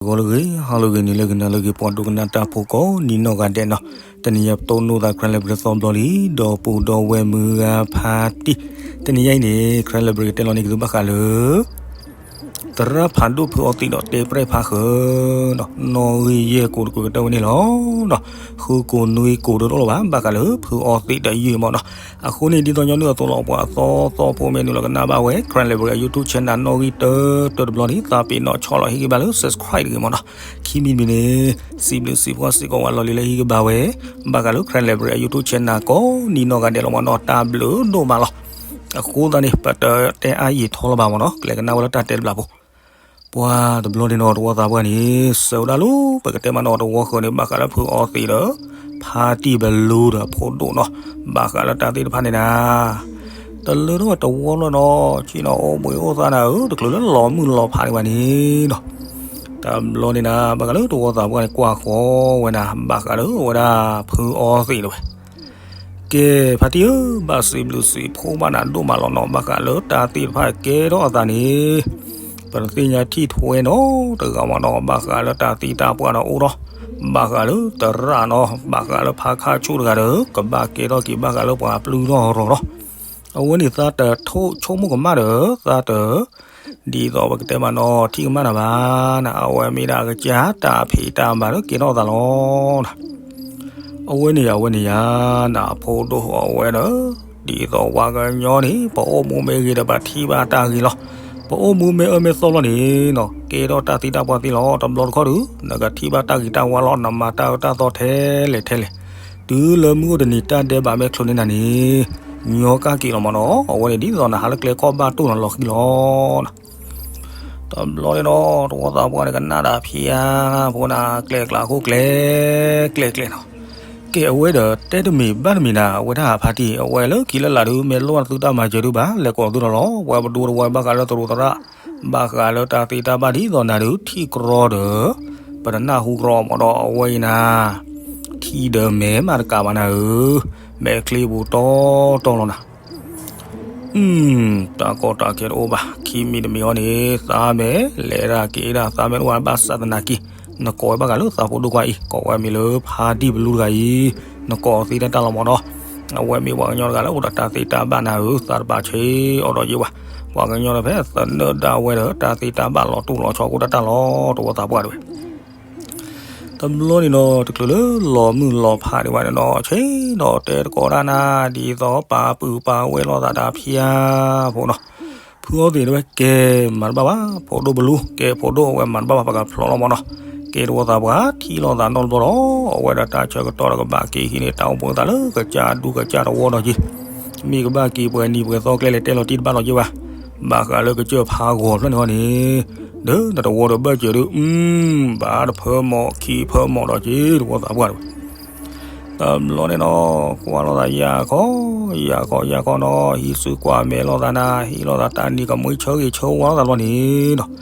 ဂီၤလၢအဂ့ၤ ဟါလၢအဂ့ၤ နံၤလၢအဂ့ၤ နၤလၢအဂ့ၤ ပှၤဒိကနၣ်တၢ်ဖိကိးနံၤနီၢ်ဂၤဒဲးနီၤ, တနံၤအံၤပတိၢ်နီၣ်သး Karen Library သီဘျီလံ, ဒီပုၢ်ဒီဝဲၢ်မုၢ်ဂၤဖါတံၢ်, တနံၤအံၤန့ၣ် Karen Library ကတဲလီၤန့ၢ်က့ၤသုဘၣ်ဃးလၢ သရၣ်ဖးဒိၣ်ဖုအီသံးဒီးတဲပြဲၣ်ဖးဃၢၤနီၤ, နီၣ်ဂံၢ်ယဲၢ်ကိးတကိးကတၢၢ်ဝဲန့ၣ်လီၤ. ဃုကိးနွံကိးတအိၣ်လၢၤဘၣ် ဘၣ်ဃးလၢဖုအီသံးဒီးယုၢ်မးနီၤ. အဃိန့ၣ် ဒ်သိးညီနုၢ်အသိးလီၤ ပှၤသီသီဖိမ့ၢ်နုာ်လီၤကနၣ်ဘၣ်ဝဲ Karen Library အ YouTube channel နီၣ်ဂံၢ်တၢတၢတဘျီန့ၣ် သးပ့ၤနီၣ်ဆီၣ်လီၤဟ့ၣ်ဂံၢ်ဘါလၢ subscribe တဂ့ၤမးနီၤ. ခံမံၤတမံၤန့ၣ် စံးဘျုးစံးဖှိၣ်စ့ၢ်ကီးဝဲလီၤလံလၢဟ့ၣ်ဂံၢ်ဘါဝဲ ဘၣ်ဃးလၢ Karen Library အ YouTube channel ကိးနံၤနီၢ်ဂၤဒဲးလီၤမးနီၤ, တၢ်ဘျုးဒိၣ်မးလီၤ. အဃိသတးန့ၣ် ပတတဲအါယံာ်ထီလၢၤဘၣ်မးနီၤ, ကလဲၤကနၣ်ဝဲလၢတၢ်တဲတဘျီဖိ ပှၤတဘျီန့ၣ်နီၤ တဝီသးပှၢ်န့ၣ် ဆၢဝဲဒၣ်လၢ ပကတဲမးနီၤ တဝီဃၢၤန့ၣ် ဘၣ်ဃးလၢဖုအီသံးဒီး ဖါတံၢ်ဘလူဒီးအဖိဒိၣ်နီၤ, ဘၣ်ဃးလၢတၢ်သ့ၣ်တဖၣ်န့ၣ်နၤ တလၢထီၣ်ဝဲတဝီလီၤနီၤ, ဆ့ၣ်နီၤအိၣ်ဘှံးအိၣ်သါနၤဧၢ, တချုးလၢလီၤမုၢ်လီၤဖးဒံးဘၣ်န့ၣ်နီၤ, တဘျီန့ၣ်နၤ ဘၣ်ဃးလၢတဝီသးပှၢ်န့ၣ် ကွၢ်ဃီဝဲနၤ ဘၣ်ဃးလၢအဝဲဒၣ်ဖုအီသံးတဝဲ ကဲ ဖါတံၢ်ဧၢ, ဘၣ်စံးဘျုးစံးဖှိၣ်ဘၣ်နၤဒိၣ်မးလီၤနီၤ, ဘၣ်ဃးလၢတၢ်သ့ၣ်တဖၣ်ကဲထီၣ်အသးန့ၣ် ပတသ့ၣ်ညါထံၣ်ထွဲနီတဂၤမးနီၤ, ဘၣ်ဃးလၢတၢ်သံတၢ်ပှၢ်ဒီးအိၣ်ထီၣ်, ဘၣ်ဃးလၢသရၣ်နီၤ, ဘၣ်ဃးလၢဖါခါဆူၣ်တဂၤဒီး ကဘၣ်ကဲထီၣ်က့ၤဘၣ်ဃးလၢပှၤပျုၢ်ထီၣ်ရီၤထီၣ်, အဝဲန့ၣ်သးတဆိကမိၣ်ကမၣ်ဒီး သးတ ဒ်သိးပကတဲမးနီၤ ထံၣ်ကမၣ်နၤဘၣ်နၤ, အဝဲမ့ၢ်ဒၣ်ကစၢ်တၢ်ဖံးတၢ်မၤလၢကဲထီၣ်သးလီၤနၤ. အဝဲန့ၣ်ယၤ အဝဲန့ၣ်ယၤနၤ အဖိဒိၣ်အဝဲဒီး ဒ်သိးပှၤကညီန့ၣ် ပအိၣ်မူမ့ၢ်ဂ့ၤဒီး ပထံၣ်ဘၣ်တၢ်ဂ့ၤလီၤ. ပအိၣ်မူမ့ၢ်အၢမ့ၢ်သီလီၤန့ၣ်နီၤ ကဲထီၣ်တၢ်သံတၢ်ပှၢ်သ့လီၤ. တဘျီတခီၣ်ဒုး နကထံၣ်ဘၣ်တၢ်ဂ့ၤတၢ်ဝါလီၤ, နမၤတၢ်အၢတၢ်သီထဲလဲၣ်ထဲလဲၣ်, တုၤလၢမုၢ်အိၣ်တနံၤ တၢ်ဒဲးဘးမ့ၢ်ချိးန့ၢ်နၤန့ၣ် ညီကၢ်က့ၤလီၤမးနီၤ. အဝဲန့ၣ်ဒ်သိးနဟးလၢကျဲခီၣ်ဘၣ်တိၢ်နီၤ လီၤဃံလီၤနၤ. တဘျီန့ၣ်ဒီး တဝီသးပှၢ်န့ၣ် ကနၣ်ဒၣ်ဖံဧါ, ဖိနၤ ကျဲကျါခိၣ်ကျဲ ကျဲကျဲနီၤ. ကဲ အဝဲဒီးတဲတမံၤဘၣ်တမံၤနၤ အဝဲဒၣ်ဖါတံၢ် အဝဲလၢခံလၢလာ်ဒုး မ့ၢ်လိၣ်သုတၢ်မၤစၢၤဒုးဘၣ် လဲၤကိးသုဒီးလီၤ. ပှၤပဒိတဝီဘၣ်ဃးလၢသရူးသရၣ် ဘၣ်ဃးလၢတၢ်သ့တၢ်ဘၣ်ဒ်သိးနၤဒုး ထံၣ်ကြီဒီး ပတနၢ်ဟူကြီမးဒီး အဝဲအံၤနၤ ထံၣ်ဒီးမဲာ်မးတကးဘၣ်နၤဧၢ, မဲာ်ချံပူၤတီတီလီၤနၤ. တၢ်ကီတၢ်ခဲတအိၣ်ဘၣ် ခံမံၤတမံၤအံၤန့ၣ် သးမဲာ်လဲၤဒၣ်က့ၤဒၣ် သးမဲာ်တအိၣ်ဘၣ်ဘၣ်ဆၣ်သနာ်က့ နကိးဝဲဘၣ်ဃးလၢသးဖိဒိၣ်ခွါအံၤ ကိးဝဲမံၤလၢဖါတံၢ်ဘလူတဂၤအံၤ နကိးသ့တၢ်တၢ်လီၤမးနီၤ. အဝဲမ့ၢ်ပှၤကညီတဂၤလၢအိၣ်ဒီးတၢ်သ့တၢ်ဘၣ်နၤဧၢ, သးတပာ်ဆၢအီၤဒီးယ့ၢ်ဝဲ, ပှၤကညီတဖဲသနၢၣ်ဒၣ်ဝဲဒီး တၢ်သ့တၢ်ဘၣ်လီၤတူၢ်လီၤဆီကိၣ်တၢ်တၢ်လီၤ တဝီသးပှၢ်တဝဲ တဘျီန့ၣ်နီၤ တချုးလၢလီၤမုၢ်လီၤဖးဒံးဘၣ်န့ၣ်နီၤ ဆ့ၣ်နီၤတဲတကိးဒၣ်နၤ ဒ်သိးပာ်ပုၢ်ပာ်ဝဲၢ်လိာ်သးတၢ်ဖံးဧါ ဖိနီၤ. ဖုအီသံးတဝဲ ကဲ မၤတဘၣ်ဘၣ် ဖိဒိၣ်ဘလူ ကဲ ဖိဒိၣ်အဝဲမၤတဘၣ်ဘၣ် ပကဖျိးလီၤမးနီၤ. ကဲ တဝီသးပှၢ် ထံၣ်လိာ်သးနီတဘျီဒီး အဝဲဒၣ်တၢ်ဆၢကတီၢ်ဒီးကဘၣ်က့ၤဟံးန့ၢ်တၢ်အိၣ်ဘှံးအသးလၢကစၢ်ဒူကစၢ်တဝီဒီးက့ၤ မ့ၢ်ကဘၣ်က့ၤပှဲၤနံၤပှဲၤသီကျဲလဲၣ် တဲလီၤတံၢ်တဘၣ်လီၤက့ၤဘၣ်. ဘၣ်ဃးလၢကစၢၢ်ဖးဂီၤဖျၢၣ်န့ၣ်ဟီန့ၣ် ဒီးနတဝီဒီးဘၢၣ်စၢၤဒုး အု ဘၣ်တဖၢမီၢ်ခံဖၢမီၢ်ဒီးက့ၤ တဝီသးပှၢ်တဝဲ တဘျီန့ၣ်နီၤ ကွၢ်လိာ်သးယၤခီ ယၤခီ ယၤခီနီၤ ဟံးစုကွၢ်မဲာ်လိာ်သးနၤ ဟံးလိာ်သးတၢ်နံၤကမှံဆၢဂ့ၤဆၢဝါလိာ်သးလီၤန့ၣ်နီၤ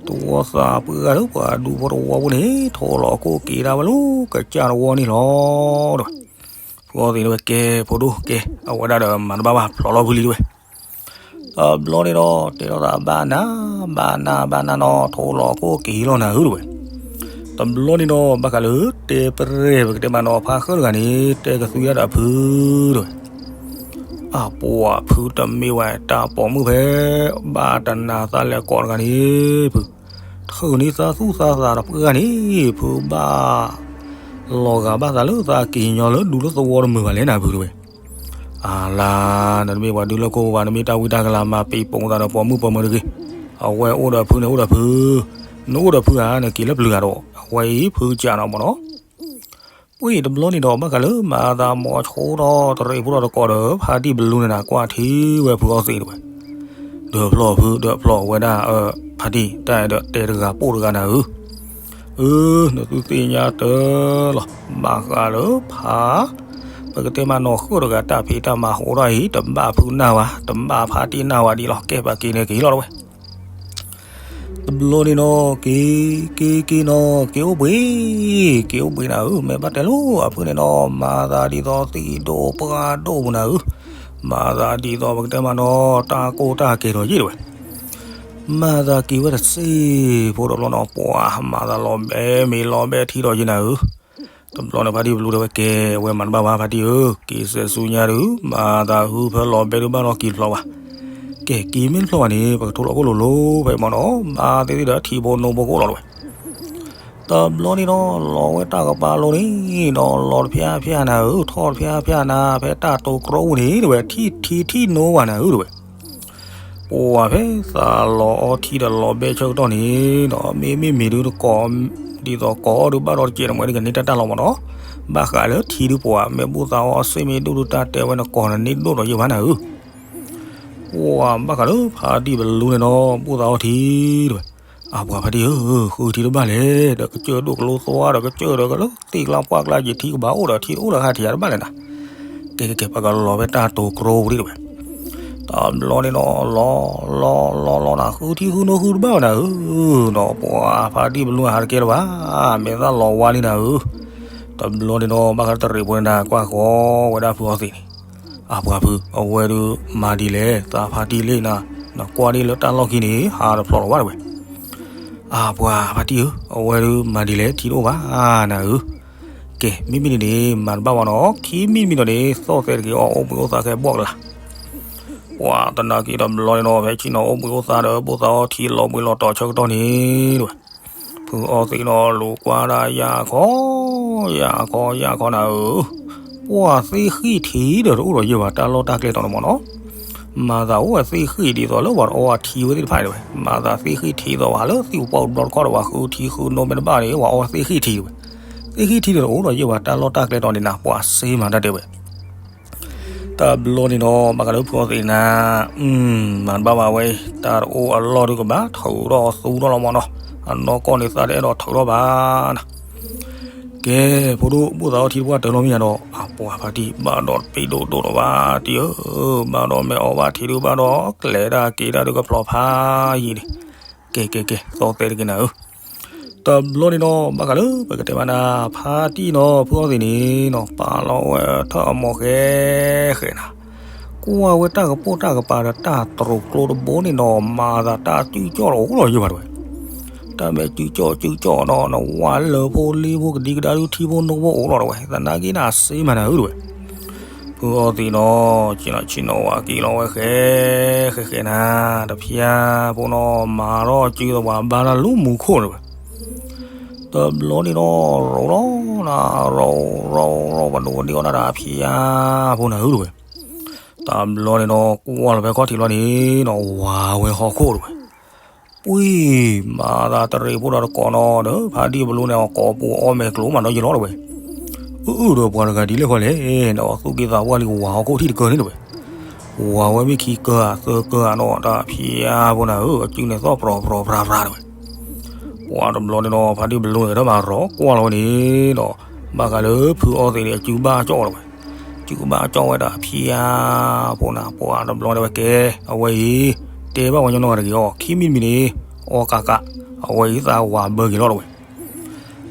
တဝီသးပှၢ်ဂၤဒီး ပှၤဒူဖိတဝီဖိန့ၣ် ထိၣ်လီၤခိၣ်က့ၤဒၣ်ဝဲလၢကစၢ်တဝီန့ၣ်လီၤ တဝဲ ဖုအီသံးတဝဲ ကဲ ဖိဒိၣ်ကဲ အဝဲဒၣ်ဒီးမၤတဘၣ်ဘၣ် ဖျိးလီၤဖုလံတဝဲ တဘျီန့ၣ်ဒီး တဲလိာ်သးဘၣ်နၤ ဘၣ်နၤ ဘၣ်နၤနီၤ ထိၣ်လီၤခိၣ်က့ၤလီၤနၤဧၢတဝဲ တဘျီန့ၣ်ဒီး ဘၣ်ဃးလၢတဲပရဲၢ် ပကတဲမးနီၤ ဖါဃၢၣ်တဂၤန့ၣ် တဲကသူယါဒီးဖုတဝဲ အပှၤဖုတမ့ၢ်ဝဲတၢ်ပိာ်မုၣ်ဖဲ ဘၣ်တနၤသးလဲၤကိးတဂၤန့ၣ် ဖု ထုးန့ၢ်သးသူၣ်သးသးဒီးပှၤဂၤန့ၣ် ဖုဘၣ် လီၤဂာ်ဘၣ်သးလၢသးက့ၤညီလၢဒူလၢသဝီတမုာ်ဘၣ်လဲၣ်နၤဖုတဝဲ အလါ နတမ့ၢ်ပှၤဒုးလၢခိၣ်ဘၣ် နမ့ၢ်တၢ်ဝံတၢ်ကလၤမၤပံာ်ပိာ်သးဒီးပိာ်မုၣ်ပိာ်မၢၤတဂ့ၤ အဝဲအိၣ်ဒီးဖုန့ၣ်အိၣ်ဒီးဖု နအိၣ်ဒီးဖုဧါ နက့ၤလၢပျုၤဂၤဒီး အဝဲအံၤဖုကစၢ်နီၤမးနီၤ ပှ့ၢ်တဘျီန့ၣ်ဒီး ဘၣ်ဃးလၢမၤသးမီၤဆိဒီးတရံးဖိဒီးတကိးဒီး ဖါတံၢ်ဘလူန့ၣ်နၤ ကွၢ်ထံဝဲဖုအီသံးတဝဲ ဒၢးဖျီၣ်ဖု ဒၢးဖျီၣ်ဝဲဒၣ် ဖါတံၢ် တၢ်အဲၣ်ဒိးတဲတဂၤပိာ်တဂၤနၤဧၢ အၢ နသုသ့ၣ်ညါတၢ်လီၤ ဘၣ်ဃးလၢဖါ ပကတဲမးနီၤဃၢၣ်တဂၤတၢ်ဖံးတၢ်မၤဟိးထီၣ်အံၤ တဘၣ်ဖုနၢ်ဝဲ တဘၣ်ဖါတံၢ်နၢ်ဝဲဒ်လီၤ ကဲပှၤက့ၤန့ၣ်က့ၤလီၤတဝဲ တဘျီန့ၣ်နီၤ က့ၤ က့ၤ က့ၤနီၤ က့ၤအိၣ်ဘှံး က့ၤအိၣ်ဘှံးနၤဧၢ မ့ၢ်ဘၣ်တဲလိာ်အဖုန့ၣ်နီၤ မၤသးဒ်သိးသံးဒိၣ်ပှၢ်ဒိၣ်ပူၤနၤဧၢ မၤသးဒ်သိးပကတဲမးနီၤ တၢ်ကိၢ်တၢ်ကဲၤဒီးယ့ၢ်တဝဲ မၤသးက့ၤဝဲတစ့ၢ်ဖိတဘျီနီၤ, ပှၤမၤသးလီၤဘဲမ့ၤလီၤဘဲထံဒီးယဲနၤဧၢ. တဘျီန့ၣ်ဖါတံၢ်ပလူတဲဝဲကဲ, အဝဲမၤတဘၣ်ဘၣ်ဖါတံၢ်ဧၢ, က့ၤစဲးဆူညါဒုး မၤသးဟုဖၢလီၤဘဲဒုးဘၣ်ဒီးက့ၤဖျီဘၣ်. ကဲက့ၤမ့ၢ်တဖျီဘၣ်န့ၣ် ပကထိးလီၤခိၣ်လိၤလိၤဖဲမ့ၢ်နီၤ, ဘၣ်သ့ၣ်သ့ၣ်ဒီးထံဖိနိဖိကအိၣ်လီၤတဲဝဲ. တဘျီန့ၣ်ဒီး လီၤဝဲတၢ်ကပၤလိၤန့ၣ်ဒီး လီၤတဖျါဖျါနၤဧၢ, ထီၣ်တဖျါဖျါနၤ ဖဲတၢ်တိၤကြီပူၤန့ၣ်တဲဝဲ, ထံၣ်ထံထံၣ်နိဝဲနၤဧၢတဲဝဲ. ပှၤဖဲသးလီၤအီထံဒီးလီၤဘဲဆၢကတီၢ်န့ၣ်ဒီး မ့မ့ၢ်မ့ၢ်ဒုးတကိး ဒ်သိးကိးအီၤဒုးဘၣ်ဒီးတကဲးတမှဲးဒုးကန့ၢ်တၢ်တၢ်လီၤမ့ၢ်နီၤ, ဘၣ်ဃးလၢထံဒုးပှၤ မ့ၢ်ဘူၣ်သးအီအီစ့မ့ၢ်ဒိၣ်ဒုးတၢ်တဲဝဲနကိးနန့ၢ်ဒိၣ်ဒီးယဲၢ်ဘၣ်နၤဧၢ. ပှၤဘၣ်ဃးလၢဖါတံၢ်ပလူန့ၣ်ဒီး ဘူၣ်သးအီထံတဲဝဲ. အပှၤဖါတံၢ်ဧၢ, ဃုထံတဘၣ်လဲၣ်, ဒီးကစၢၢ်ဒိၣ်ကလိသီဒီးကစၢၢ်ဒီးကလၢသ့ၣ်ကျါပှၢ်ကျါယံာ်ထံကဘၣ်အိၣ်ဒီးထံတအိၣ်ဒီးဟးထံၣ်တဘၣ်လဲၣ်နၤ. ကဲကဲကဲ ပကလီၤဖဲတၢ်တိၤကြီပူၤဒံးတဲဝဲ. တဘျီန့ၣ်ဒီး လီၤလီၤလီၤလီၤနၤ ဃုထံဃုနိဃုတဘၣ်ဝဲနၤဧၢ, ဒီးပှၤဖါတံၢ်ပလူဟးတကဲလၢၤဘၣ်, မ့ၢ်သးလီၤဝါလံနၤဧၢ. တဘျီန့ၣ်ဒီး ဘၣ်ဃးတရံးဖိန့ၣ်နၤ ကွၢ်ဃီဝဲဒၣ်ဖုအီသံးန့ၣ်, အပှၤဖု အဝဲဒုးမၤဒ်လဲၣ် သးဖါတံၢ်လံနၤ, နကွၢ်ဒ်လၢတၢ်လီၢ်ခံန့ၣ် ဟးတဖျိးလီၤဘၣ်တဲဝဲ. အပှၤဖါတံၢ်ဧၢ, အဝဲဒုးမၤဒ်လဲၣ် ထံတအိၣ်ဘၣ်နၤဧၢ. ကဲ မ့မ့ၢ်န့ၣ်န့ၣ် မၤတဘၣ်ဘၣ်နီၤ, ခံမံၤတမံၤဒီးန့ၣ် သီၣ်သဲးတဂ့ၤအီၤ အိၣ်ဘှံးအိၣ်သါခဲဘှီၣ်ကလာ်. ပှၤတနာ်က့ၤတဘျီန့ၣ်ဒီး ဖဲဆ့ၣ်နီၤအိၣ်ဘှံးအိၣ်သါဒီး ဘူၣ်သးအီထံလီၤဘှံးလီၤတီၤဆၢကတီၢ်န့ၣ်တဲဝဲ, ဖုအီသံးဒီးလူၤကွၢ်ဒၣ်ယၤခီ, ယၤခီ ယၤခီနၤဧၢ, ပှၤသ့ၣ်ဃံၣ်ထံးဒီးတအိၣ်ဒီးယဲၢ်ဘၣ် တၢ်လီၢ်တၢ်ကျဲတီၤန့ၣ်မ့ၢ်နီၤ. မၤသးအိၣ်ဝဲသ့ၣ်ဃံၣ်ဒ်သိးလၢပှၤတအီထံဝဲသ့ၣ်တဖၣ်န့ၣ်တဲဝဲ, မၤသးသ့ၣ်ဃံၣ်ထံးသိးဝဲလၢသံၣ်ပှၢ်ပူၤဘျီတခီဒီး ပှၤဃုထံဃုနိမ့ၢ်တဘၣ်န့ၣ် ပှၤအီသ့ၣ်ဃံၣ်ထံးတဲဝဲ, သ့ၣ်ဃံၣ်ထံးဒီးတအိၣ်ဒီးယဲၢ်ဘၣ် တၢ်လီၢ်တၢ်ကျဲတီၤန့ၣ်နၤ ပှၤစ့မၤတၢ်တဲဝဲ. တဘျီန့ၣ်ဒီး ဘၣ်ဃးလၢဖုအီသံးနၤ, မၤတဘၣ်ဘၣ်ဝဲ, တၢ်တအိၣ်အလီၢ်ဒုးကဘၣ်ထုးထီၣ်သူထီၣ်လီၤမ့ၢ်နီၤ, အနီၢ်ကီၢ်န့ၣ်သးတအဲၣ်ဒိးထုးထီၣ်ဘၣ်နၤ. ကဲ ဖိဒိၣ် ဘူၣ်သးအီထံတပှၢ်တၢၢ်လီၤမ့ၢ်ယါဒီး အပှၤဖါတံၢ်ဘၣ်ဒီးတပ့ၤဒိၣ်ဒိၣ်လီၤဘၣ်တံၢ်ဧၢ, ဘၣ်ဒီးမ့ၢ်အီဘၣ်ထံဒုးဘၣ်ဒီး ကျဲၤတၢ်က့ၤတၢ်ဒုးကဖျိးဖးယံၤန့ၣ်, ကဲကဲကဲ သီၣ်သဲးတက့ၤနၤဧၢ. တဘျီန့ၣ်ဒီး ဘၣ်ဃးလၢပကတဲမးနၤ ဖါတံၢ်နီၤ ဖုအီသံးန့ၣ်နီၤ ပာ်လီၤဝဲထၢၣ်အမိၢ်ဃဲဃဲနၤ, ကွၢ်ဝဲတၢ်ကပိာ်တၢ်ကပၤဒီးတၢ်တြိာ်ကျိတဘိန့ၣ်နီၤ မၤသးတၢ်စုကၠီၣ်တအိၣ်လီၤယဲၢ်ဘၣ်တဲဝဲ. တၢ်မ့ၢ်စုကၠီၣ်စုကၠီၣ်နီၤ နဝၤလၢဖိလံဖိကဒံကဒါဒုးထံဖိနိဖိအိၣ်လီၤတဲဝဲ, သနာ်က့နၤစ့မၤနၤဧၢတဲဝဲ. ဖုအီသံးနီၤ ဆ့ၣ်နီၤဆ့ၣ်နီၤဝဲက့ၤလီၤဝဲဃဲဃဲဃဲနၤ, တဖျါဖိနီၤ မၤထီၣ်စုသဝးဘါတၢ်လၢမူခိၣ်တဲဝဲ. တဘျီန့ၣ်ဒီး ရိၤလီၤနၤ ရိၤရိၤရိၤပဒိၣ်ဒ့အီၣ်နၤတၢ်ဖျါဖိနၤဧၢတဲဝဲ. တဘျီန့ၣ်ဒီး ကွၢ်လီၤဖဲခီၣ်ထံးလီၤန့ၣ်နီၤ ဝၤဝဲဟီၣ်ခိၣ်တဲဝဲ. ပှ့ၤ မၤသးတရံးဖိဒီးတကိးနီၤဒီး ဖါတံၢ်ပလူန့ၣ် ကိးပူၤအီၣ်မဲာ်ကျိၤမးနီၤယဲၢ်လီၤတဲဝဲ. အၢ အၢ ဒီးပှၤတဂၤဒ်လဲၣ်ဃီလဲၣ်နီၤ သူၣ်က့သးပှၢ်လံဝၤဟီၣ်ခိၣ်ထံၣ်တကၢန့ၣ်တဲဝဲ. ဝၤဝဲမ့ၢ်ခံကၢဧါသၢကၢဧါနီၤ တၢ်ဖျါဖိနၤဧၢ အစုန့ၣ်သီၣ်ပြီၤပြီၤပြၤပြၤတဲဝဲ. ပှၤတဘျီန့ၣ်ဒီး ဖါတံၢ်ပလူန့ၣ် တဘၣ်ရိၤကွၢ်လီၤဝဲန့ၣ်ဒီး ဘၣ်ဃးလၢဖုအီသံးန့ၣ် အစုဘၣ်ကၠီၣ်တဲဝဲ. စုဘၣ်ကၠီၣ်ဝဲတၢ်ဖျါဖိနၤ ပှၤတဘျီန့ၣ်ဝဲကဲ အဝဲအံၤ တဲဘၣ်ဝဲညီနီၢ်ဂၤတဂ့ၤအီၤ ခံမံၤတမံၤန့ၣ် အီကးကး အဝဲအံၤသးဝးဘၢက့ၤလီၤတဲဝဲ.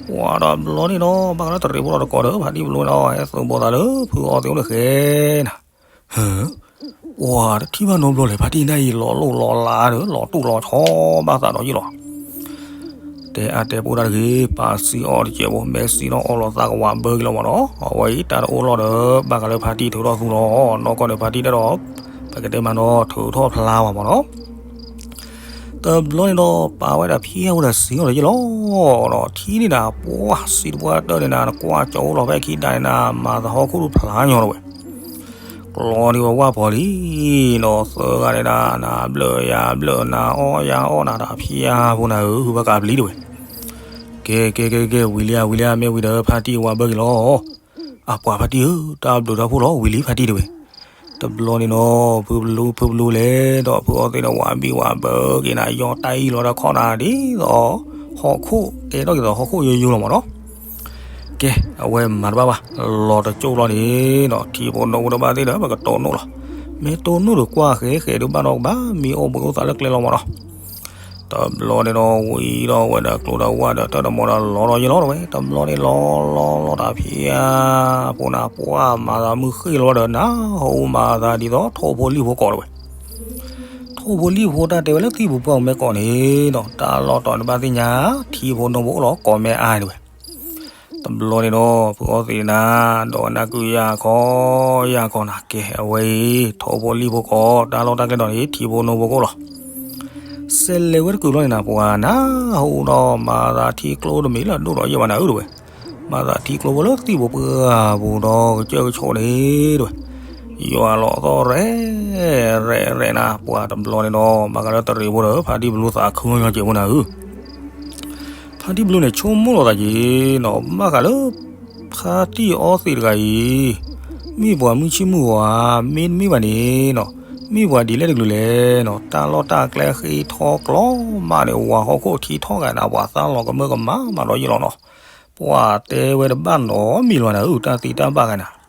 ပှၤတဘျီန့ၣ်ဒီး ဘၣ်ဃးလၢတရံးဖိဒီးတကိးဒီး ဖါတံၢ်ပလူန့ၣ်ဒီး ဟဲသုးဘီသးလၢဖုအီသံးအိၣ်န့ၣ်ဃဲနၤ ဟၢ ပှၤတထံၣ်ဘၣ်နီတဘျီလဲၣ် ဖါတံၢ်နၢ်အံၤလီၤလိၣ်လီၤလးဒီး လီၤတူၢ်လီၤဆီဘၣ်သးဒီးယဲၢ်လီၤ. တဲအါတဲပိၢ်တၢ်တဂ့ၤ ပာ်စံးအီၤတစဲးဖိ မဲာ်စံးနီၤအီလီၤသးကဝးဘၢက့ၤလီၤမ့ၢ်နီၤ အဝဲအံၤတၢ်တအိၣ်လီၤဒီး ဘၣ်ဃးလၢဖါတံၢ်ထုးထီၣ်သူလီၤ နီၢ်ကီၢ်န့ၣ်ဖါတံၢ်တဲဒီး ပကတဲမးနီၤ ထုးထီၣ်ဖျါဝဲမ့ၢ်နီၤ တဘျီန့ၣ်ဒီး ပာ်ဝဲဒၣ်ဖံဟဲဝဲဒၣ်စံးအီၤဒီးယဲၢ်လီၤဒီး ထံန့ၣ်နၤ ပှၢ်စံးတပှၢ်တၢၢ်န့ၣ်နၤ နကွၢ်ကၠီအိၣ်လီၤဖဲခံဒါန့ၣ်နၤ မၤသးဟီၣ်ခိၣ်ဒုးဖျါညီတဲဝဲ. ကျီန့ၢ်ဝဲဝၢ်ဖီလံနီၤ သၢဂၤန့ၣ်နၤ နၤဘျၢၣ်ယၤဘျၢၣ် နၤအီၣ်ယၤအီၣ် နၤတၢ်ဖံးယၤဖိနၤဧၢ ဟုဘၣ်ကးပျံၤတဲဝဲ. ကဲကဲကဲကဲ ဝံၤလံဧါ ဝံၤလံဧါ မ့ၢ်ဝံၤဒီး ဖါတံၢ်ဝးဘၢက့ၤလီၤ. အပှၤဖါတံၢ်ဧၢ တၢ်ဘျုးတၢ်ဖှိၣ်လီၤ ဝံၤလံဖါတံၢ်တဲဝဲ. တဘျီန့ၣ်နီၤ ဖုဖလူ ဖုဖလူလဲၣ်ဒီး ဖုအီသံးန့ၣ် ဝးဘံၣ်ဝးဘၢက့ၤနၤ ယီၢ်တၢ်အံၤလီၤဒီးခီနၤဒ်သိး ဟီၣ်ခိၣ်ကဲထီၣ်က့ၤသိးဟီၣ်ခိၣ်ယိယိလီၤမ့ၢ်နီၤ. ကဲ အဝဲမၤတဘၣ်ဘၣ် လီၤတကၠိၢ်လီၤန့ၣ်နီၤ ထံဖိနိဖိတဘၣ်သ့ၣ်ဒီး ပကတိၢ်နီၣ်လီၤ. မ့ၢ်တိၢ်နီၣ်ဒီးကွၢ်ဃဲဃဲဒုးဘၣ်နီၤကဘၣ် မ့ၢ်အိၣ်ဘှံးအိၣ်သါလၢကျဲလီၤမ့ၢ်နီၤ. တဘျီန့ၣ်ဒီး ဝံၤဒီးဝဲဒီးကျိဒီးဝၣ်ဒီးတၢ်ဒီးမီၤဒီးလီၤဒီးယဲၢ်လီၤတဲဝဲ. တဘျီန့ၣ်လီၤလီၤလီၤတၢ်ဖံးယၤဖိနၤ ပှၢ်မၤသးမုၢ်ဃ့ၢ်လီၤဒီးနၤ ဟိမၤသးဒ်သိး ထိၣ်ဖိလံၣ်ဖိကိးတဲဝဲ. ထိၣ် ထိၣ်ဖိလံၣ်ဖိတၢ်တဲဝဲလၢသံၣ်ပူၤပှၢ်ပူၤမဲာ်ကီးန့ၣ်ဒီး တၢ်လီၢ်တီၤနဘၣ်သ့ၣ်ညါ ထံဖိနိဖိအိၣ်လီၤ ကိးမဲအါတဲဝဲ. တဘျီန့ၣ်ဒီး ဖုအီသံးနၤ ဒီးနၢ်ကုၢ်ယၢ်ခီယၢ်ခီနၤ ကဲအဝဲအံၤ ထိၣ်ဖိလံၣ်ဖိကီး တၢ်လီၢ်တၢ်ကျဲဒီးန့ၣ် ထံဖိနိဖိကအိၣ်လီၤ. စဲးလဲၤဝဲတကုာ်လီၤန့ၣ်နၤ ပှၤနၢ်ဟူဒီး မၤသးထံကျိတမံၤလၢအဒိၣ်ဒီးယဲၢ်ဘၣ်နၤဧၢတဲဝဲ. မၤသးထံကျိဖိလၢသံၣ်ပူၤပှၢ်ပူၤဒီး ကစၢၢ်ကဆိးန့ၣ်တဲဝဲ. ယွၤလီၤသီၣ်ရဲၣ်ရဲၣ်နၤ ပှၤတဘျီန့ၣ်ဒီး ဘၣ်ဃးလၢတရံးဖိဒီး ဖါတံၢ်ဘလူသးခုညီကဲးဖိနၤဧၢ. ဖါတံၢ်ဘလူန့ၣ် ဆိကမိၣ်လီၤသးက့ၤနီၤ ဘၣ်ဃးလၢ ဖါတံၢ်အီသံးတဂၤအံၤ မ့ၢ်ပှၤမုၢ်ဆ့ၣ်မုၢ်ဂီၤဧါ, မ့တမ့ၢ်ဘၣ်န့ၣ်နီၤ မ့ၢ်ပှၤဒ်လဲၣ်တကလုာ်လဲၣ်နီၤ, တၢ်လီၢ်တၢ်ကျဲဃ့ထီကျီမးန့ၣ် ဝၤဟီၣ်ခိၣ်ထံထီၣ်ဂၤဒၣ် ပှၤသးလီၤကမၢကမၣ်မးဒီးယဲၢ်လီၤနီၤ, ပှၤတဲဝဲတဘၣ်နီတမံၤလၢၤဘၣ်နၤဧၢ တၢ်သံတၢ်ဘၣ်ဂၤနၤ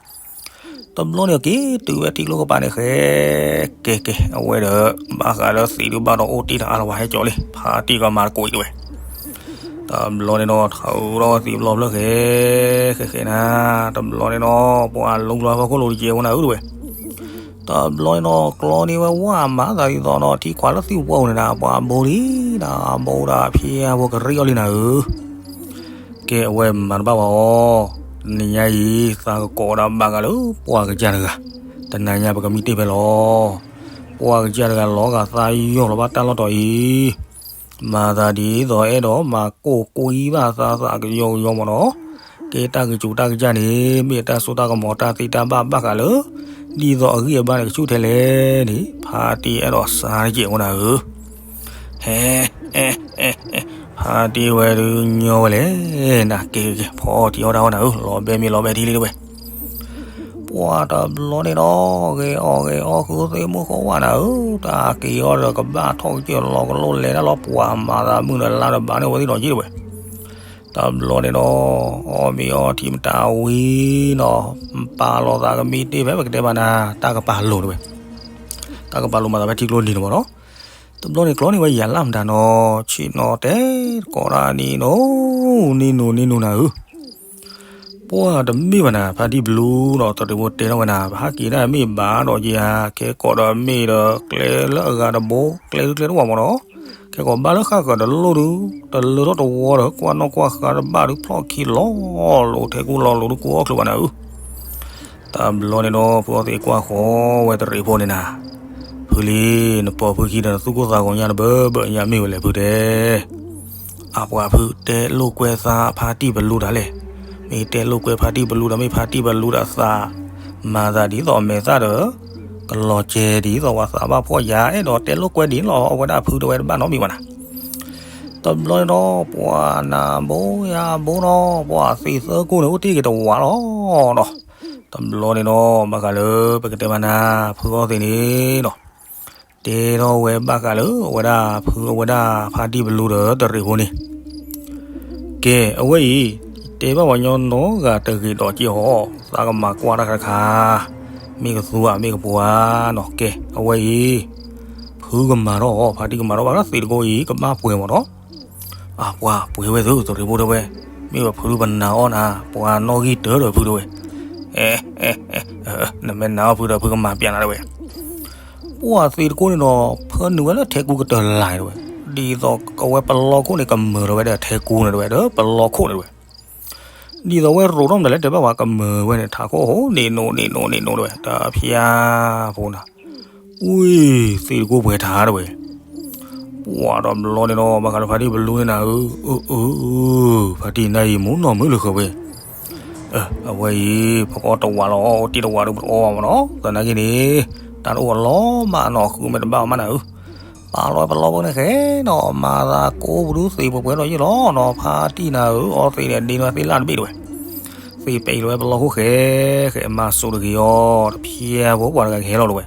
တဘျီန့ၣ်က့ၤတုၤဝဲထံကျိကပၤန့ၣ်ဃဲ, ကဲကဲ အဝဲဒီး ဘၣ်ဃးလၢသံးဒုးဘၣ်ဒီးအိၣ်တ့ၢ်တအါလၢၤဘၣ် ဟဲကၠီလံ ဖါတံၢ်ကမၤတကိးအံၤတဲဝဲ. တဘျီန့ၣ်ဒီး ထးအုးထီၣ်သံးဘျီဖျၢၣ်ဃဲ, ဃဲဃဲနၤ, တဘျီန့ၣ်ဒီး ပှၤလူၤလီၤဖီခိၣ်လိၤတကဲးဖိနၤဧၢတဲဝဲ. တဘျီန့ၣ်ဒီး ကျီန့ၢ်ဝဲဝၣ်မၤသးဒ်သိးဒီး ထံခွးလၢသံၣ်ပူၤပှၢ်ပူၤန့ၣ်နၤ ပှၤဘိလံနၤ ဘိဒီးဖဲအဖိကရံၣ်အီၤလံနၤဧၢ ကဲအဝဲမၤတဘၣ်ဘၣ်အီၤ, တနံၤညါအံၤ သးကကိးဝဲဒၣ်ဘၣ်ဃးလၢပှၤကစၢ်တဂၤ, တနံၤညါပကမံတ့ၢ်ဖဲလီၤ. ပှၤကစၢ်တဂၤလီၤဂာ်သးယီၤလီၤဘၣ်တၢ်လီၢ်တီၤအံၤ, မၤသးဒ်သိးအဲၣ်ဒိးမၤကိၢ်ကွံဘၣ်သးသးကယီကယီမးနီၤ, ကဲတၢ်ကစူၤတၢ်ကစၢ်န့ၣ် မ့ၢ်တၢ်စိတၢ်ကမီၤတၢ်သ့တၢ်ဘၣ်ဘၣ်ဃးလၢ ဒ်သိးအဂံၢ်အဘါန့ၣ် ကဆူၣ်ထဲလဲၣ်န့ၣ် ဖါတံၢ်အဲၣ်ဒိးစါတကဲးဖိနၤဧၢ ဟဲ ဖါတံၢ်ဝဲဒုးညီဝဲလဲၣ်, နက့ၤက့ၤ ဖီအီၣ်ထံအီၣ်တၢ်အီၣ်နၤဧၢ, လီၤဘဲမ့ၤလီၤဘဲထံလံတဲဝဲ. ပှၤတဘျီန့ၣ်ဒီး ဂဲၤအီၣ်ဂဲၤအီၣ်ဃုသ့ၣ်မုၢ်ဃီဝဲနၤဧၢ, တၢ်က့ၤအီၣ်ဒီးကဘၣ်ထီၣ်ကစၢၢ်လီၤကလိလီၤလီၤ, ပှၤမၤသးမုၢ်နၤလါဒီးဘၣ်န့ၢ်ဝဲသ့ၣ်ဒီးက့တဲဝဲ. တဘျီန့ၣ်ဒီး အီၣ်မ့ၤအီထံမတၤဝံၤနီၤ, ပာ်လီၤသးကမံတ့ၢ်ဖဲပကတဲဘၣ်နၤ တၢ်ကပၤလိၤတဲဝဲ. တၢ်ကပၤလိၤမၤသးဖဲထံကျိနံၤန့ၣ်မးနီၤ. တဘျီန့ၣ်ကျီန့ၢ်ဝဲယၤလၢ်မတၤနီၤ, ဆ့ၣ်နီၤတဲ ကိးဒၣ်နံၤနိ နံၤနိ နံၤနိနၤဧၢ, ပှၤတမ့ၢ်ဘၣ်နၤ ဖါတံၢ်ဘလူဒီး တရံးဖိတဲထီၣ်ဝဲနၤ ပဟးက့ၤဒၣ်မ့ၢ်ဘၣ်ဒီးယၤ ကဲကိးဒီးမ့ၢ်ဒီး ကျဲလၢအဂၤတဘိ ကျဲဒုကျဲတဝၢ်မးနီၤ, ကဲကိးဘၣ်လၢဃၣ်ဃၢၤတလိၣ်ဒု တလၢထီၣ်တဝီဒီး ကွၢ်နီၣ်ကွၢ်ဃါတဘၣ်ဒု ဖျီၣ်ခံလီၤလိၤ ထဲကူလီၤလိၤဒု ကူအီၣ်ချုးဘၣ်နၤဧၢ. တဘျီန့ၣ်ဒီး ဖုအီသံးကွၢ်ဃီဝဲတရံးဖိန့ၣ်နၤ, ဖုလံ, နပိာ်ဖုခံဒီးနသူၣ်ကိၢ်သးဂီၤညါတဘၢဘၢညါမ့ၢ်ဝဲလဲၣ်ဖုတဲ အပှၤဖုတဲလိာ်ကွဲသးဖါတံၢ်ပလူတၢ်လဲၣ်, မ့ၢ်တဲလိာ်ကွဲဖါတံၢ်ပလူဒီး မ့ၢ်ဖါတံၢ်ပလူဒီးသး, မၤသးဒ်သိးမဲာ်သၣ်ဒီး ကလီၤကဲဒ်သိးပှၤသးဘၣ်ဖှီၣ်ယၤ အဲၣ်ဒိးတဲလိာ်ကွဲဒ်န့ၣ်လီၤ အဝဲဒၣ်ဖုတဲဝဲတဘၣ်နီတမံၤဘၣ်နၤ. တဘျီန့ၣ်ဒီး ပှၤနၤဘိယၤဘိနီၤ ပှၤသံးသၢကိၢ်န့ၣ် အိၣ်တ့ၢ်က့ၤတဝးလီၤဒီး တဘျီန့ၣ်ဒီး ဘၣ်ဃးလၢ ပကတဲဘၣ်နၤ ဖုအီသံးန့ၣ်ဒီး တဲထီၣ်ဝဲဘၣ်ဃးလၢ အဝဲဒၣ်ဖုအဝဲဒၣ်ဖါတံၢ်ပလူဒီးတရံးဖိန့ၣ်, ကဲ အဝဲအံၤ တဲဘၣ်ပှၤကညီနီတဂၤတဂ့ၤဒီးက့ၤဟီ, သးကမၤကွၢ်တၢ်တခါတခါ, မ့ၢ်ကသူဧါ မ့ၢ်ကပှၤဧါနီၤ, ကဲ အဝဲအံၤ ဖုကမၤထီၣ် ဖါတံၢ်ကမၤထီၣ်ဘၣ်လၢသံးတကိၢ်အံၤ ကဘၣ်ပှဲၤမးနီၤ. အပှၤပှဲၤဝဲသု တရံးဖိတဲဝဲ, မ့ၢ်ပဖုပနာ်အီၣ်နၤ, ပှၤနီၣ်ဂံၢ်တၢဒီးဖုတဲဝဲ. အဲ အဲ အဲ နမ့ၢ်နာ်အီၣ်ဖုဒီးဖုကမၤပျဲနၤတဲဝဲ. ပှၤသံးတကိၢ်န့ၣ်ဒီး ဖၢနုာ်ဝဲလၢထဲကူကတၢၢ်လၢ်တဲဝဲ, ဒ်သိးအဝဲပလီခိၣ်န့ၣ် ကမၢၢ်ထီၣ်ဝဲဒီးထဲကူန့ၣ်တဲဝဲ, ဒီးပလီခိၣ်န့ၣ်တဲဝဲ. ဒ်သိးအဝဲရိးထီၣ်မတၤလဲၣ်တဲဘၣ်ပှၤကမၢၢ်ဝဲန့ၣ် ထးခိၣ်ဟိန့ၣ်နိးန့ၣ်နိးန့ၣ်နိးတဲဝဲ, တဖျါဖိနၤ ဝံၤ သံးတကိၢ်ပှဲၤထါတဲဝဲ. ပှၤဒီးဘျီန့ၣ်ဒီး ဘၣ်ဃးဒီးဖါတံၢ်ပလူန့ၣ်နၤဧၢ, အၢ အၢ ဖါတံၢ်နၤအံၤမူနီၢ်မုာ်လၢဃၢၤဝဲ, အဝဲအံၤ ပကအီၣ်တဝးလီၤ အီၣ်တ့ၢ်တဝးဒီးပကအီၣ်ဘၣ်မးနီၤ, သနာ်က့န့ၣ် တၢ်တအိၣ်အလီၤမးနီၤ ဃုမ့ၢ်တဘၣ်မးနၤဧၢ. ပာ်လီၤဝဲပလီဖိန့ၣ်ဃဲနီၤ မၤသးကိးပဒုသံးပှဲၤပှဲၤဒီးယုၢ်လီၤနီၤ, ဖါတံၢ်နၤဧၢ အီသံးန့ၣ် ဒ့နသ့ၣ်လၢ်တဘ့ၣ်တဲဝဲ. သ့ၣ်ပဲာ်လီၤဝဲပလီခိၣ်ဃဲ ဃဲမၤစိးတဂ့ၤအီၤ တဖျါဖိပှၤတဂၤကဟဲလီၤတဲဝဲ.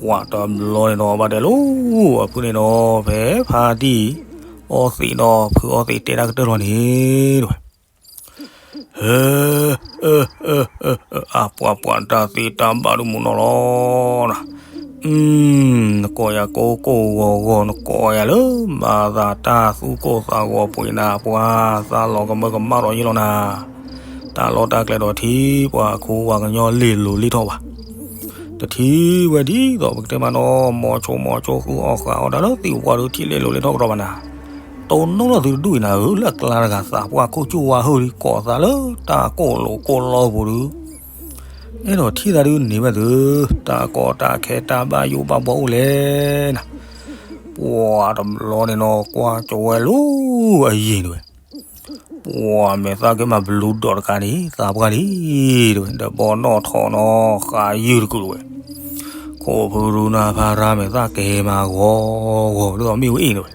ဝံၤတဘျီန့ၣ်ဒီး ဘၣ်တဲလိၤ အဖုန့ၣ်ဒီး ဖဲဖါတံၢ်အီသံးဒီး ဖုအီသံးတဲတၢ်ကတၢၢ်လီၤန့ၣ်တဲဝဲ. ဟဲ အပှၤပှၤတၢ်သ့တၢ်ဘၣ်ဒုးမူနီၢ်လီၤနၤ, နကိးယၤကိးကိးဂီၤဂီၤ နကိးယၤလၢမၤသးတၢ်သူၣ်ကိၢ်သးဂီၤပှ့ၤနၤ ပှၤသးလီၤကမၢကမၣ်ဒီးယုၢ်လီၤနၤ, တၢ်လီၢ်တၢ်ကျဲဒီးထံ ပှၤခူပှၤကညီလ့ၤလိၤလ့ၤထီၣ်ဘၣ်. တ ထံၣ်ဝဲဒ်သိးပကတဲမးနီၤ, မိၤဆိမိၤဆိဃုအီၣ်ဃုအီၣ်တၢ်လၢသ့ၣ်ပှၢ်ဒီး ထံၣ်လဲလိာ်လဲထီၣ်ကဒီးဘၣ်နၤ, တိၢ်နီၣ်လီၤသုတဒူၣ်အံၤနၤဧၢ, လၢအကျါတဂၤသးပှၢ်ခိၣ်ကၠူၣ်ဝါဟုၣ်ဒီး ကိးသးလၢတၢ်ကိၢ်လိာ်ကိၢ်လီပူၤဒီး အဲၣ်ဒိးထံၣ်သးဒုးန့ၢ်ဝဲသု, တၢ်ကီတၢ်ခဲတၢ်ဘၣ်ယိၣ်ဘၣ်ဘှီအိၣ်လဲၣ်နၤ. ပှၤတဘျီန့ၣ်နီၤ ကွၢ်ကၠီၤဝဲလၢအယံၤတဝဲ, ပှၤမဲာ်သၣ်က့မၤဘလူးဒီးတကးန့ၣ် သးပှၢ်လံတဝဲ, ဒီးဘီနီၣ်ထီၣ်နီၤ ဃးယုၢ်တကုာ်တဝဲ, ခိၣ်ဖုရူနၢ်ဖါရၢ်မဲာ်သၣ်က့မၤဂီၤဂီၤ ဒ်သိးမ့ၣ်အူအ့ၣ်တဝဲ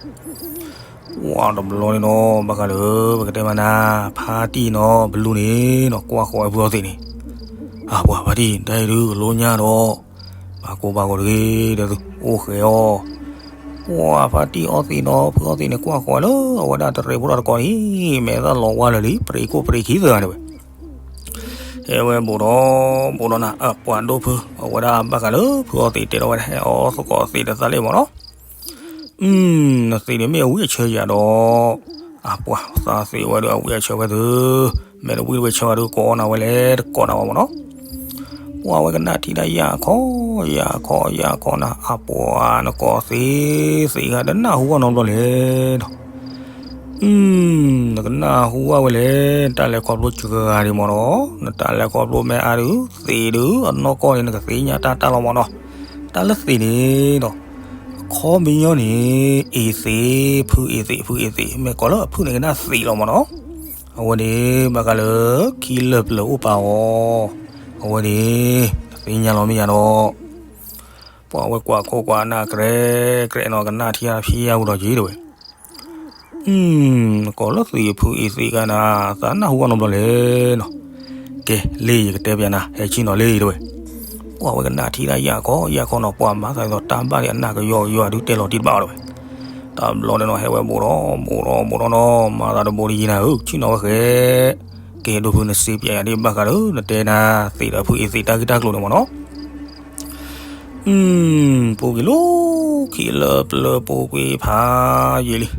ပှၤတဘျီန့ၣ်နီၤ ဘၣ်ဃးလၢ ပကတဲမးနၤ ဖါတံၢ်နီၤ ဘလူးန့ၣ်နီၤ ကွၢ်ဃီၤဝဲဖုအီသံးန့ၣ်, အပှၤဖါတံၢ် တၢ်အံၤဒုးကလိညါဒီး ပှၤကိးပှၤကိးတဂ့ၤ ဒီးသုအိၣ်ဃဲၤအီၤ, ပှၤဖါတံၢ်အီသံးနီၤ ဖုအီသံးန့ၣ် ကွၢ်ဃီၤဝဲလၢအဝဲဒၣ်တရံးဖိတၢ်တကီန့ၣ် မဲာ်သၣ်လီၤဝါလၢာ်လံ ပရံးခိၣ်ပရံးခံသၢဂၤန့ၣ်ဝဲ ဟဲဝဲဘူးဒီး ဘူးဒီးနၤ အပှၤဒိၣ်ဖု အဝဲဒၣ်ဘၣ်ဃးလၢဖုအီသံးတဲထီၣ်ဝဲဒၣ် ဟဲအီသကိးသံးတသးလံမ့ၢ်နီၤ, နသံးန့ၣ်မ့ၢ်အဝံအဆၢယၤဒီး အပှၤသးသံးဝဲဒီးအဝံအဆၢဝဲသု, မ့ၢ်တဝံတဝဲဆၢဂၤဒီး ကိးအီနၤဝဲလဲၣ် တကိးနၤဝဲမ့ၢ်နီၤ, ပှၤဝဲကနၣ်ထံၣ်ဒၣ်ယၢ်ခီ ယၢ်ခီ ယၢ်ခီနၤ အပှၤနကိးသံး သံးဂၤတနၢ်ဟူဘၣ်နီတဘျီလဲၣ်နီၤ နကနၢ်ဟူဘၣ်ဝဲလဲၣ် နတၢ်လဲၤခီဖျိစှၤဂၤဒံးမ့ၢ်နီၤ, နတၢ်လဲၤခီဖျိမ့ၢ်အါဒုး သံးဒုး အနီၢ်ကီၢ်န့ၣ် နကသ့ၣ်ညါတၢ်တၢ်လီၤမ့ၢ်နီၤ, တၢ်လၢသံးန့ၣ်ဒီး အခီပညီန့ၣ် အ့ၣ်သံး ဖုအ့ၣ်သံး ဖုအ့ၣ်သံး မ့ၢ်ကိးလၢအဖုၣ်န့ၣ်ကနၣ်သံးလီၤမ့ၢ်နီၤ, အဝဲန့ၣ် ဘၣ်ဃးလၢ ခံလၢၢ်ပျၢၤအိၣ်ပာ်အီၤ, အဝဲန့ၣ် တသ့ၣ်ညါလီၤမ့ၢ်ယၤဒီး ပှၤဝဲကွၢ်ခိၣ်ကွၢ်နၢ် ကြဲကြဲနီၤ ကနၣ်ထံၣ်ဖံးအါဝံၤဒီးက့ၤတဝဲ, ကိးလၢသံးအဖုအ့ၣ်သံးဂၤနၤ သးနၢ်ဟူဘၣ်နီတဘျီလဲၣ်နီၤ, ကဲ လၢယကတဲပျးနၤ ဟဲဆ့ၣ်နီၤလၢတဝဲ, ပှၤဝဲကနၣ်ထံၣ်ဒၣ်ယၢ်ခီ ယၢ်ခီနီၤ ပှၤမၤသးဒ်သိးတၢ်ဘၣ်ဒံးအနၢ်ကယီကယီဒုးတဲလီၤတံၢ်တဘၣ်အီၤတဝဲ, တဘျီန့ၣ်နီၤ ဟဲဝဲဘူးဒီး ဘူးဒီး ဘူးဒီးနီၤ မၤသးတဘူးတယံၤနၤဧၢ ဆ့ၣ်နီၤဝဲဃဲ ကဲဒိၣ်ဖု နစ့ပျးယၤဒ်ဘၣ်ဃးဒီး နတဲနၤ သံးဒီးဖုအ့ၣ်သံးတၢ်ဂ့ၢ်တၢ်ကျိၤန့ၣ်မ့ၢ်နီၤ, ပူၤကွံာ်လီၤ ခံလၢပျၢၤပူၤကွံာ်ဖးယံာ်လံ,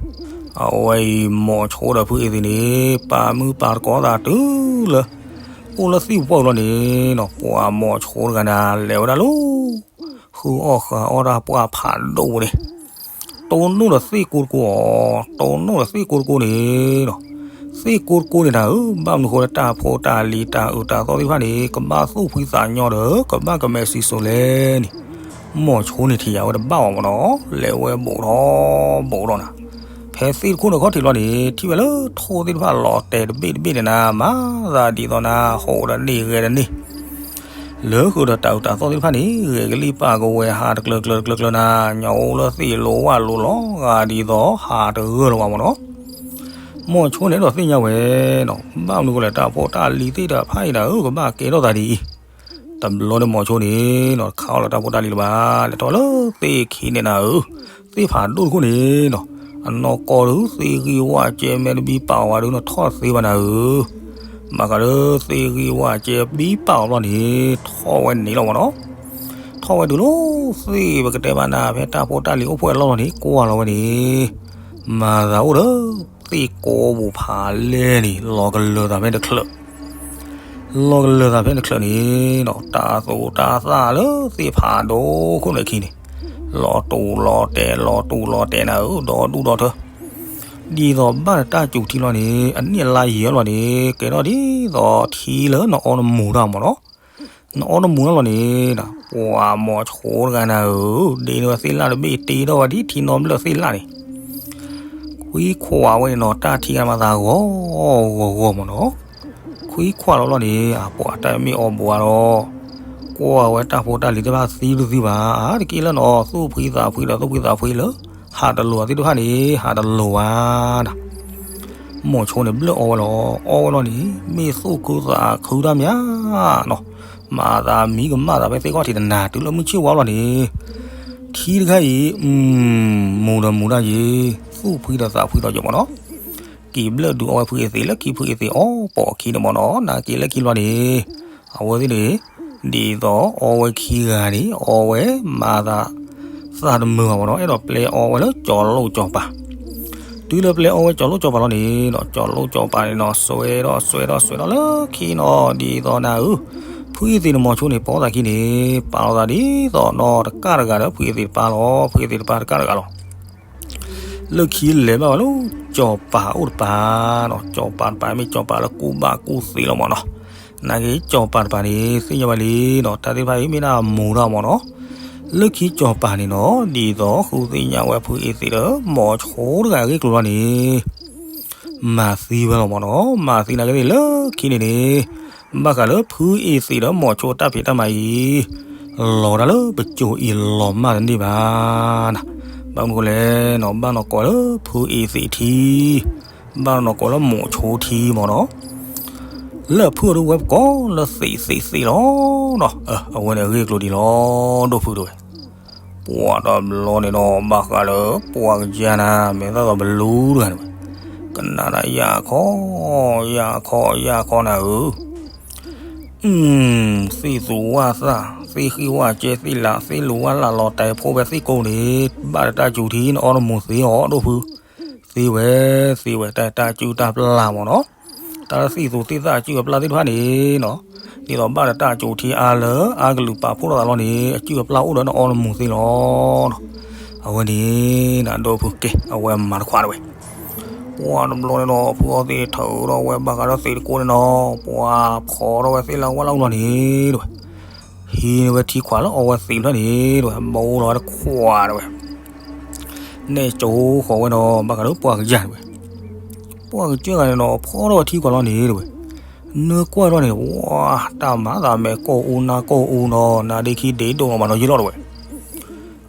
အဝဲအံၤ မိၤဆိဒီးဖုအ့ၣ်သံးန့ၣ် ပာ်မုၢ်ပာ်သကိးသးတုၤလၢ အိၣ်လၢသံၣ်ပှၢ်ပူၤလီၤန့ၣ်နီၤ ပှၤမိၤဆိတဂၤန့ၣ် လဲၤဝဲဒၣ်လၢ ဃုအီၣ်ဃုအီၣ်တၢ်ပှၢ်ဖးဒိၣ်ပူၤန့ၣ် တိၢ်နီၣ်ဒီးသ့ၣ်ကိတကိအီၤ, တိၢ်နီၣ်ဒီးသ့ၣ်ကိတကိန့ၣ်နီၤ, သ့ၣ်ကိတကိန့ၣ်နၤဧၢ, ဘၣ်မနုၤဃိလၢတၢ်ဖိတၢ်လံၤတၢ်အုးတၢ်သီသ့ၣ်တဖၣ်န့ၣ် ကဘၣ်သူၣ်ဖှံသးညီဒီး ကဘၣ်ကမဲာ်စံၣ်စိၤလဲၣ်န့ၣ်, မိၤဆိန့ၣ်ထံၣ်ယၤဝဲတဘၣ်အီၤမ့ၢ်နီၤ, လဲၤဝဲဘူးထီၣ် ဘူးထီၣ်နၤ, ဖဲသ့ၣ်တခိၣ်န့ၣ်ခီၣ်ထံးလီၤန့ၣ် ထံၣ်ဝဲလၢထိၣ်သ့ၣ်တဖၣ်လီၤတဲာ်တဘ့ၣ်တဘ့ၣ်န့ၣ်နၤ, မၤသးဒ်သိးနၤ ဟိးဒီးန့ၢ်ဂဲၤဒီးန့ၢ် လၢဃုာ်ဒီးတၢ်အုးတၢ်သီသ့ၣ်တဖၣ်န့ၣ် ဂဲၤကလံၣ်ပာ်ကဝဲၤဟးတကျၢၤကျၢၤတကျၢၤကျၢၤနၤ, ညါအိၣ်လၢသ့ၣ်လိၤဝၣ်လိၤလီၤဂာ်ဒ်သိးဟးတဂၢၢ်လၢၤဘၣ်မ့ၢ်နီၤ, မိၤဆိန့ၣ်ဒီးသ့ၣ်ညါဝဲနီၤ, ဘၣ်မနုၤဃိလဲၣ် တၢ်ဖိတၢ်လံၤသ့ၣ်တဖၣ်အံၤနၤဧၢ ကဘၣ်ကဲထီၣ်သးဒ်အံၤ, တဘျီန့ၣ်မိၤဆိန့ၣ်နီၤ ခးအီၣ်လၢတၢ်ဖိတၢ်လံၤလၢၤဘၣ်, လဲၤထီၣ်လၢသ့ၣ်ခံန့ၣ်နၤဧၢ, သ့ၣ်ဖးဒိၣ်တခိၣ်န့ၣ်နီၤ, အနီၢ်ကီၢ်ဒုး သ့ၣ်ဂံၢ်ဝၣ်ကဲမဲာ်တဘံပာ်အီၤဘၣ်ဒုး နထီၣ်သ့ဘၣ်နၤဧၢ, ဘၣ်ဃးလၢသ့ၣ်ဂံၢ်ဝၣ်ကဲဘံပာ်အီၤဘျီန့ၣ် ထီၣ်ဝဲန့ၣ်လီၤမ့ၢ်နီၤ, ထီၣ်ဝဲတုၤလီၤ သ့ၣ်ပကတဲဘၣ်နၤ ဖဲတၢ်ဖိတၢ်လံၤအိၣ်ဖှိၣ်အလီၢ်လီၤန့ၣ် ကွၢ်လီၤဝဲန့ၣ်, မၤသးအိၣ်ဒီး သ့ၣ်ကိးပူၤဖးလဲၢ်န့ၣ် လီၤကလၢၤသးဖဲတချၢး လီၤကလၢၤသးဖဲတချၢးန့ၣ်နီၤ, တၢ်သူၣ်တၢ်သၣ်လၢသ့ၣ်ဖးဒိၣ်ခိၣ်န့ၣ်ခံန့ၣ်, လီၤတူာ်လီၤတဲာ် လီၤတူာ်လီၤတဲာ်နၤဧၢ, ဒီဒူၣ်ဒီထၢ, ဒ်သိးဘၣ်နတၢ်စူၤထံလီၤန့ၣ် အနံၣ်အလါယံာ်လီၤန့ၣ် ကဲထီၣ်ဒ်သိးထံလၢနအီနမူၤတၢ်မ့ၢ်နီၤ, နအီနမူၤတၢ်လီၤန့ၣ်, ပှၤမိၤဆိတဂၤနၤဧၢ, ဒ့န့ၢ်ဝဲသ့ၣ်လၣ်တဘ့ၣ် တ့ထီၣ်ဝဲဒ်ထံနီတဘျၢၣ်သ့ၣ်လၣ်န့ၣ် ခွံခွါဝဲန့ၣ်နီၤ တၢ်ထံၣ်ကမၤသးဂီၤဂီၤဂီၤမ့ၢ်နီၤ, ခွံခွါလီၤလီၤန့ၣ် အပှၤတၢ်မ့ၢ်အီၣ်ဘိးအါဒီး, ကွၢ်ဝဲတၢ်ဖိတၢ်လံၤသ့ၣ်တဖၣ်သံတသံဘၣ်, အါတက့ၢ်လၢနီၤ သူၣ်ဖှံသးဖှံဒီးသူၣ်ဖှံသးဖှံလၢ ဟးတလိၤသ့ၣ်တဖၣ်န့ၣ် ဟးတလိၤဘၣ်နၤ မိၤဆိန့ၣ်ဘျၢၣ်အီဝဲလီၤ, အီဝဲလီၤန့ၣ် မ့ၢ်သူၣ်ခုသးခုတၢ်မးနီၤ, မၤသးမံကမၣ်သးဖဲသ့ၣ်ခီၣ်ထံးတနၤ တုၤလၢမုၢ်ဆ့ၣ်ဝါလီၤန့ၣ်, ထံတခါအံၤ မူၤဒီးမူၤတၢ်ယ့ၤ, သူၣ်ဖှံဒီးသးဖှံဒီးယ့ၤမ့ၢ်နီၤ, က့ၤဘျၢၣ်ဒုးအီဝဲဖုအ့သ့း လၢခံဖုအ့သ့းအီပီၢ်ခံန့ၣ်မ့ၢ်နီၤ, နာ်က့ၤလၢခံလီၤန့ၣ်, အဝဲသ့ၣ်န့ၣ် ဒ်သိးအီဝဲခံဂၤန့ၣ် အီဝဲမၤသး သးတမုာ်ဘၣ်မ့ၢ်နီၤ, အဲၣ်ဒိးပျဲအီဝဲလၢကၠီၤလိၣ်ကၠီၤပၤ, တုၤလၢပျဲအီဝဲကၠီၤလိၣ်ကၠီၤပၤလီၤန့ၣ်နီၤ, ကၠီၤလိၣ်ကၠီၤပၤန့ၣ်နီၤ စွဲဒီးစွဲဒီးစွဲဒီးလၢခံနီၤ, ဒ်သိးနၤဧၢ, ဖုအ့သ့ၣ်န့ၣ်မိၤဆိန့ၣ် ပိာ်သးခံန့ၣ် ပာ်လီၤသးဒ်သိးနီၢ်တကၣ်တဂၤဒီး ဖုအ့သ့ၣ်တပၤလီၤ. ဖုအ့သ့ၣ်တပၤတကၣ်တဂၤလီၤ. လၢခံလဲၤဘၣ်ဝဲလၢ ကၠီၤပၤအိၣ်တပၤနီၤ. ကၠီၤပၤတပၤမ့ၢ်ကၠီၤပၤလၢကူၣ်ဘၣ်ကူၣ်သ့လီၤမၢ်နီၤ. နာ်က့ကၠီၤပၤတပၤန့ၣ် သ့ၣ်ညါဝဲလံနီၤ, တၢ်သ့ၣ်တဖၣ်အံၤမ့ၢ်ဒၣ်မူၤတၢ်မၢ်နီၤ. လၢခံကၠီၤပၤန့ၣ်နီၤ ဒ်သိးဃုသ့ၣ်ညါဝဲဖုအ့သ့ၣ်ဒီးမိၤဆိတဂၤအဂ့ၢ်အကျိၤလီၤန့ၣ် မၤသံဝဲလီၤမၢ်နီၤ. မၤသံနာ်က့န့ၣ် လၢခံန့ၣ်န့ၣ် ဘၣ်ဃးလၢဖုအ့သ့ၣ်ဒီးမိၤဆိတၢ်ဖံးတၢ်မၤအံၤ လီၤတၢ်လၢပစိၤအံၤလီၤမၢ်တန့ၢ်ဘၣ်နၤ. ဘၣ်မနုၤဃိလဲၣ်နီၤ, ဘၣ်နီၢ်ကိးလၢဖုအ့သ့ၣ်ထံ, ဘၣ်နီၢ်ကိးလၢမိၤဆိထံမၢ်နီၤ. လၢဖုအဒိဝဲပကိးလၢသ့ၣ်သ့ၣ်သ့ၣ်လီၤနီၤ. အဝဲန့ၣ်အဂ့ၢ်အကျိၤဒ်လီၤ ဒိၣ်ဖုတဲဝဲ. ပှၤတဘျီန့ၣ်နီၤ ဘၣ်ဃးလၢပှၤကယၤနၤ မဲာ်သၣ်သီဘလူတဂၤန့ၣ်ဝဲ, ကနၣ်ဒၣ်ယၢ်ခီ, ယၢ်ခီ, ယၢ်ခီနၤဧၢ, သ့ၣ်သူၣ်ဝၣ်သၣ်, သ့ၣ်ဃံၣ်ဝၣ်ကဲ, သ့ၣ်လး, သ့ၣ်လူၤဝၣ်လးလီၤတဲာ်ဖိဖဲသ့ၣ်ကိးန့ၣ်, ဘၣ်တၢ်စူၤထံ နအီနမူၤသ့အီၤ ဒိၣ်ဖု, သ့ဝဲ, သ့ဝဲ, တၢ်တၢ်စုၣ်တၢ်ပျၢ်မၢ်နီၤ. တၢ်လၢသ့ၣ်သူၣ်သ့ၣ်သၣ်အစုၣ်အပျၢ်သ့ၣ်တဖၣ်န့ၣ်နီၤ, ဒ်သိးဘၣ်ဒီးတၢ်စူၤထံအါလၢအကလုၢ်ပာ်ဖှိၣ်ထီၣ်သးလီၤန့ၣ် အစုၣ်အပျၢ်အိၣ်ဒီးနအီနမူၤသ့လီၤ. အဝဲန့ၣ် နဒိၣ်ဖုကဲ အဝဲမၤတခွးတဝဲ. ပှၤတဘျီန့ၣ်နီၤ ဖုအီသံးထၢထီၣ်ဝဲဘၣ်ဃးဒီးသ့ၣ်တကိးန့ၣ်နီၤ, ပှၤဖီထီၣ်ဝဲသ့ၣ်လၢဝၣ်လၢ်လီၤန့ၣ်တဝဲ, ဟံးန့ၢ်ဝဲထံခွးလၢအီဝဲသ့ၣ်ဖျၢၣ်န့ၣ်တဝဲ, ဘိလီၤဝဲတခွးတဝဲ. နဲၣ်ကၠိဃီၤဝဲနီၤ ဘၣ်ဃးလၢပှၤကယၤတဝဲ. ပှၤကစၢၢ်ဂၤန့ၣ်နီၤ ဖီထီၣ်ဝဲထံခွးလီၤန့ၣ်တဝဲ, နၢကွၢ်ထီၣ်န့ၣ် ဝါ တၢ်မၤသးမဲာ်ကိၢ်အူနါကိၢ်အူနီၤ, နါဒ့ခံဒ့ဒိၣ်နီၤ မၤနီၤယ့ၢ်လီၤတဝဲ.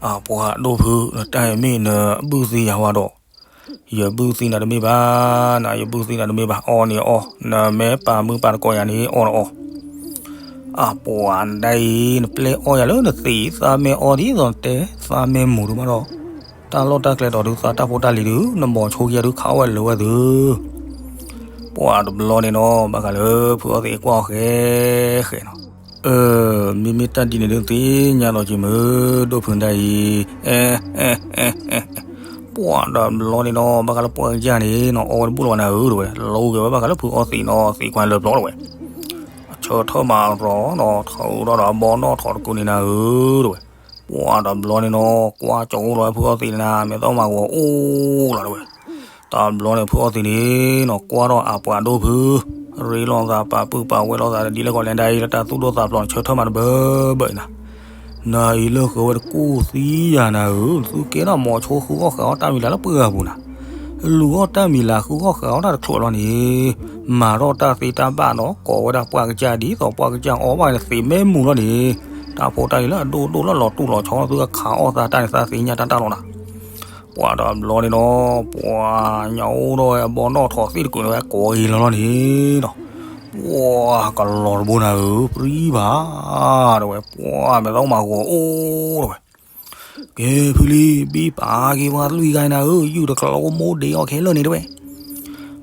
အပှၤဒိၣ်ဖု နတၢ်အံၤမ့ၢ်နဘုၣ်သံယၤဝဲဒီး, ယဘုၣ်သံနၤတမ့ၢ်ဘၣ်, နယဘုၣ်သံနၤတမ့ၢ်ဘၣ်, အီန့ၣ်အီ, နမ့ၢ်ပာ်မုၢ်ပာ်တကိးယၤန့ၣ် အီနအီ. အပှၤနဒၣ်အံၤ နပျဲအီယၤလၢနသ့ၣ်သးမဲာ်အီဒ်သိးနတဲသးမဲာ်မူၤဒုးမးဒီး, တၢ်လီၢ်တၢ်ကျဲဒီးဒုးသးတၢ်ဖိတၢ်လံၤဒုး နမိၤဆိကယၤဒုးခးအီၣ်ဝဲလၢၤဝဲသု ပှၤတဘျီန့ၣ်နီၤ ဘၣ်ဃးလၢဖုအီသံးကွၢ်အီၤဃဲဃဲနီၤ, အၢ မ့မ့ၢ်တၢ်ဒ်န့ၣ်ဒုးသ့ၣ်ညါလီၤက့ၤမုၢ် ဒိၣ်ဖုဒၣ်အံၤ, အဲ ပှၤတဘျီန့ၣ်နီၤ ဘၣ်ဃးလၢပှၤကယၤန့ၣ်နီၤ အီဝဲတဘူၣ်လီၤနၤဧၢတဝဲ, လီၤဂဲၤဝဲဘၣ်ဃးလၢဖုအီသံးနီၤ သံးကွၢ်လၢပျီတဝဲ, အဆၢထၢၣ်မးရီၤနီၤ ထၢထီၣ်ဒီးအဘီနီၣ်ထီၣ်တကုးန့ၣ်နၤဧၢတဝဲ. ပှၤတဘျီန့ၣ်နီၤ ကွၢ်ကၠီအိၣ်လီၤဖုအီသံးန့ၣ်နၤ မဲာ်သီမးဂီၤအိၣ်လီၤတဝဲ. တဘျီန့ၣ် ဖုအီသံးန့ၣ်နီၤ ကွၢ်ထီၣ်အပှၤဒိၣ်ဖု, ရ့လိာ်သးပာ်ပုၢ်ပာ်ဝဲလိာ်သးဒ်လဲၣ်ကီးလဲၣ်ဒၣ်အံၤ လၢတၢ်သူၣ်ဒိၣ်သးဖျိးန့ၣ် ဆၢထၢၣ်မးတဘၢဘၢအံၤနၤ, နအံၤလၢဃုာ်ဝဲတကူၣ်သံယၤနၤဧၢ, သုကဲထီၣ်မိၤဆိဃုအီၣ်ဃုအီတၢ်မံၤလၢ်လၢပှၢ်ပူၤနၤ, လူၤအီၣ်တၢ်မံၤလၢ်ဃုအီၣ်ဃုအီတၢ်တချုးလီၤန့ၣ်, မၤထီၣ်တၢ်သ့တၢ်ဘၣ်နီၤ ကိးဝဲဒၣ်ပှၢ်ကစၢ်ဒ်သိးပှၢ်ကစၢ်အီၣ်ဘၣ်န့ၣ် သ့ၣ်မဲမူၤလီၤန့ၣ်, တၢ်ဖိတၢ်လံၤလၢအဒိၣ်ဒိၣ်လၢလီၤတူၢ်လီၤဆီ သုကခးအီၣ်သးတၢ်န့ၣ် သးသ့ၣ်ညါတၢ်တၢ်လီၤနၤ. ပှၤတဘျီန့ၣ်နီၤ ပှၤညါအိၣ်ဒီးအဘီနီၣ်ထီၣ်သ့ၣ်တကုးန့ၣ်ဝဲ ကိးဂ့ၤလီၤလီၤန့ၣ်နီၤ, ပှၤကလီၤတဘိနၤဧၢ ပြံဘၣ် တဝဲ ပှၤမဲာ်သီမးဂီၤအိၣ်တဝဲ. ကဲဖုလံ ဘံပာ်က့ၤပှၤလွံၢ်ဂၤနၤဧၢ ယုၢ်တကျိမိၢ်ဒ့အီၤခဲလၢာ်န့ၣ်တဝဲ.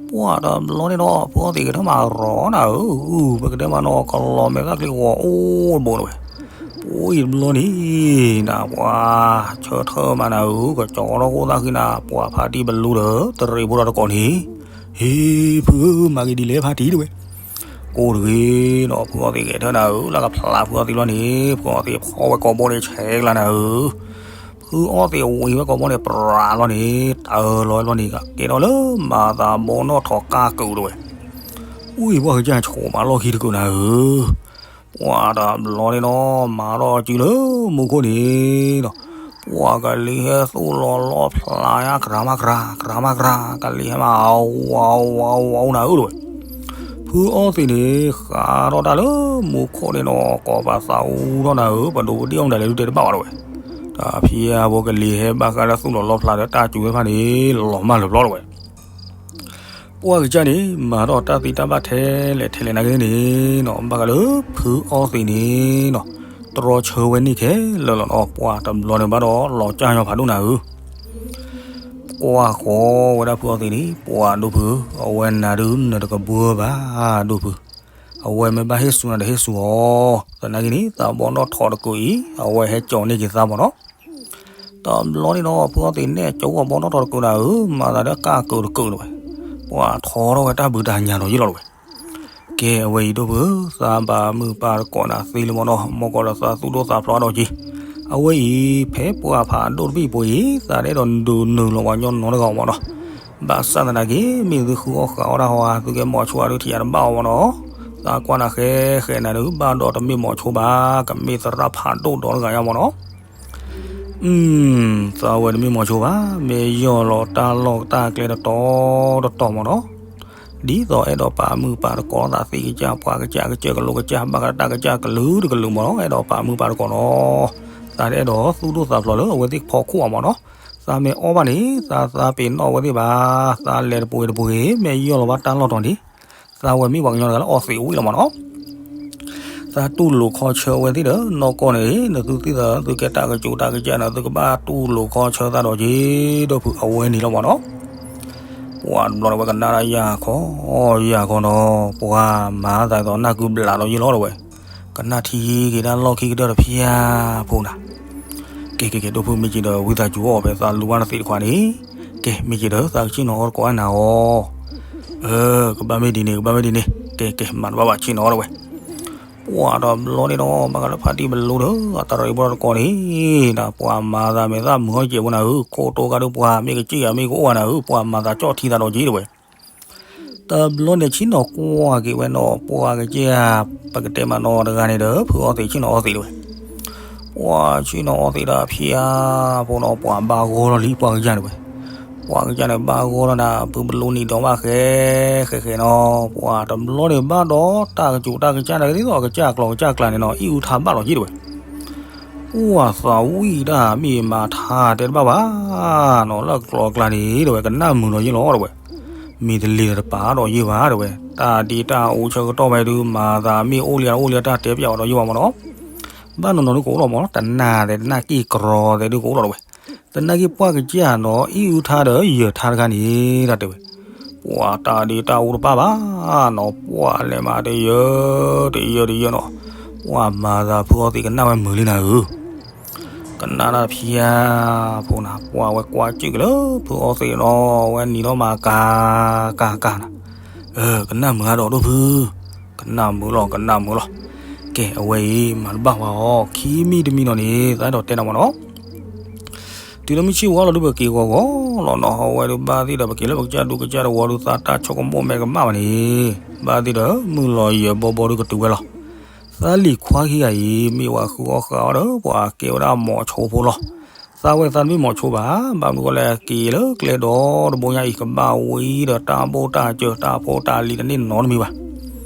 ပှၤတဘျီန့ၣ်နီၤ ဖုအီသံးကထၢၣ်မးရီၤနၤဧၢ, ပကတဲမးနီၤ ကလီၤမဲာ်သၣ်ချံဂီၤအိၣ်တဘိတဝဲ. ပှၤအံၤတဘျီန့ၣ် နပှၤဆၢထၢၣ်မးနၤဧၢ, ကကၠီထီၣ်ဃိသၣ်ဃံနၤ ပှၤဖါတံၢ်ဘလူဒီး တရံးဖိဒီးတကိးန့ၣ်, ဟ့ၣ်ဖုဧၢ မၤက့ၤဒ်လဲၣ်ဖါတံၢ်တဝဲ. ကိးတဂ့ၤနီၤ ဖုအီသံးဂဲၤထၢၣ်နၤဧၢ, လၢကဖျါဖုအီသံးလီၤန့ၣ် ဖုအီသံးဖီဝဲကိာ်ဘီန့ၣ်ဆဲးကျါနၤဧၢ. ဖုအီသံးဝံၤဝဲကိာ်ဘီန့ၣ် ပြးလီၤန့ၣ် တၢ်လီၤလီၤန့ၣ် ကကဲထီၣ်လၢမၤသးဘီနီၣ်ထီၣ်ကၢ်ကုာ်တဝဲ. အူအံၤပှၤကစၢ်ဆိးမးလီၢ်ခံတကုာ်နၤဧၢ. ပှၤတဘျီန့ၣ်နီၤ မၤထီၣ်စုလၢမူခိၣ်န့ၣ်နီၤ, ပှၤကလံၤဟဲသူၣ်လီၤလီၢ်ဖျါညါ ကြၤမးကြၤ ကြၤမးကြၤ ကလံၤဟဲမးဝါဝါဝါနၤဧၢတဝဲ. ဖုအီသံးန့ၣ် ဃးထီၣ်တၢ်လၢမူခိၣ်န့ၣ်နီၤ ကိးပသူထီၣ်နၤဧၢ, ပဒိးပဒ့ၣ်အီၣ်မတၤလဲၣ်ဒုးတဲတဘၣ်ဘၣ်တဝဲ. တၢ်ဖံးအါဘိကလံၤဟဲဘၣ်ဃးလၢသူၣ်လီၤလီၢ်ဖျါဒီးတၢ်စူၤသ့ၣ်တဖၣ်န့ၣ် လီၤမၢ်လၢာ်ပျီတဝဲ. ပှၤကစၢ်န့ၣ် မၤထီၣ်တၢ်သံတၢ်ဘၣ်ထဲလဲၣ်ထဲလဲၣ်နာ်က့န့ၣ်နီၤ ဘၣ်ဃးလၢဖုအီသံးန့ၣ်နီၤ တြီဆၢဝဲန့ၢ်ခဲလၢာ်လီၤနီၤ, ပှၤတဘျီန့ၣ်ဘၣ်ဒီးလီၤကၢ်ညီဖးဒိၣ်နၤဧၢ. ကွၢ်ဃီဝဲဒၣ်ဖုအီသံးန့ၣ် ပှၤဒိၣ်ဖု အဝဲနၤဒုးနတကဘှၢဘၣ်ဒိၣ်ဖု, အဝဲမ့ၢ်ဘၣ်ဟ့ၣ်စူၤနၤဒီးဟ့ၣ်စူၤအီၤ, သနာ်က့န့ၣ် သးဘီနီၣ်ထီၣ်တကုာ်အံၤ အဝဲဟဲကၠီၤန့ၢ်က့ၤသးမၢ်နီၤ. တဘျီန့ၣ်နီၤ ဖုအီသံးနဲၣ်ကၠီအဘီနီၣ်ထီၣ်တကုာ်နၤဧၢ, မၤသးဒီးကၢ်ကုာ်တကုာ်တဝဲ. ပှၤထီထီၣ်ဝဲတၢ်ဘုးတၢ်ညါဒီးယ့ၢ်လီၤတဝဲ. ကဲ အဝဲအံၤဒိၣ်ဖုဧၢ, သးဘၣ်မုာ်ပၢ်တကိးနၤသ့လံမ့ၢ်နီၤ, မ်ကီးဒီးသးသူၣ်ဒိၣ်သးဖျိးဒီးက့ၤ, အဝဲအံၤ ဖဲပှၢ်ဖးဒိၣ်တဘ့ၣ်ပူၤအံၤ သးတအဲၣ်ဒိးဒုးနုာ်လီၤပှၤကညီနီတဂၤအီၤမ့ၢ်နီၤ, ဘၣ်ဆၣ်သနာ်က့ မ့ၢ်သုဃုအီၣ်ဃုအီတၢ်ဟီဧါ, သုကဲမိၤဆိအဒုးထံၣ်ယၤတဘၣ်အီၤမ့ၢ်နီၤ, သးကွၢ်နၤဃဲဃဲနၤဒုး ဘၣ်ဒီးတမ့ၢ်မိၤဆိဘၣ်, ကမ့ၢ်သရၣ်ဖးဒိၣ်ဒီတဂၤညါမ့ၢ်နီၤ သးဝဲတမ့ၢ်မိၤဆိဘၣ်, မ့ၢ်ယီၢ်လီၤတၢ်လီၢ်တၢ်ကျဲတတီၤတတီၤမ့ၢ်နီၤ, ဒ်သိးအဲၣ်ဒိးပာ်မုာ်ပာ်သကိးသးသ့ၣ်ကစၢ်ပှၢ်ကစၢ်ကစၢၢ်ကလိကစၢ် ဘၣ်ဃးတၢ်ကစၢ်ကလုာ်တကလုာ်မ့ၢ်နီၤ, အဲၣ်ဒိးပာ်မုာ်ပာ်သကိးနီၤ, သးတအဲၣ်ဒိးသူၣ်ဒိၣ်သးဖျိးလၢအဝဲသ့ၣ်ဖီခိၣ်အီၤမ့ၢ်နီၤ, သးမ့ၢ်အီၣ်ဘၣ်န့ၣ် သးသးပ့ၤနီၣ်အဝဲသ့ၣ်ဘၣ်, သးလဲၤတပှ့ၤတပှ့ၤ မ့ၢ်ယီၢ်လီၤဘၣ်တၢ်လီၢ်တီၤန့ၣ်, သးဝဲမ့ၢ်ပှၤကညီတဂၤလၢအီသံးဝံၣ်လီၤမ့ၢ်နီၤ သးတူၢ်လိာ်ခီဆၢဝဲသ့ၣ်ဒီး နီၢ်ကီၢ်န့ၣ် နသုသ့ၣ်သး သုကဲတၢ်ကစူးတၢ်ကစၢ်န့ၣ် သုကဘၣ်တူၢ်လိာ်ခီဆၢသးဒီးက့ၤ ဒိၣ်ဖုအဝဲန့ၣ်လီၤမ့ၢ်နီၤ, ပှၤတဘျီန့ၣ်ဝဲကနၣ်ဒၣ်ယၢ်ခီ ယၢ်ခီနီၤ, ပှၤမၤသးဒ်သိးနၢ်ကုဘျးဒီးယ့ၢ်လီၤဒီးဝဲ, ကနၣ်ထံက့ၤတၢ်လီၢ်ခံကတၢၢ်တဖၠၣ်ဖိနၤ ကဲ ကဲ ကဲ ဒိၣ်ဖုမ့ၢ်က့ၤဒီး ဝံသးစူၤအီၣ်ဖဲသးလူၤဘၣ်နသံးတခွးန့ၣ်, ကဲ မ့ၢ်က့ၤဒီး သးကဆ့ၣ်နီၤအီၣ်တကိးနၤအီၤ, ကဘၣ်မ့ၢ်ဒ်န့ၣ် ကဘၣ်မ့ၢ်ဒ်န့ၣ်, ကဲ ကဲ မၤတဘၣ်ဘၣ်ဆ့ၣ်နီၤအီၣ်ဒီးဝဲ, ပှၤတဘျီန့ၣ်ဒီး ဘၣ်ဃးလၢဖါတံၢ်ပလူဒီး အတရံးဖိတကိးန့ၣ်, ဒီးပှၤမၤသးမဲာ်သၣ်မုာ်အီၣ်ကဲးဖိနၤဧၢ, ခိၣ်တိကါဒုးပှၤ မ့ၢ်ကစံၣ်ဂၤမ့ၢ်ကအိၣ်ဂၤနၤဧၢ, ပှၤမၤသးကၠီၣ်ထံသးဒီးက့ၤဒီးဝဲ တဘျီန့ၣ် ဆ့ၣ်နီၤကွၢ်က့ၤဝဲနီၤ, ပှၤကစၢ် ပကတဲမးနီၤတဂၤန့ၣ်ဒီး ဖုအီသံးဆ့ၣ်နီၤအီသံးတဝဲ, ပှၤဆ့ၣ်နီၤအီသံးဒီးဖၠါဖိနီၤ, ပှၤဘၣ်ဂီၢ်လီၤလံ ပှၤကစၢ်န့ၣ်ဝဲ, ပှၤကစၢ်န့ၣ်ဘၣ်ဂီၢ်လီၤနၤ, ဖုပလူနံၤဒီးဘၣ်ဃဲ ဃဲဃဲနီၤ, ပှၤတဘျီန့ၣ်ဘၣ်ဒီးတၢ်ကစူးတၢ်ကစၢ်န့ၣ် ဒ်သိးကစၢ်ကျီၤကစၢ်ကျါန့ၣ်နီၤ, အံၣ်အူထါဘၣ်လီၤက့ၤတဝဲ ပှၤသးဝံၣ်တၢ်မ့ၢ်မၤထါတဲတဘၣ်ဘၣ်နီၤ, လၢကျီၤကျါန့ၣ်တဝဲ ကနၣ်မုာ်ဒီးယ့ၢ်လီၤတဝဲ, မ့ၢ်တလ့ၤဒီးတပာ်ဒီးယ့ၢ်ဘၣ်တဝဲ, တၢ်ဒ့တၢ်အူဆၢကတီၢ်ဖဲဒုး မၤသးမ့ၢ်အိၣ်လံအိၣ်လံတၢ်တဲပၠးအီၤဒီးယ့ၢ်ဘၣ်မ့ၢ်နီၤ, ဘၣ်နီၤနီၤဒုးကအိၣ်လီၤမ့ၢ်နီၤ, တနၢ်သဲးတနၢ်က့ၢ်ကြီသဲးဒုးကအိၣ်လီၤတဝဲ, သနာ်က့ပှၢ်ကစၢ်နီၤ အံၣ်အူထါဒီးယၢၤထါတခါန့ၣ် တၢ်တဲဝဲ, ပှၤတၢ်ဒ့တၢ်အူတပာ်ဘၣ်နီၤ, ပှၤလဲၤမးတယၢၤ တယၢၤတယၢၤနီၤ, ပှၤမၤသးဖုအီသံးကနၣ်ဝဲမုာ်လံနၤဧၢ, ကနၣ်တၢ်ဖၠါဖိနၤ, ပှၤဝဲကွၢ်စ့ၢ်ကီးလၢဖုအီသံးနီၤ, ဝဲနံၤဒီးမၤကၤ ကၤ ကၤနၤ, ကနၣ်မုာ်အါဒီးဒိၣ်ဖု, ကနၣ်မုာ်လီၤ ကနၣ်မုာ်လီၤ, ကဲ အဝဲအံၤ မၤတဘၣ်ဝဲအီၤ ခံမံၤတမံၤနီၤန့ၣ် သးအဲၣ်ဒိးတဲနၤမ့ၢ်နီၤ တုၤလၢမုၢ်ဆ့ၣ်ဝါလီၤဒုး ပက့ၤဂီၤဂီၤလီၤနီၤ, အဝဲဒုးဘၣ်သ့ၣ်ဒီး ပက့ၤလၢပကစၢ်ဒူပကစၢ်တဝီဒုး သးတၢ်ဆိကမိၣ်မဲာ်ကမၣ်ဘၣ်န့ၣ်, ဘၣ်သ့ၣ်ဒီး မုၢ်လီၤယၢၤဘီဘီဒုးကတုၤဝဲလီၤ. သးလံၤခွါခံဂၤအံၤ မ့ၢ်ဝဲဃုအီၣ်ဃုအီဒီး ပှၤကဲဝဲဒၣ်မိၤဆိဖိလီၤ. သးဝဲသးတမ့ၢ်မိၤဆိဘၣ်, ဘၣ်မနုၤဃိလဲၣ် က့ၤလၢကျဲဒီတဘိညါအံၤ ကဘၣ်ဝံၤဒီးတၢ်ဘိၣ်တၢ်စၢၤ တၢ်ဖိတၢ်လံၤတန့ၢ်နီတမံၤဘၣ်.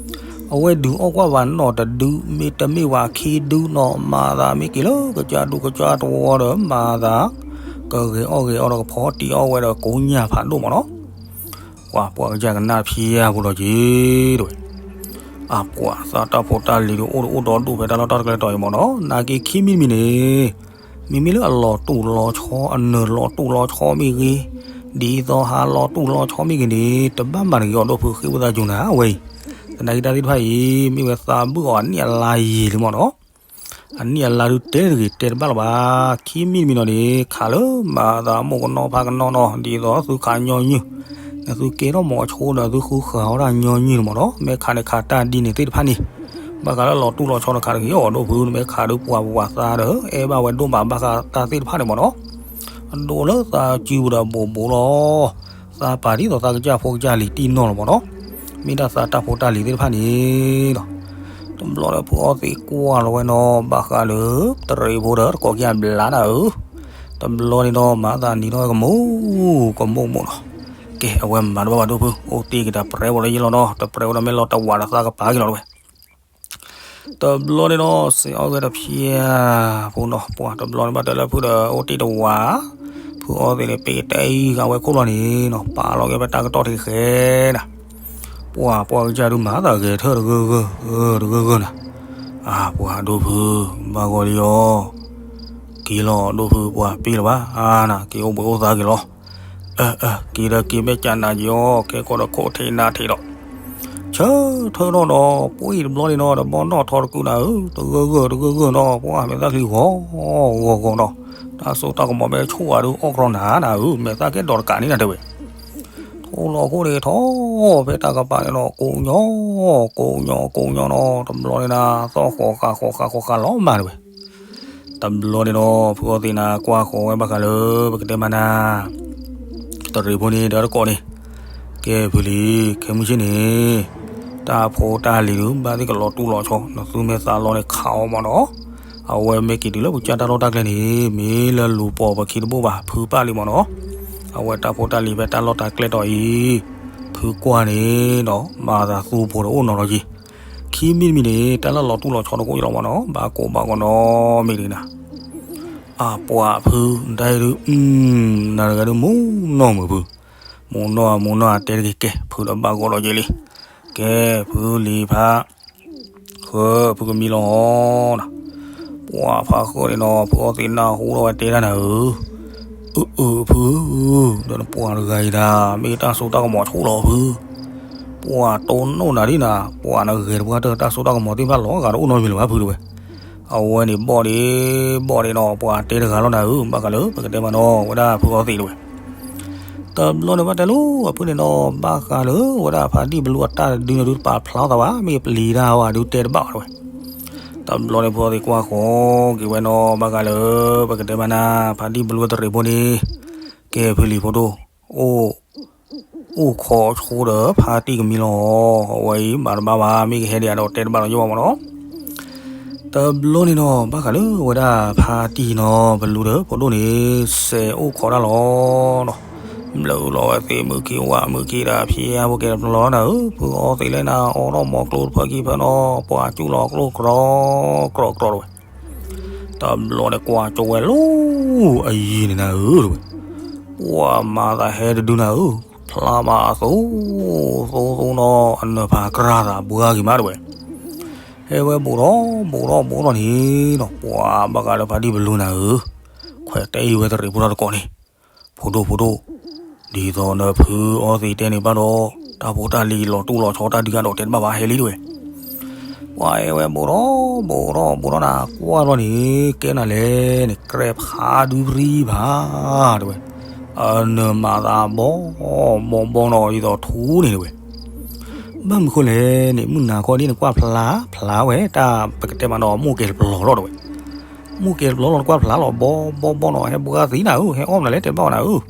အဝဲဒုးအီၣ်ကွၢ်ဝဲနီၢ်တဒု မ့တမ့ၢ်ဝဲခံဒုနီၤ, မၤသးမ့ၢ်က့ၤလၢကစၢ်ဒူကစၢ်တဝီဒီး မၤသး ကဂဲၤအီၣ်ဂဲၤအီဒီးကဖီတံၢ်အီၣ်ဝဲဒီးကိညၢ်ဖးဒိၣ်မ့ၢ်နီၤ. ပှၤ ပှၤကစၢ်ကနၣ်ဖံးယၤဖိဒီးက့ၤတဝဲ, အပှၤသးတၢ်ဖိတၢ်လံၤဒုးအိၣ်ဒုးအိၣ်ဒီဒူၣ်ဖဲတၢ်လီၢ်တၢ်ကျဲတီၤအံၤမ့ၢ်နီၤ, နာ်က့ခံမံၤတမံၤန့ၣ် မ့မ့ၢ်လၢအလီၤတူၢ်လီၤဆီ အနၢၤလီၤတူၢ်လီၤဆီမ့ၢ်ဂ့ၤ, ဒ်သိးဟးလီၤတူၢ်လီၤဆီမ့ၢ်ဂ့ၤန့ၣ် တဘၣ်မၤတဂ့ၤအီၤဒိၣ်ဖု ဃ့ဝံသးစူၤနၤ အဝဲအံၤ. သနာ်က့တၢ်သ့ၣ်တဖၣ်အံၤ မ့ၢ်ဝဲသးဘုၣ်အီၤအနံၣ်အလါယံာ်လံမ့ၢ်နီၤ, အနံၣ်အလါဒုးတဲတဂ့ၤတဲတဘၣ်လၢၤဘၣ်. ခံမံၤတမံၤနီၤန့ၣ် ခးလၢမၤသးမိၢ်ကနီၢ်ဖးကနီၢ်နီၤ, ဒ်သိးသုခးညီနုၢ်, နသုကဲထီၣ်မိၤဆိဒီးသုဃုဃာ်အီၣ်တၢ်ညီနုၢ်န့ၣ်မ့ၢ်နီၤ, မ့ၢ်ခးန့ၣ်ခးတၢ်ဒ်န့ၣ်သ့ၣ်တဖၣ်န့ၣ် ဘၣ်ဃးလၢလီၤတူၢ်လီၤဆီတခါတဂ့ၤအီၤဒိၣ်ဖု, နမ့ၢ်ခးဒုးပှၤဝၤသးဒီး အဲၣ်ဘၣ်ဝဲဒိၣ်မးဘၣ်ဃးတၢ်သ့ၣ်တဖၣ်န့ၣ်မ့ၢ်နီၤ, အဒိၣ်လၢသးစုပူၤဒီးဘူးဘူးလီၤ. သးပာ်ဒ်သိးသးကစၢ်ဖိကစၢ်လံၤတံၢ်နီၢ်လီၤမ့ၢ်နီၤ, မ့ၢ်ဒၣ်သးတၢ်ဖိတၢ်လံၤသ့ၣ်တဖၣ်န့ၣ်လီၤ. တဘျီဒီးဖုအီသံးကွၢ်လီၤဝဲနီၤ, ဘၣ်ဃးလၢ တရံးဖိဒီးတကိးက့ၤအဘျးနၤဧၢ, တဘျီန့ၣ်ဒီး မၤသးနံၤဒီးကမူကမူၣ်မူၣ်နီၤ. ကဲ အဝဲမၤတဘၣ်ဘၣ်ဒိၣ်ဖု, အိၣ်တ့ၢ်က့ၤတၢ်ပြဲဝဲလၢယလီၤနီၤ, တပြဲဝဲဒီးမ့ၢ်လီၤတဝးဒီးသးကပၤက့ၤလီၤတဝဲ တဘျီန့ၣ်ဒီး စံးအီၣ်ဝဲတဖျၢၣ်ဖိနီၤ, ပှၤတဘျီန့ၣ်ဘၣ်တဲလၢဖုဒီးအိၣ်တ့ၢ်တဝး, ဖုအီသံးန့ၣ် ပ့ၤတၢ်အံၤဂၤဝဲခိၣ်လီၤန့ၣ်နီၤ, ပာ်လီၤက့ၤဖဲတၢ်ကတီၢ်ထံးဃဲနၤ, ပှၤ ပှၤကစၢ်ဒုးမၤသးဂဲၤထၢၣ်တဂၢၢ်ဂၢၢ်, တဂၢၢ်ဂၢၢ်နၤ, အါ ပှၤဒိၣ်ဖု, ဘၣ်ဂီၤလံအီၤ, က့ၤလီၤဒိၣ်ဖု ပှၤပ့ၢ်လၢၤဘၣ်, အါနၤ က့ၤအိၣ်ဘှံးအိၣ်သါက့ၤလီၤ. အၢ အၢ က့ၤဒီးက့ၤ မ့ၢ်ကနၤက့ၤအီၤ ကဲကီးဒီးခိၣ်ထံးနါထံးဒီး ဆၢထၢၣ်ထီၣ်ဒီး ပှၤအံၤတဘျီန့ၣ်နီၤ ဒီးဘီနီၣ်ထီတကုးနၤဧၢ, တဂၢၢ်ဂၢၢ်တဂၢၢ်ဂၢၢ်နီၤ, ပှၤမဲာ်သၣ်ချံဂီၤဂီၤဂီၤနီၤ, တၢ်စိတၢ်ကမီၤမ့ၢ်ဆိၣ်အါဒုးအီၣ်ကြီနၤနၤဧၢ, မဲာ်သၣ်ကဲဒီးတကးန့ၣ်နၤတဲဝဲ, ထီ အိၣ်လီၤခိၣ်န့ၣ်ထီၣ် ဖဲတၢ်ကပၤန့ၣ်နီၤ ကိးညီ ကိးညီ ကိးညီနီၤ တဘျီန့ၣ်နၤ သီၣ်ဃီၤဃာ်ဃီၤဃာ်ဃီၤဃာ်လီၤမးတဝဲ. တဘျီန့ၣ်နီၤ ဖုအီသံးနၤကွၢ်ဃီၤဝဲဘၣ်ဃးလၢ ပကတဲမးနၤ တရံးဖိန့ၣ် ဒီးတကိးန့ၣ် ကဲဖုလံၤ ခဲမုၢ်ဆ့ၣ်န့ၣ် တၢ်ဖိတၢ်လံၤဒုး ဘၣ်သ့ၣ်ကလီၤတူၢ်လီၤဆီ နသူမ့ၢ်သးလီန့ၣ်ခးအီၤမးနီၤ. အဝဲမ့ၢ်က့ၤတုၤလၢပကစၢ်တၢ်လီၢ်တၢ်ကျဲန့ၣ် မ့ၢ်လၢလူၤပိာ်ပခံတဘိၣ်ဘၣ် ဖုပာ်လံမးနီၤ. အဝဲတၢ်ဖိတၢ်လံၤဖဲတၢ်လီၢ်တၢ်ကျဲတီၤအံၤ ဖုကွၢ်န့ၣ်ဒီး မၤသးသူဖိတအိၣ်နီတဂ့ၤ. ခံမံၤတမံၤန့ၣ် တၢ်လၢလီၤတူၢ်လီၤဆီတကိၣ်ယလီၤမးနီၤ ဘၣ်ကိးဘၣ်ဂီၤနီတမံၤတဂ့ၤနၤ အပှၤဖု တၢ်အံၤဒုး နၤတဂၤဒုး မူနီၢ်မုာ်ဖု, မူနီၢ် မူနီၢ် တဲတဂ့ၤ ကဲ ဖုဒီးဘၣ်ဂီၤဒီးယဲလံ, ကဲ ဖုလံၤဖး ဃၢ ဖုကမံလီၤနီၤ, ပှၤဖးဃၢန့ၣ်နီၤ ဖုအီသံးနၢ်ဟူထီၣ်ဝဲတဲတၢ်နၤဧၢ, အၢ အၢ ဖုဧၢ, ဒီးနပှၤတဂၤအံၤဒၣ် မ့ၢ်တၢ်စိတၢ်ကမီၤဆိၣ်လီၤဖု, ပှၤတိၢ်နီၣ်နၤဒ်နၤ ပှၤနဂဲၤတပှၢ်တၢၢ် တၢ်စိတၢ်ကမီၤသ့ၣ်တဖၣ်လီၤဂာ်တအိၣ်နီတမံၤလၢၤဘၣ်ဖုတဲဝဲ, အဝဲန့ၣ်ဘီၣ်ဒ့ ဘီၣ်ဒ့နီၤ ပှၤတဲတဂၤလီၤနၤဧၢ, ဘၣ်ဃးလၢပကတဲမးနီၤ ဝဲဒၣ်ဖုအီသံးတဲဝဲ တဘျီန့ၣ်ဘၣ်တဲလိၤ အဖုန့ၣ်နီၤ ဘၣ်ဃးလၢ ဝဲဒၣ်ဖါတံၢ်ဘလူးအတၢ်တဒုန့ၣ်ဒုး တပာ်ဖျါသးဘၣ် မ့ၢ်ပျံၤတၢ်ဟီဒုးတဲတဘၣ်ဝဲတဲဝဲ, တဘျီန့ၣ်ဖုအီသံးကွၢ်ဃီၤက့ၤဝဲနီၤ ဘၣ်ဃးလၢ ပကတဲမးနၤ ဖါတံၢ်ဘလူးအတရံးဖိန့ၣ်, ကဲဖုလံၤဖိဒိၣ်, အိၣ် အိၣ်ခိးဆိဒီးဖါတံၢ်ကမံလီၤ, အဝဲအံၤဘၣ်တဘၣ်ဘၣ် မ့ၢ်ကဟဲဒံးဒီးတဲတဘၣ်ဒီးယိၣ်ဘၣ်မးနီၤ တဘျီန့ၣ်နီၤ ဘၣ်ဃးလၢဝဲဒၣ်ဖါတံၢ်နီၤ ဘလူးဒီးဖိဒိၣ်န့ၣ် စဲးအိၣ်ခိးတၢ်လီၤနီၤ, ဘျုးလီၤဝဲသ့ၣ်မုၢ်ခံဝၣ်မုၢ်ခံဒီး ဖျဲးဖိကဲတဘျီလီၤနၤဧၢ, ဖုအီသံးလဲၣ်နၤ အိးထီၣ်မီၤကျိတဖၢခံဖၢနီၤ ပှၤစူၢ်လီၤကျိကြီကြီတဝဲ, တဘျီန့ၣ်ကွၢ်ကၠိဝဲလီၤ အယံၤန့ၣ်နၤဧၢတဝဲ, ပှၤမၤသးဟဲတဒုနၤဧၢ, ဖျါမးအသိ သိသိနီၤ အနၢၤဖးကြၢ်သးဘှါဂ့ၤမးတဝဲ ဟဲဝဲဘူးထီၣ်ဘူးထီၣ်ဘူးထီၣ်န့ၣ်နီၤ ပှၤဘၣ်ဃးလၢဖါတံၢ်ဘလူးနၤဧၢ, ခွဲးတဲအံၤဝဲတရံးဖိတၢ်တကိးန့ၣ်, ဖိဒိၣ်ဖိဒိၣ်, ဒ်သိးနဖုအီသံးတဲန့ၣ်ဘၣ်ဒီး တၢ်ဖိတၢ်လံၤလီၤတူၢ်လီၤဆီတၢ်ဒုးကဒီးတဲတဘၣ်ဘၣ် ဟဲလံတဝဲ, ပှၤဟဲဝဲဘူးထီၣ်ဘူးထီၣ်ဘူးထီၣ်နၤ ကွၢ်ထီၣ်န့ၣ် ကဲနၤလဲၣ်န့ၣ် ကြဲးဖးဒုပြံဘၣ်တဝဲ, အနၢၤမၤသးဘီဘီဘီနီၤ ဒ်သိးထူန့ၣ်တဝဲ ဘၣ်မနုၤဃိလဲၣ်န့ၣ် မုၢ်နၤခီဒ်နကွၢ်ဖျါ ဖျါဝဲ တၢ်ပကတဲမးနီၤ မိၢ်ကဲတပျီၤလီၤတဝဲ, မိၢ်ကဲတပျီၤလီၤနကွၢ်ဖျါလီၤ ဘီဘီဘီနီၤ ဟဲဘှါသံနၤဧၢ ဟဲအီၣ်မနုၤလဲၣ်တဲတဘၣ်အီၤနၤဧၢ, ဒ်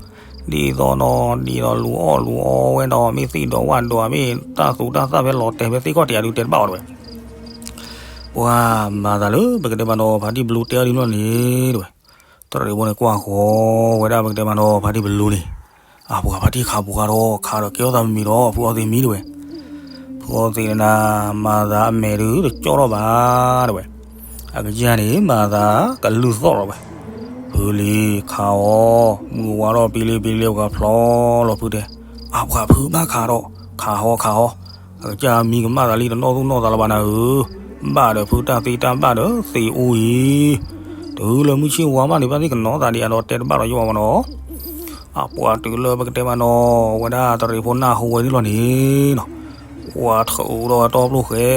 သိးနီၤ ဒ်သိးလူၤအီၣ်လူၤအီဝဲနီၤ မ့ၢ်သံၣ်ဒိးဝၣ်ဒိး မ့ၢ်တၢ်သူတၢ်သၣ်ဖဲလီၤတဲာ်ဖဲသ့ၣ်ခီၣ်ထံးအဒုးတဲတဘၣ်အီၤတဝဲ ပှၤမၤသးလၢပကတဲမးနီၤ ဖါတံၢ်ဘလူးတဲအီၤဒ်န့ၣ်တဝဲ, တရံးဖိန့ၣ်ကွၢ်ဃီၤဝဲဒၣ်ပကတဲမးနီၤ ဖါတံၢ်ဘလူးန့ၣ်, အပှၤဖါတံၢ်ခးဘူးခါဒီး ခးဒီးကဲထီၣ်သးမံၤမံၤဒီး ဖုအီသံးမံတဝဲ, ဖုအီသံးနၤ မၤသးအမဲာ်ဒုးတကၠီၣ်ထီၣ်ဘၣ်တဝဲ, အကစၢ်န့ၣ် မၤသးကလုၢ်သီၣ်လီၤဝဲ, ဖုလံၤခးအီၤ, မုၢ်ဝါထီၣ်ပံလံပံလံပှၤဖျီလီၤဖုတဲ, အပှၤဖုဘၣ်ခးဒီး ခးဟီခးဟီ, အကစၢ်မံကမၣ်သးလံတနီၣ်သူၣ်နီၣ်သးလၢၤဘၣ်နၤဧၢ, ဘၣ်ဒီးဖုတၢ်သံတၢ်ဘၣ်ဒီးသံးအူအံၤ, တုၤလၢမုၢ်ဆ့ၣ်ဝါမးန့ၣ် ဘၣ်သ့ၣ်ကနီၤသးဒံးအဒီးတဲတဘၣ်ဒီးယိၣ်ဘၣ်မးနီၤ အပှၤတုၤလၢပကတဲမးနီၤ ဝဲဒၣ်တရံးဖိနၢ်ဟူဝဲဒ်လီၤန့ၣ်နီၤ, ပှၤထုးထီၣ်ဝဲတီၢ်ပျိၢ်ဃဲ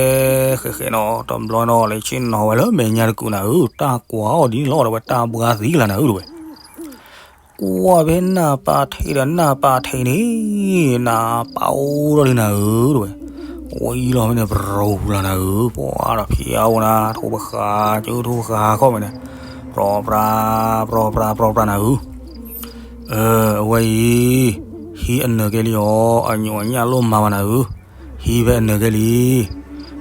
ဃဲဃဲနီၤ တဘျီနီၤ လဲၤဆ့ၣ်နီၤဝဲလၢမဲာ်ညါတကုာ်နၤဧၢ, တၢ်ကွၢ်အီၤဒ်န့ၣ်လီၤ ဒီးဝဲတၢ်ဘှါသံကလၤနၤဧၢ တဝဲ, ကွၢ်ဖဲနၢ်ပာ်ထံးဒီးနၢ်ပာ်ထံးန့ၣ်, နၢ်ပာ်အိၣ်ထီၣ်ဒ်နၤဧၢ တဝဲ, ဝံၤလီၤဖဲန့ၣ် ပရိၤလၤနၤဧၢ, ပှၤဒီးဖံးအါအိၣ်နၤ ထိၣ်ပဃာ် ကၠိထိၣ်ပဃာ်ခီၣ်မဲာ်န့ၣ်, ပြီပြါ ပြီပြါ ပြီပြါနၤဧၢ အဝဲအံၤ ဟံးအနၢၤကဲလံအီၤ အညိးအညၣ်လိၣ်မၤဘၣ်နၤဧၢ, ဟံးဖဲအနၢၤကဲလံ,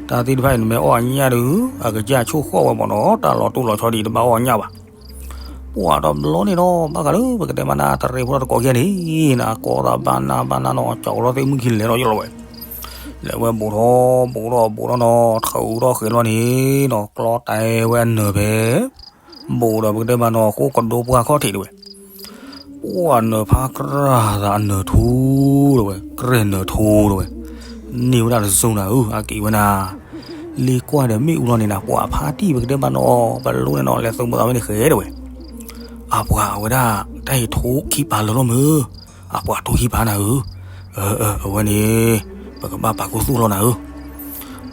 တၢ်သ့ၣ်တဖၣ်အံၤနမ့ၢ်အီၣ်အညၣ်ဒုး အကစၢ်ဆိၣ်ဃီၣ်ဝဲမးနီၤ တၢ်လီၤတူၢ်လီၤဆီဒံးတဘၣ်အီၣ်အညၣ်ဘၣ်, ပှၤတဘျီန့ၣ်နီၤ ဘၣ်ဃးလၢပကတဲမးနၤ တရံးဖိတၢ်တကိးကဲန့ၣ်, နကိးသးဘၣ်နၤဘၣ်နၤနီၤ ကၠီကလီသ့ၣ်မုၢ်ခံလဲၤထီၣ်ယိၣ်လီၤဝဲ, လဲၤဝဲဘူးထီၣ်ဘူးထီၣ်ဘူးထီၣ်နီၤ ထုးထီၣ်ဃဲၤလီၤန့ၣ်နီၤ ကျီတဲဝဲအနၢၤဖဲ ဘူးဒီးပကတဲမးနီၤ ဃိကဒိပှၢ်ခီၣ်ထံးတဝဲ, ပှၤနၢၤဖးကြၢ်သးအနၢၤထူတဝဲ, ကြဲၢ်နၢၤထူတဝဲ, န့ၢ်ဝဲဒၣ်တစိၤနၤဧၢ အက့ၤဝဲနၤ, လ့ကွၢ်ဒီးမ့ၣ်အူလီၤန့ၣ်နၤ ပှၤဖါတံၢ်ပကတဲမးနီၤ ပလူန့ၣ်နီၤ လဲၤသုးမုာ်သးဝဲန့ၣ်ဃဲတဝဲ, အပှၤအဝဲဒၣ် တၢ်အံၤထိခံပာ်လၢာ်လီၤမုၢ်, အပှၤထိခံပာ်နၤဧၢ, အဝဲန့ၣ် ပကဘၣ်ပာ်ခူသူၣ်လီၤနၤဧၢ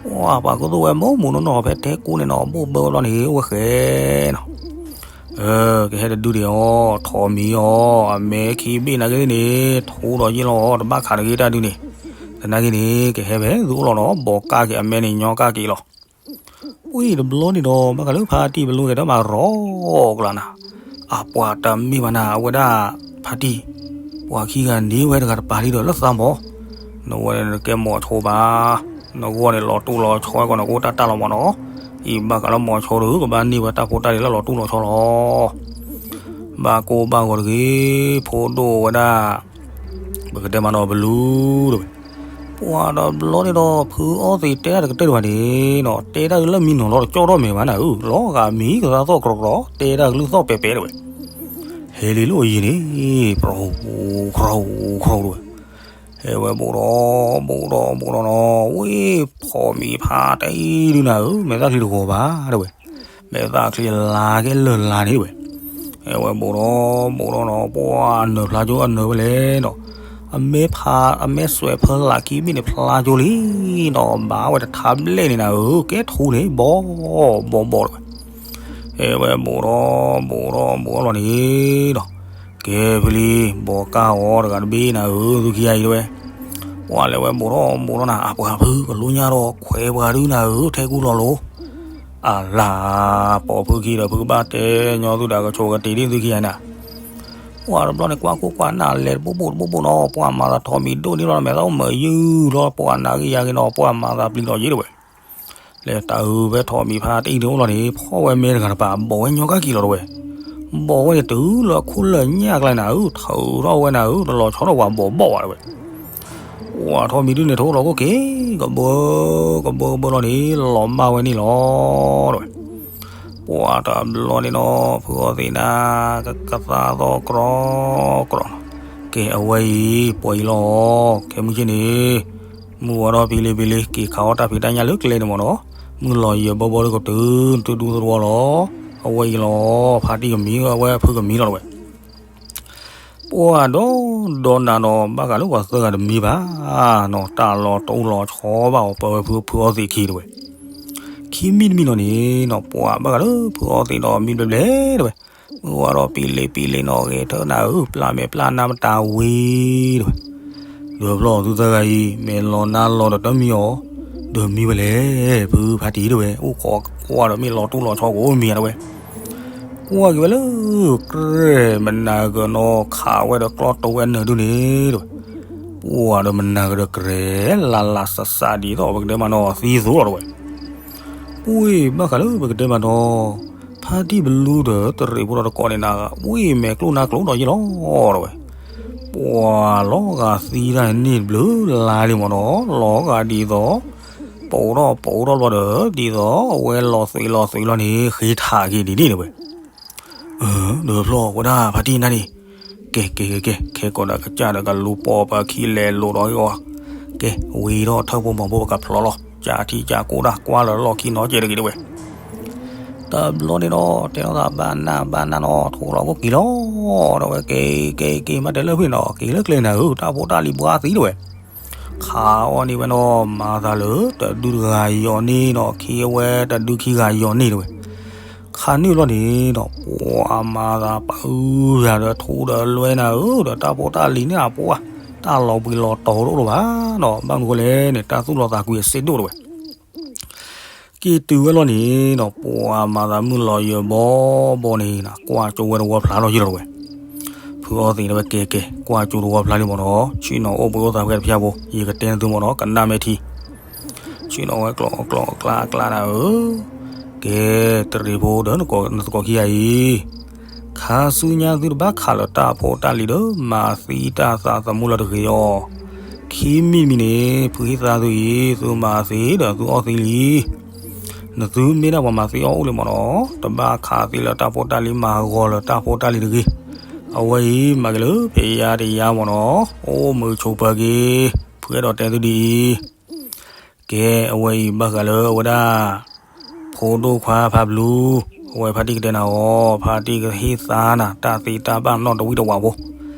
ပှၤပာ်ခူသူၣ်ဝဲမုၢ်မုၢ်နီၢ်နီၢ် ဖဲတဲကူန့ၣ်နီၤ ဘိၣ်ဘၢဝဲဘျီန့ၣ် အိၣ်ဝဲဃဲနီၤ, အၢ ကဟဲတဒုဒံးအီၤ, ထိးမံၤအီၤ, အမဲခံဘ့ၣ်နာ်က့န့ၣ် ထိးဒီးယ့ၢ်လီၤအီၤ, တဘၣ်ခးတဂ့ၤတၢ်ဒုန့ၣ်, သနာ်က့န့ၣ် ကဟဲဖဲသုအိၣ်လီၤဒီး ဘီးကၢ်က့ၤအမဲန့ၣ် ညီကၢ်က့ၤလီၤ. ဝံၤတဘျီန့ၣ်ဒီး ဘၣ်ဃးလၢဖါတံၢ်ပလူကဲထီၣ်မၤရီကလးနၤ, အပှၤတမ့ၢ်ဘၣ်နၤ အဝဲဒၣ် ဖါတံၢ်, ပှၤခံဂၤန့ၢ်ဝဲတဂၤတပၤလံဒီးလၢသးမီၤ, နဝဲန့ၣ်နကဲမီၤဆိဘၣ်, နဂီၢ်န့ၣ်လီၤတူၢ်လီၤဆီဝဲကီးန့ၣ် ကအိၣ်တၢ်တၢ်လီၤမီၤနီၤ, အံၤဘၣ်ဃးလၢမီၤဆိဒီး ကဘၣ်န့ၢ်ဝဲတၢ်ဖိတၢ်လံၤလၢလီၤတူၢ်လီၤဆီလီၤ. ဘၣ်ကိၢ်ဘၣ်ဂီၤတဂ့ၤ, ဖိဒိၣ်ဝဲဒၣ် ပကတဲမးနီၤ ပလူဒီးဝဲ, ပှၤတဘျီန့ၣ်ဒီး ဖုအီသံးတဲတၢ်တကတၢၢ်တဘၣ်န့ၣ်နီၤ, တဲတၢ်လၢမံနီၤလီၤတကၠီထီၣ်မဲာ်ဘၣ်နၤဧၢ, လီၤဂာ်မံကသါသီၣ်ကြီကြီ, တဲတၢ်ကလုၢ်သီၣ်ပဲာ်ပဲာ်တဝဲ, ဟဲလံလၢအယံၤန့ၣ် ပြီခရီခရီခရီတဝဲ, ဟဲဝဲဘူးဒီး ဘူးဒီး ဘူးဒီးနီၤ, ဝံၤထိးမံၤဖါတံၢ်ဒုနၤဧၢ, မဲာ်သၣ်ချံတဂီၤဘၣ်တဝဲ, မဲာ်သၣ်ချံလါကဲလၢာ်လါန့ၣ်တဝဲ, ဟဲဝဲဘူးဒီး ဘူးဒီးနီၤ, ပှၤနၢၤဖျါကၠိအနၢၤဝဲလဲၣ်နီၤ, အမဲဖး အမဲစွဲးဖၢလၢခံဘ့ၣ်န့ၣ် ဖျါကၠိလံနီၤ, ဘၣ်ဝဲတထါဘျဲၣ်န့ၣ်နၤဧၢ, ကဲထူန့ၣ် ဘီ ဘီ ဘီတဝဲ, ဟဲဝဲဘူးဒီး ဘူးဒီး ဘူးအလီၢ်န့ၣ်ဒီး, ကဲဖဲလံ ဘီးကၢ်အီၤတဂၤတဘ့ၣ်နၤဧၢ, သုခံဂၤအံၤတဝဲ, ပှၤလဲၤဝဲဘူးဒီး ဘူးဒီးနၤ, အပှၤဖုကလိညါဒီး ခွဲးပှၤဒုနၤဧၢ, ထဲကူလီၤလိၤ အလၤ, ပိာ်ဖုခံဒီး ဖုကဘၣ်တဲညီသုဒၣ်ကဆိးကတ့ၤဒ်သုခံဂၤနၤ, ပှၤတဘျီန့ၣ် ကွၢ်ခိၣ်ကွၢ်နၢ်လဲၤတဘိဘိတဘိဘိနီၤ, ပှၤမၤသးထိးမံၤဒိၣ်န့ၣ်လီၤ, မဲာ်သၣ်အိၣ်မုာ်ယုၢ်လီၤ, ပှၤနာ်က့ယၤက့ၤနီၤ, ပှၤမၤသးပျံၤဒီးယ့ၢ်တဝဲ, လဲၤတၢ်အုးဖဲထိးမံၤဖါတံၢ်န့ၣ်အိၣ်လီၤန့ၣ် ဖီၣ်ဝဲမဲတဂၤတပၤ ဘီးဝဲညီကၢ်က့ၤလီၤတဝဲ, ဘီးဝဲန့ၣ်တုၤလၢအခိၣ်လၢညၣ်အကျါန့ၣ်နၤဧၢ, ထုးထီၣ်ဝဲနၤဧၢ, တလီၤဆီထီၣ်ပှၤဘီးဘီၣ်တဝဲ, ပှၤထိးမံၤဒုန့ၣ် ထိးလီၤခိၣ်က့ၤ ကဘၢ ကဘၢကဘၢလီၤန့ၣ် လီၤမၢ်ဝဲန့ၣ်လီၤတဝဲ, ပှၤတဘျီန့ၣ်နီၤ ဖုအီသံးနၤ ကသါသီၣ်ကြီကြီ, ကဲအဝဲအံၤ ပှၤအံၤလီၤ, ခဲမုၢ်ဆ့ၣ်န့ၣ် မုၢ်ဝါထီၣ်ဖံလ့ဖံလ့ က့ၤခးအီၣ်တၢ်ဖံးတၢ်ညၣ်လၢကျဲန့ၣ်မ့ၢ်နီၤ, မုၢ်လီၤယံၤဘီဘီဒီးကတုၤ နသုဒူသဝီလီၤ, အဝဲအံၤလီၤ ဖါတံၢ်ကမံၤ အဝဲဖုကမံၤလီၤတဝဲ ပှၤဒီးဒီနၤနီၤ ဘၣ်ဃးလၢပှၤသၢဂၤတမံၤဘၣ်နီၤ, တၢ်လီၤတူၢ်လီၤဆီဘၣ်အီၤ ပဝဲဖု ဖုအီသံးခံတဝဲ, ခံမံၤတမံၤနီၤန့ၣ်နီၤ ပှၤဘၣ်ဃးလၢဖုအီသံးဒီးမံဘျဲးဘျဲးတဝဲ, မုၢ်ဝါထီၣ်ပံလ့ပံလ့နီၤ ဂဲၤထၢၣ်နၤဧၢ ပျၢ်မဲာ်ပျၢ်နါမတၤဝံၤတဝဲ, ဒီးဖျီၣ်သုသၢဂၤအံၤ မဲာ်လီၤနါလီၤဒီးတမံၤအီၤ, ဒီးမံဝဲလဲၣ် ဖုဖါတံၢ်တဝဲ, အိၣ်ခိးကွၢ်ဒီးမ့ၢ်လီၤတူၢ်လီၤဆီကအိၣ်မံၤဧါတဝဲ ကွၢ်က့ၤဝဲလၢ ကြဲၢ်မနၤကနီၤ ခးဝဲဒီးကျီတိၤဝဲနၢၤဒုန့ၣ်တဝဲ, ပှၤဒီးမနၤကဒီးကြဲၢ် လၢ်လၢ်စးစးဒ်သိး ပကတဲမးနီၤ သံသိးလီၤတဝဲ, ပှၤဘၣ်ဃးလၢပကတဲမးနီၤ ဖါတံၢ်ပလူဒီးတရံးဖိဒီးတကိးန့ၣ်နၤ ဝံၤမဲာ်ကျိၣ်နါကျိၣ်ဒီးယ့ၢ်လီၤတဝဲ, ပှၤလီၤဂာ်သံတၢ်န့ၣ်တဘျုးလါလံမ့ၢ်နီၤ လီၤဂာ်ဒ်သိး ပိာ်ထီၣ်ပိာ်ထီၣ်ဘျီဒီး ဒ်သိးအဝဲလီၤသွံးလီၤသွံးလီၤန့ၣ် ဃ့ထးက့ၤဒ်န့ၣ်တဝဲ, ဒီးဖျီၣ်ဝဲဒၣ်ဖါတံၢ်နၤန့ၣ်, ကဲကဲကဲကဲ ခဲကိးဒီးကစၢ်ဒီးကလူၤပိာ်ပခံလဲၤလိာ်ဒီးအီၤ, ကဲ ဝံၤဒီးထၢၣ်ဖိမီၤဖိပကဖျီလီၤ ကၠးထံကၠးကိၣ်ဒၣ်ကွၢ်လၢလီၢ်ခံနီၤကဲတဂ့ၤတဝဲ တဘျီန့ၣ်ဒီး တဲထီၣ်သးဘၣ်နၢ်ဘၣ်နၢ်နီၤ ထိးလီၤခိၣ်က့ၤလီၤ ဒီးဝဲက့ၤက့ၤက့ၤ မ့ၢ်တဲလၢဖဲန့ၣ်နီၤ က့ၤလၢကျဲနၤဧၢ တၢ်ဖိတၢ်လံၤပှၤသံတဝဲ, ခးအီၤန့ၣ်ဝဲနီၤ မၤသးလၢတဒုတဂၤယီၤန့ၣ်နီၤ ခံဝဲတဒုခံဂၤယီၤန့ၣ်တဝဲ, ခးန့ၢ်ဘျီန့ၣ်ဒီး ပှၤမၤသးပာ်အုးယၤဒီးထူဒီးလွဲနၤဧၢ ဒီးတၢ်ဖိတၢ်လံၤန့ၣ်အပှၤ တၢ်လီၤဘှံးလီၤတီၤတအိၣ်လၢၤဘၣ်နီၤ ဘၣ်မနုၤဃိလဲၣ်န့ၣ် တၢ်သူၣ်လီၤသးကွံအစ့ဒိၣ်တဝဲ က့ၤတုၤဝဲလီၤန့ၣ်ဒီး ပှၤမၤသးမုၢ်လီၤယၢၤဘီဘီန့ၣ် ကွၢ်ကၠိဝဲတဝီဖျါလီၤယံၤလီၤတဝဲ, ဖုအီသံးန့ၣ်ဝဲကဲကဲ ကွၢ်ကၠိတဝီဖျါလံမ့ၢ်နီၤ ဆ့ၣ်နီၤအိၣ်ဘှံးအိၣ်သးဖဲတဖျၢၣ်ဖိ ယကတဲနသုမ့ၢ်နီၤ ကနၣ်မဲာ်ထံ ဆ့ၣ်နီၤဝဲကျိးကျိးအကျါအကျါနၤဧၢ, ကဲ တရံးဖိဒီးနသကိးခံဂၤအံၤ, ခါဆူညါသုတဘၣ်ခးလၢၤတၢ်ဖိတၢ်လံၤဒီး မၤသံတၢ်သးသမူလၢတဂ့ၤအီၤ, ခံမံၤမံၤန့ၣ် ဖုဟံၣ်သါသုအံၤ သုမၤသံဒီးသုအီၣ်သံလံ နသုမ့ၢ်ဒၣ်ပှၤမၤသံအီၣ်အိၣ်လံမ့ၢ်နီၤ, တဘၣ်ခးသံလၢတၢ်ဖိတၢ်လံၤ မၤဂီၤလၢတၢ်ဖိတၢ်လံၤတဂ့ၤ, အဝဲအံၤမၤက့ၤလၢဖဲယါတယါမ့ၢ်နီၤ, အိၣ်မုာ်ဆိးပၢၤက့ၤ, ဖုအဲၣ်ဒိးတဲသုဒ်အံၤ, ကဲ အဝဲအံၤဘၣ်ဃးလၢအဝဲဒၣ် ဖိဒိၣ်ခွါဖါဘျူး, အဝဲဖါတံၢ်ကတဲနၤအီၤ, ဖါတံၢ်ကဟ့ၣ်သါနၤ တၢ်သ့တၢ်ဘၣ်နီတဝံၣ်တဝးဖိ,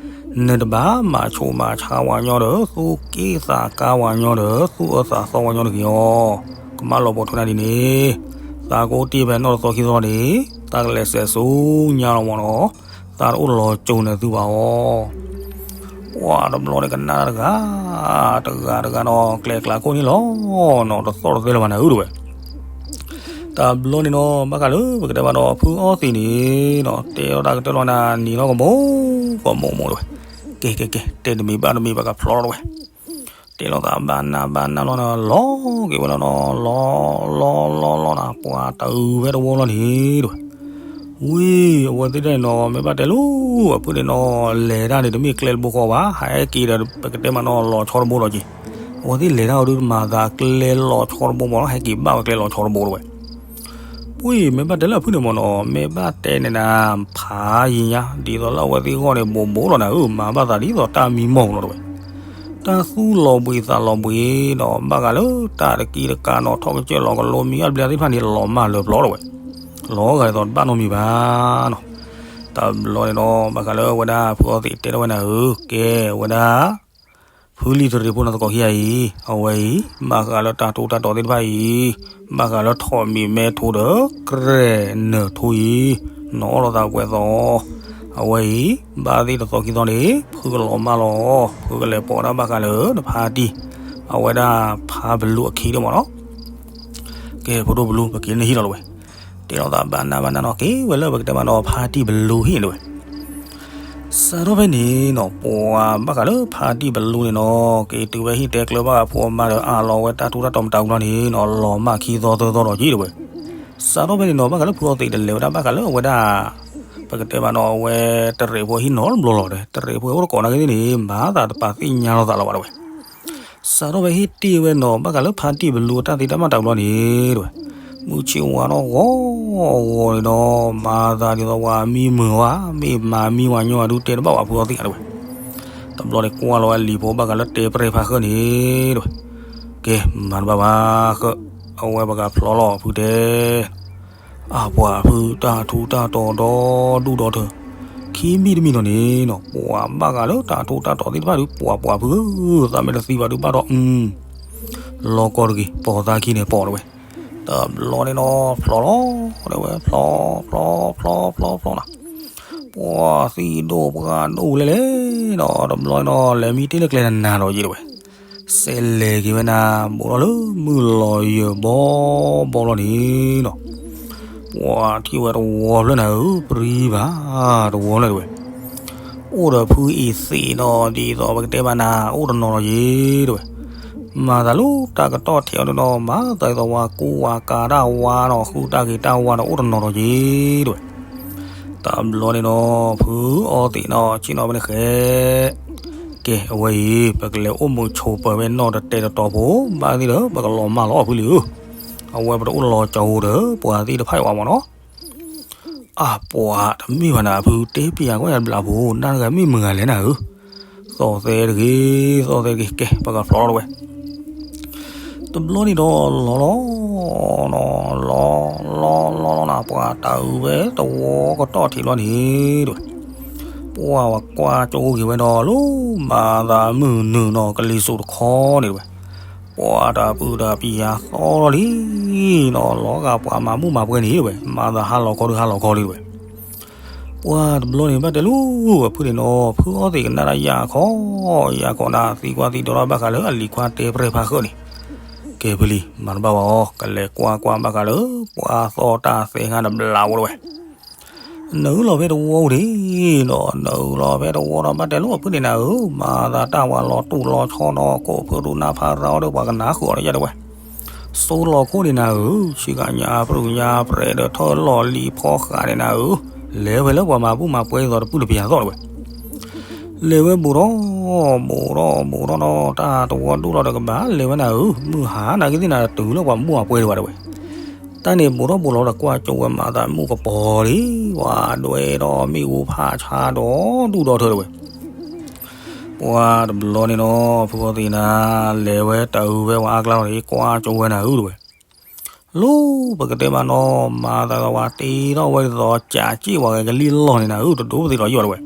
နတဘၣ်မၤဆိၣ်မၤဆါဝဲညီဒီး သူၣ်က့ၣ်သးကါဝဲညီဒီး သူၣ်အၢသးသီဝဲညီတဂ့ၤအီၤ, ကမၣ်လီၤပိာ်ထွဲနၤဒ်န့ၣ်, သးကိၢ်တ့ၢ်ဖဲနီၢ်တသီခံသီန့ၣ် သးကလဲၤစဲးဆူညါလီၤမၢ်နီၤ, သးတအိၣ်လီၤကၠိၤနသုဘၣ်အီၤ. ပှၤတဘျီန့ၣ်ကနၣ်တဂၤ, တဂၤတဂၤနီၤ ကျဲၤကျးခိၣ်န့ၣ်လီၤနီၤ, တသီၣ်တသဲလၢၤဘၣ်နၤဧၢတဝဲ. တဘျီန့ၣ်နီၤ ဘၣ်ဃးလၢပကတဲဘၣ်နီၤ ဖုအီသံးန့ၣ်နီၤ တဲအီၤတၢ်ကတၢၢ်လီၤနၤ နံၤနီၢ်ကမိၣ် ကမိၣ်မိၣ်တဝဲ. ကဲကဲကဲ တဲတမံၤဘၣ်တမံၤ ပကဖျီလီၤတဝဲ. တဲလိာ်သးဘၣ်နၢ်ဘၣ်နၢ်လီၤနၤ လီၤက့ၤဝဲလီၤနီၤ လီၤလီၤလီၤလီၤနၤ ပှၤတအုးဝဲတဝီလီၤန့ၣ်တဝဲ. ဝံၤ အဝဲသ့ၣ်တၢ်န့ၣ်နီၤ မ့ၢ်ဘၣ်တဲလိၤ အဖုန့ၣ်နီၤ လဲၤတၢ်န့ၣ် တမ့ၢ်ကျဲတဘိဃီဘၣ် ဟဲက့ၤဒီး ပကတဲမးနီၤ လီၤဆီတဘိလီၤက့ၤ. အဝဲသ့ၣ်လဲၤတၢ်အီၤဒုးမၤသးကျဲလီၤဆီတဘိမးနီၤ ဟဲက့ၤဘၣ်ဝဲကျဲလီၤဆီတဘိတဝဲ. ဝံၤ မ့ၢ်ဘၣ်တဲလၢအဖုန့ၣ်မးနီၤ မ့ၢ်ဘၣ်တဲန့ၣ်နၤ ဖးယံၤညါ ဒ်သိးလၢအဝဲသ့ၣ်ဂီၢ်န့ၣ် ဘိးဘိလီၤနၤဧၢ မၤဘၣ်သးဒ်သိးတၢ်မံမီၢ်လီၤတဝဲ. တၢ်သူၣ်လီၤဘှံးသးလီၤဘှံးနီၤ ဘၣ်ဃးလၢတၢ်တကံတကးနီၤ ထီၣ်ကစၢၢ်လီၤကလိမံအါဘျဲသ့ၣ်တဖၣ်န့ၣ် လီၤမၢ်လၢပျီတဝဲ. လီၤဂာ်ဒ်သိးတဘၣ်နီတမံၤဘၣ်နီၤ. တဘျီန့ၣ်နီၤ ဘၣ်ဃးလၢဝဲဒၣ်ဖုအီသံးတဲထီၣ်ဝဲနၤဧၢ ကဲဝဲဒၣ် ဖုလံၤတရံးဖိနသကိးခံဂၤအံၤ အဝဲအံၤ ဘၣ်ဃးလၢတၢ်ထူးတၢ်တီၤသ့ၣ်တဖၣ်အံၤ ဘၣ်ဃးလၢထိးမံၤမဲထိးဒီး ကြဲၢ်နၢၤထိအံၤ နအီၣ်လိာ်သးကွဲးသီး. အဝဲအံၤ ဘၣ်သ့ၣ်တသီခံသီန့ၣ် ဖုကလီၤမၢ်လီၤ ဖုကလဲၤပိာ်ဒၣ်ဘၣ်ဃးလၢနဖါတံၢ် အဝဲဒၣ်ဖါဘလူးအခံဒၣ်မးနီၤ. ကဲ ဖိဒိၣ်ဘလူး ပက့ၤနဟံၣ်လီၤတဝဲ. တဲလိာ်သးဘၣ်နၢ်ဘၣ်နၢ်နီၤ က့ၤဝဲလၢပကတဲမးနီၤ ဖါတံၢ်ဘလူးဟံၣ်တဝဲ. စးထီၣ်ဖဲန့ၣ်နီၤ ပှၤဘၣ်ဃးလၢဖါတံၢ်ဘလူးန့ၣ်နီၤ က့ၤတုၤဝဲဟံၣ်တဲကျၢၤဘၣ်အဖိအမါဒီး အးလီၤဝဲတၢ်ထူးတၢ်တီၤမတၤဘျီန့ၣ်နီၤ လီၤမၢ်ခံသီသၢသီဒီးက့ၤတဝဲ. စးထီၣ်ဖဲန့ၣ်နီၤ ဘၣ်ဃးလၢဖုအီသံးတလဲၤဝဲဒၣ်ဘၣ်ဃးလၢအဝဲဒၣ် ပကတဲမးနီၤ အဝဲတရံးဖိဟံၣ်နီတဘျီလီၤဒီး တရံးဖိအိၣ်တကိးနာ်က့သ့ၣ်န့ၣ် မၤသးတပာ်သ့ၣ်ညါလိာ်သးလီၤဘၣ်တဝဲ. စးထီၣ်ဖဲဟ့ၣ်တ့ၢ်ဝဲနီၤ ဘၣ်ဃးလၢဖါတံၢ်ဘလူးအတၢ်သ့တၢ်ဘၣ်တၢ်ဘျီန့ၣ်တဝဲ မုၢ်ဆ့ၣ်ဝါထီၣ်ဂီၤဂီၤန့ၣ်ဒီး မၤသးဒ်သိးပှၤမံမုာ်ဝဲ မ့ၢ်မၤမံဝဲညီအဒုးတဲတဘၣ်ဝဲဖုအီသံးဧါတဝဲ. တဘျီန့ၣ်ကွၢ်လီၤဝဲလံာ်ဖိဘၣ်ဃးလၢတဲပြဲၢ်ဖးဃၢၤန့ၣ်တဝဲ ကဲ မၤတဘၣ်ဘၣ်ဃၢၤ အဝဲပကဖျီလီၤဖုတဲ အပှၤဖုတၢ်ထူးတၢ်တီၤဒီဒူၣ်ဒီထၢ ခံမံၤတမံၤနီၤန့ၣ်နီၤ ပှၤဘၣ်ဃးလၢတၢ်ထူးတၢ်တီၤသ့ၣ်တဖၣ်ဒုး ပှၤပှၤဖု သးမ့ၢ်တသံဘၣ်ဒုးဘၣ်ဒီး အု လီၤကီတဂ့ၤ ပိာ်သးခံန့ၣ်ပိာ်တဝဲ. တဘျီန့ၣ်နီၤ ဖျီလီၤ တဲဝဲ ဖျီ ဖျီ ဖျီ ဖျီ ဖျီနၤ ပှၤသံၣ်ဒိၣ်ပှၢ်ဒိၣ်လဲၣ်လဲၣ်နီၤ တဘျီန့ၣ်နီၤ လဲၤမံတ့ၢ်လၢကျဲနၤနီၤယ့ၣ်တဝဲ စဲးလဲၤက့ၤဝဲနၤ ဘူးထီၣ်လၢမုၢ်လီၤယၢၤဘီဘီလီၤန့ၣ်နီၤ ပှၤထံၣ်ဝဲတဝီဖျၢၣ်နၤဧၢ ပြံဘၣ်တဝီဖျၢၣ်တဝဲ အိၣ်ဒီးဖုအံၤသ့ၣ်နီၤ ဒ်သိးပကတဲဘၣ်နၤ အိၣ်တနီၤနီၤယ့ၣ်တဝဲ မၤသးလၢတၢ်ကတီၢ်ထဲအီၤန့ၣ်နီၤ မၤသးဒ်သိးဝဲကူဝဲကၤတၢ်ဝါနီၤ ဃုတၢ်ဂ့ၤတၢ်ဝါဒီး အိၣ်တနီၤနီၤယ့ၣ်တဝဲ တဘျီန့ၣ်နီၤ ဖုအီသံးနီၤ ဆ့ၣ်နီၤဖဲန့ၣ်ဃဲ ကဲ အဝဲအံၤ ပကလဲၤအိၣ်မုာ်ဆိးပၢၤဝဲနီၢ်တတဲာ်တတီၤဖိ ဘၣ်သ့ၣ်ဒီး ပကလီၤမၢ်လီၤအီၤဖုလံဧၢ, အဝဲပတအိၣ်လီၤကၠီဧိၤဒီး ပှၤသ့ၣ်တဖၣ်အံၤဝဲမၢ်နီၤ. အပှၤတမ့ၢ်ဘၣ်နၤ ဖုတဲပျးကွၢ်ယၤတဘျီဖိ နၢ်တဂၤမ့ၢ်မုာ်ဂၤလဲၣ်နၤဧၢ, သီၣ်သဲတဂ့ၤ သီၣ်သဲတဂ့ၤ ကဲ ပကဖျီလီၤတဝဲ တဘျီန့ၣ်ဒီး လီၤလီၤ လီၤ လီၤ လီၤလီၤလီၤနၤ ပှၤတၢ်အုးဝဲတဝီကတီၢ်ထံးလီၤန့ၣ်တဝဲ, ပှၤဝဲကွၢ်ကၠိဂ့ၤဝဲဒီး လၢမၤသးမုၢ်နုာ်နီၤ ကလံၤစိးတခီန့ၣ်တဝဲ, ပှၤတၢ်ပုၢ်တၢ်ပံၤယၤသီလီၤလံနီၤ လီၤဂာ်ပှၤမၤဘူၣ်မၤပှဲၤန့ၣ်တဝဲ မၤသးဟါလီၤခီဒုးဟါလီၤခီလံတဝဲ ပှၤတဘျီန့ၣ် ဘၣ်တဲလိၤဝဲဖုန့ၣ်နီၤ ဖုအီသံးကနၣ်တၢ်ယၢ်ခီ, ယၢ်ခီနၤ သံကွၢ်သံဒိးထီၣ်ဘၣ်ဃးလၢအလံၤခွါတဲပြဲၢ်ဖးဃၢၤန့ၣ်, ကဲဖုလံ မၤတဘၣ်ဝဲအီၤ ကလဲၤကွၢ်ကွၢ်ဘၣ်ဃးလၢ ပှၤသီၣ်တၢ်သဲငါတဘျးဝဲတဝဲ နအုလီၤဖဲတဝီဧိၤဒၣ်နီၤ နအုလီၤဖဲတဝီဒီး ဘၣ်တဲလိၤဖုန့ၣ်နၤဧၢ, မၤသးတၢ်ဝၤလီၤတူာ်လီၤဆီနီၤ ကိးဖုရူနါဖးရါအီၤဒီး ပှၤကနၣ်ဃုာ်အီၤဒီးယၤတဝဲ, စိလီၤခိၣ်န့ၣ်နၤဧၢ, ဆံးကညါပြူညါပြဲးဒီး ထၢၣ်လီၢ်လံၤဖီဃးန့ၣ်နၤဧၢ, လဲၤဝဲလၢပှၤမၤဘူၣ်မၤပှဲၤအသိးတပုၢ်တပျၢၤသီၣ်တဝဲ လဲၤဝဲဘူးထီၣ် ဘူးထီၣ်ဘူးထီၣ်နီၤ တၢ်တဝီဒိၣ်လီၤဒီးကဘၣ်လဲၤဝဲနၤဧၢ, မုၢ်ဟါနာ်က့သ့ၣ်နၤ တုၤလၢပှၤမၤဘူၣ်မၤပှဲၤတဝဲတဝဲ, တၢ်န့ၣ်ဘူးထီၣ်ဘူးလီၤဒီး ကွၢ်ကၠိဝဲမၤသးမုၢ်ကပီၤလံ, ပှၤဒွဲဒီးမ့ၣ်အူဖးဆါဒီး ဒူၣ်ဒီထၢတဝဲ ပှၤတဘျီန့ၣ်နီၤ ဖုအီသံးနၤ လဲၤဝဲတၢ်အုးဝဲဝဲအါကျါလီၤန့ၣ် ကွၢ်ကၠိဝဲနၤဧၢတဝဲ, လၢပကတဲမးနီၤ မၤသးဝဲတ့ထီၣ်ဝဲဒ်သိး ကးက့ၣ်ဝဲကလံၣ်လီၢ်န့ၣ်နၤဧၢ တဒိးပသံးလီၤယီၢ်တဝဲ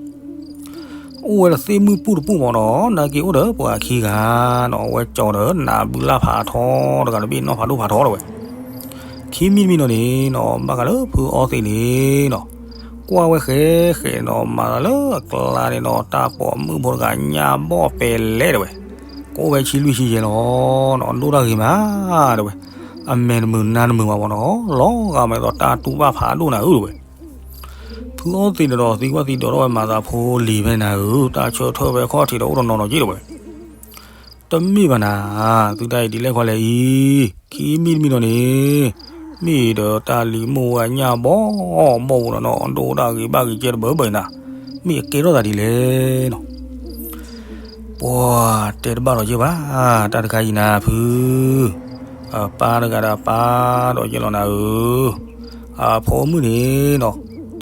အိၣ်ဝဲဒီးသ့ၣ်မုၢ်ပူၣ်တပူၣ်မးနီၤ နာ်က့အိၣ်ဒီးပှၤခံဂၤနီၤ အဝဲကၠီဒီးနးဘုလၢ်ဖးထီတဂၤတဘ့ၣ်နီၢ်ဖးဒိၣ်ဖးထီတဝဲ, ခံမံၤတမံၤနီၤန့ၣ်နီၤ ဘၣ်ဃးလၢဖုအီသံးန့ၣ်နီၤ, ကွၢ်ဝဲဃဲဃဲနီၤ မၤသးလၢအကျါန့ၣ်နီၤ တၢ်ပိာ်မုၣ်ဖိတဂၤညၣ်ဘီၣ်ပဲလဲၣ်တဲဝဲ, ကိးဝဲဆံလွံၢ်ဆံယဲၢ်လီၤနီၤ ဒိၣ်တၢ်ဂ့ၤမးတဲဝဲ, အမဲာ်တမုာ်နါတမုာ်ဘၣ်မ့ၢ်နီၤ လီၤဂာ်မးဒီးတၢ်တူၢ်ဘၣ်ဖးဒိၣ်နၤဧၢတဲဝဲ. ဖုအီသံးန့ၣ်ဒီးသံကွၢ်သံဒိးထီၣ်ဝဲမၤသးဖိလံၤဖဲန့ၣ်နၤဧၢ, တၢ်ဆၢထၢၣ်ဖဲခီၣ်ထံးဒီးအိၣ်တနီၤနီၤက့တဲဝဲ. တမ့ၢ်ဘၣ်နၤ, သုတၢ်အံၤဒ်လဲၣ်ခီလဲၣ်အံၤ, ခံမံၤတမံၤနီၤန့ၣ်, မ့ၢ်ဒီးတၢ်လံၤမိၢ်ဝဲညၣ်ဘီၣ်ဘီၣ်ပူၤဒီးနီၤ ဒိၣ်တၢ်ဂ့ၤဘၣ်ဂ့ၤကဲတဘၢဘၢအံၤနၤ, မ့ၢ်အကဲထီၣ်သးဒ်လဲၣ်နီၤ. ပှၤတဲတဘၣ်ဒီးယဲၢ်ဘၣ်, တၢ်တခါအံၤနၤဖု, အပၢ်တဂၤဒီးအပၢ်ဒီးယဲၢ်လီၤနၤဧၢ, အဖိမုၣ်န့ၣ်နီၤ,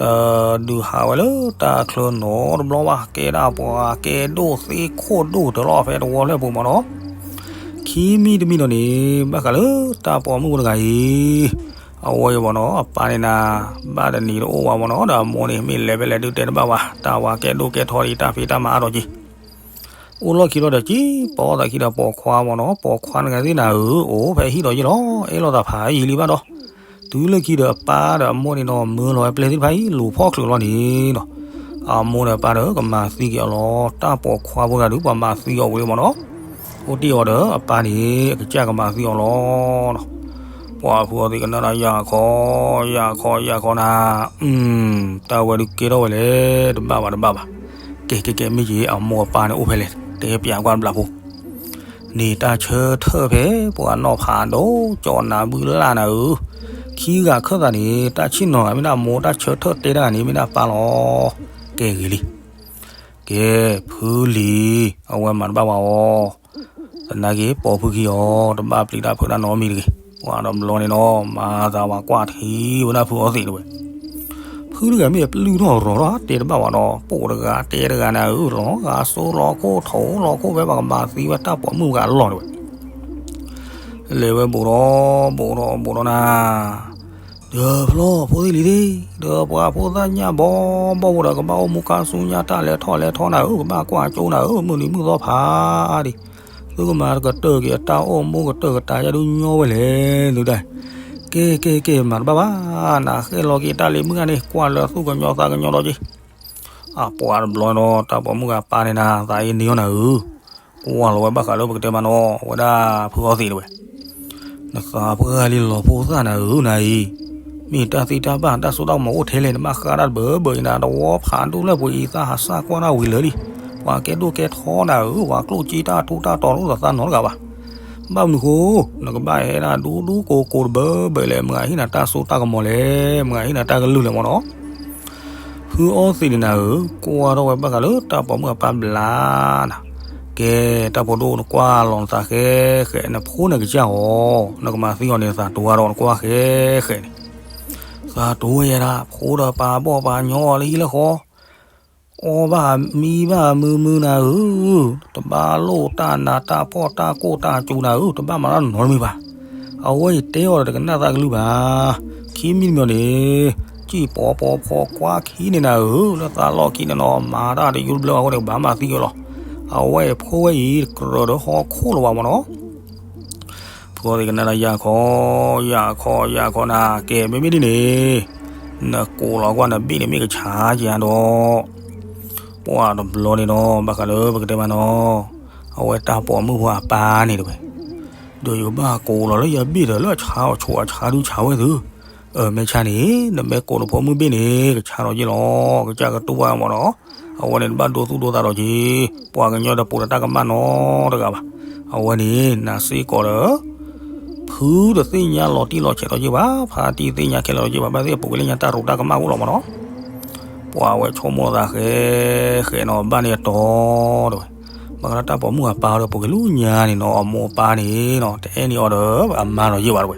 တဒုးဟးဝဲလၢတၢ်ချၢနီတဘျီဘၣ်, ကဲဒၣ်ပှၤကဲဒိၣ်သ့ခိၣ်ဒိၣ်တလီၤဖဲတဝီဖျၢၣ်ပူၤမ့ၢ်နီၤ. ခံမံၤတမံၤနီၤန့ၣ် ဘၣ်ဃးလၢတၢ်ပိာ်မုၣ်ဖိတဂၤအံၤ အဝဲအံၤမ့ၢ်နီၤ အပၢ်န့ၣ်နၤ ဘၣ်တနံၤတအိၣ်ဝဲမ့ၢ်နီၤ, ဒီးအမိၢ်န့ၣ် မ့ၢ်လဲၤဖဲလဲၣ်ဒုးတဲတဘၣ်ဝဲ, တၢ်ဝၤကဲဒိၣ်ကဲထီဒ်အံၤ တၢ်ဖံးတၢ်မၤအါထီၣ်က့ၤ, အိၣ်လီၢ်ခံလီၤဒီး ကံၣ်ပီသးခံဒီးပိာ်ခွါမ့ၢ်နီၤ, ပိာ်ခွါတဂၤသ့ၣ်နၤဧၢ, အိၣ်ဖဲဟံၣ်ဒီးယဲၢ်လီၤ, အဲၣ်လိာ်သးဖးယံာ်လံဘၣ်ဒီး, တုၤလၢခံဒီးအပၢ်ဒီးအမိၢ်န့ၣ်နီၤ မၢလီၤဝဲပျဲၢ်သ့ၣ်တဖၣ်အံၤ လူၤဖီၣ်ချုးလီၤန့ၣ်နီၤ, အမိၢ်ဒီးအပၢ်ဒီးကမၤသံက့ၤအီၤလီၤ, တၢ်ပိာ်ခွါဖိတဂၤဒုး ပှၤမၤသံအီၤဝံၤလံမ့ၢ်နီၤ, အိၣ်တ့ၢ်အီၤဒီးအပၢ်န့ၣ် အကစၢ်ကမၤသံအီၤလီၤနီၤ. ပှၤဖုအီသံးကနၣ်ဒီး ယၤခီ, ယၤခီ, ယၤခီနၤ, တၢ်ဝဲဒုးကဲထီၣ်ဝဲလဲၣ်, တဘၣ်ဘၣ်တဘၣ်ဘၣ်, ကဲကဲကဲ မ့ၢ်က့ၤအမိၢ်အပၢ်န့ၣ်အိၣ်ဖဲလဲၣ်, တဲပျးကွၢ်တဘျီဖိ န့ၣ်တၢ်ဆၢထၢၣ်ဖဲ ပှၤနီၢ်ဖးဒိၣ် ကၠီနၤဘုလၢ်နၤဧၢ, ခံဂၤခၢၣ်သးန့ၣ် တၢ်ဆ့ၣ်နီၤဂၤမ့ၢ်ဒၣ်အမိၢ်, တၢ်ဆၢထၢၣ်တဲတၢ်ဂၤန့ၣ် မ့ၢ်ဒၣ်အပၢ်လီၤ. ကဲဂ့ၤလံ, ကဲ, ဖုလံၤ အဝဲမၤတဘၣ်ဝဲအီၤ, သနာ်က့ ပိာ်ဖုခံအီၤ တဘၣ်ပျံၤတၢ်ဖုးတၢ်နီတမံၤတဂ့ၤ. ပှၤတဘျီန့ၣ်နီၤ မၤသးဝဲကွၢ်ထံဝဲဒၣ်ဖုအီသံးတဝဲ ဖုတဂၤမ့ၢ်အပျုၢ်ထီၣ်ရီၤထီၣ် တဲတဘၣ်ဝဲဒီး ပိာ်တဂၤတဲတဂၤနၤဧၢ, လီၤဂာ်စိလီၤခိၣ်ထိးလီၤခိၣ် ဖဲပှၤကမၤသံဝဲတၢ်ပိာ်မုၣ်ဂၤအလီၢ်တဝဲ လဲၤဝဲဘူးထီၣ်ဘူးထီၣ်ဘူးထီၣ်နၤ, ဒီးဖျီဖိသ့ၣ်လံၤသ့ၣ်, ဒီးပှၤဖိသၣ်ညၣ်ဘီဘီဘူးဒီး ကဘၣ်အိၣ်မူခါဆူညါ တၢ်လဲၤထီၣ်လဲၤထီနၤဧၢ, ကဘၣ်ကွၢ်ကၠိနၤဧၢ, မုၢ်နံၤမုၢ်သီဖးဒံး, သုကမၤကတၢၢ်က့ၤအတၢ်အိၣ်မူကတၢၢ်ကတၢၢ် ယဒုးညီဝဲလဲၣ်သုတၢ်, ကဲကဲကဲ မၤတဘၣ်ဘၣ်, နဃဲလီၤက့ၤတၢ်လံၤမုၣ်ဂၤန့ၣ် ကွၢ်လၢသူၣ်ကညီၤသးကညီၤဒီးက့ၤ အပှၤတဘျီဒီး တၢ်ပိာ်မုၣ်ဂၤပၢ်န့ၣ်နၤ သးအ့န့အီၤနၤဧၢ, ကွၢ်လီၤဝဲဘၣ်ဃးလၢပကတဲမးနီၤ ဝဲဒၣ်ဖုအီသံးတဝဲ, နသးပှၢ်လံလီၤဖိသၣ်နၤဧၢနၤအံၤ, မ့ၢ်တၢ်သ့တၢ်ဘၣ် တၢ်စိတၢ်ကမီၤအိၣ်ထဲလဲၣ် နဘၣ်ဃးတၢ်တဘၢဘၢအံၤနၤ, တဝီဖးဒိၣ်လၢပှဲၤအံၤ သးဟးစၢ်ကွၢ်တၢ်ဝံၤလၢာ်လံ, ပှၤကဲဒိၣ်ကဲထီနၤဧၢ, ပှၤကျိၣ်စ့တၢ်ထူတၢ်တီၤတအိၣ်ဒီးသးနီတဂၤဘၣ်, ဘၣ်မနုၤဃိ နကဘၣ်ဟဲဒၣ်ဒူဒူကိးကိးတဘၢဘၢလဲၣ်, မတၤဟ့ၣ်နၤတၢ်စိတၢ်ကမီၤလဲၣ်, မတၤဟ့ၣ်နၤတၢ်ကလုၢ်လဲၣ်မ့ၢ်နီၤ ဖုအီသံးန့ၣ်နၤဧၢ, ကွၢ်ထီၣ်ဝဲဘၣ်ဃးလၢတၢ်ပိာ်မုၣ်အပၢ်ဘျါနၤ, ကဲ, တၢ်ဖိဒိၣ် နကွၢ်လီၤနသးဃဲဃဲ, နဖိန့ၣ်ကစၢ်ဧိၤ, နကမၤသံအီၤန့ၣ် သးတိၤဝဲဒီး နကွၢ်ဃဲဃဲန့ၣ်, သးတိၤဝဲယဲဒၣ် ဖိဒီးပၢ်ဘီၣ်ပၢ်ညီအီၤလၢဟံၣ်လၢဃီ, အီၣ်ဘၣ်မံဘၣ်မုာ်မုာ်နၤဧၢ, တဘၣ်လိၣ်တၢ်နးတၢ်ဖှီၣ်တၢ်ကိၢ်တၢ်စူၤနၤဧၢ, တဘၣ်မၤတၢ်နီတမံၤဘၣ်, အဝဲအံၤတဲအီၤဒီးတကနၣ်သးကလုၢ်ဘၣ်, ခံမံၤတမံၤန့ၣ်, စံၣ်ပီပီဖီကွၢ်ခံန့ၣ်နၤဧၢ, လၢသးလီၢ်ခံန့ၣ်နီၤ မၤတၢ်တယုၢ်တဘျၢဘၣ်အဃိန့ၣ် ကဘၣ်မၤသံက့ၤလီၤ, အဝဲအံၤဖိဝဲအံၤ တကြၢးဒီးဟီၣ်ခိၣ်လၢၤဘၣ်မ့ၢ်နီၤ ဖုအီသံးကနၣ်ဒီး ယၤခီ, ယၤခီ, ယၤခီနၤ, ကဲ မ့မ့ၢ်ဒ်န့ၣ်, နကိးလီၤကွၢ်နဘ့ၣ်န့ၣ် မ့ၢ်ကဆါက့ၤဒီး, ပှၤတဘျီန့ၣ်နီၤ ဘၣ်ဃးလၢပကတဲမးနီၤ, အဝဲတၢ်ပိာ်မုၣ်ဖိအပၢ်န့ၣ်တဝဲ, ဒီးယကဘၣ်ကိးလီၤလၢယဘ့ၣ်ဒီးလၢအဆါအီၤဆိးအဆါဒုးဆါဝဲသု, အမဲာ်ဆါန့ၣ် နမ့ၢ်ကိးနဖိမုၣ်ဘ့ၣ်န့ၣ် ကဆါထီၣ်က့ၤလီၤ, ကစၢ်ကတူၢ်ဘၣ်မ့ၢ်နီၤ အဝဲန့ၣ်တဘၣ်ဒိသူၣ်ဒိသးဒီးက့ၤ, ပှၤကညီဒီးပိာ်ဒီးတၢ်ကမၣ်နီတဂၤဘၣ်, အဝဲန့ၣ် နၤစ့ၢ်ကီးဒီး, ဖုတသ့ၣ်ညါလီၤတံၢ်လီၤဆဲးထီၣ်က့ၤဘၣ်, ဖါတံၢ်သ့ၣ်ညါခဲလၢာ်ထီၣ်က့ၤဘၣ်, ဘၣ်သ့ၣ်အပူၤကွံာ်လၢညါတၢ်ရူးတၢ်ကမၣ်အိၣ်လီၤမ့ၢ်နီၤ, ပှၤဝဲဆိကမိၣ်သးဃဲဃဲနီၤ ဘၣ်န့ၣ်အတီတဝဲ, ဘၣ်ဃးလၢတၢ်ပိာ်မုၣ်အပၢ်ဒီး ပူၤကွံာ်လၢညါန့ၣ်နီၤ အမိၢ်အပၢ်န့ၣ်နီၤ တအဲၣ်န့ၢ်အီၤဒီးအမါဒီးယ့ၢ်ဘၣ်တဝဲ,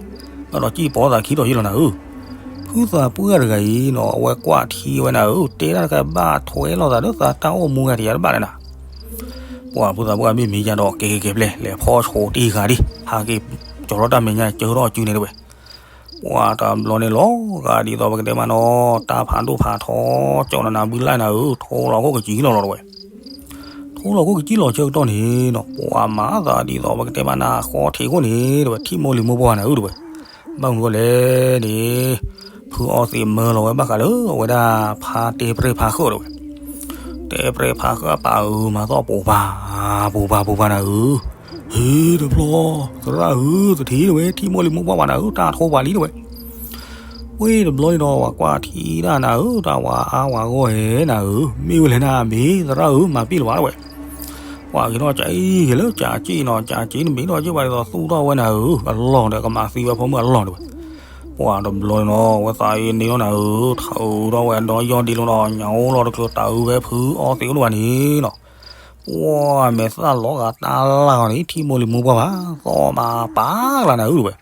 ဘၣ်ဒီးစံၣ်ပီသးခံထီၣ်ယ့ၢ်လီၤနၤဧၢ ဖုသးပှၢ်တဂၤအံၤနီၤ အဝဲကွၢ်ထံဝဲနၤဧၢ, တဲတၢ်တခါဘၣ်ထွဲလိာ်သးဒီးသးတၢ်အိၣ်မူဂၤတယၤတဘၣ်လၢနၤ, ပှၤဖုသးပှၢ်မ့ၢ်မံၤယၤဒီး ကဲကဲကဲပျဲၢ် လဲၤဖီၣ်ဆိးတံၢ်ဃာ်ဒံး ဟးက့ၤကၠီၤထီၣ်တၢ်မဲာ်ညါ ကၢထီၣ်အစုန့ၣ်တဝဲ, ပှၤတဘျီန့ၣ်လီၤဂာ်ဒ်သိးပကတဲမးနီၤ တၢ်ဖးဒိၣ်ဖးထီ ကၠီၤနနၤဘုလၢ်နၤဧၢ, ထိလီၤခိၣ်ကစံၣ်လီၤလီၤတဝဲ ထိလီၤခိၣ်ကစံၣ်လီၤဆၢကတီၢ်န့ၣ်နီၤ ပှၤမၤသးဒ်သိးပကတဲမးနၤ ဃီထံးခိၣ်န့ၣ်တဝဲ ထံၣ်မိၢ်လံၤမိၢ်ပှၢ်နၤဧၢတဝဲ, ဘၣ်မနုၤလဲၣ်န့ၣ်, ဖုအီသံးမၢလီၤဝဲဘၣ်ဃးလၢအဝဲဒၣ်ဖါတဲပြဲၢ်ဖါဃၢၤတဝဲ, တဲပြဲၢ်ဖါဃၢၤပာ်အုးမၤသီၣ်ပူၤပၤ, ပူၤပၤပူၤပၤနၤဧၢ, ဟ့တဘျီ, သရၣ်ဧၢ, သထ့တဝဲ ထံၣ်မိၢ်လံၤမိၢ်ပှၢ်ဘၣ်နၤဧၢ, တၢ်ထိပှၤလံတဝဲ ဝ့ၢ်တဘျီန့ၣ်ဒီး ပှၤကွၢ်ထံဒၣ်နၤဧၢ, တၢ်ဝၤအါဝၤဂီၢ်ဧဲနၤဧၢ, မ့ၢ်ဝဲလဲၣ်နၤမ့ၢ်သရၣ်ဧၢ, မၤပ့ၢ်လၢၤဘၣ်တဝဲ, ပှၤက့ၤထီၣ်ကးအံၤက့ၤလၢကးက့ၤနီၤ, ကးက့ၤနမ့ၢ်ထီၣ်က့ၤဘၣ်ဒ်သိးသူၣ်ထီၣ်ဝဲနၤဧၢ, အလီၢ်ဒီး ကမၤသံဝဲဖိမုၣ်အလီၢ်တဝဲ, ပှၤတဘျီန့ၣ်ဒီး ဝဲသးအ့န့ၣ်လီၤနၤဧၢ, ထးအုးထီၣ်ဝဲဒီးယီၢ်ဒ့လိၤဒီး ညၣ်အိၣ်လီၤတချုးတးအုးဝဲဖုအီသံးအိၣ်တဝဲန့ၣ်နီၤ, ပှၤမဲာ်သၣ်လီၤဂာ်တၢ်လၢ်ဂီၤန့ၣ် ထံၣ်မိၢ်လံၤမိၢ်ပှၢ်ဘၣ်, သီၣ်မၤပာ်ကလၤနၤဧၢတဝဲ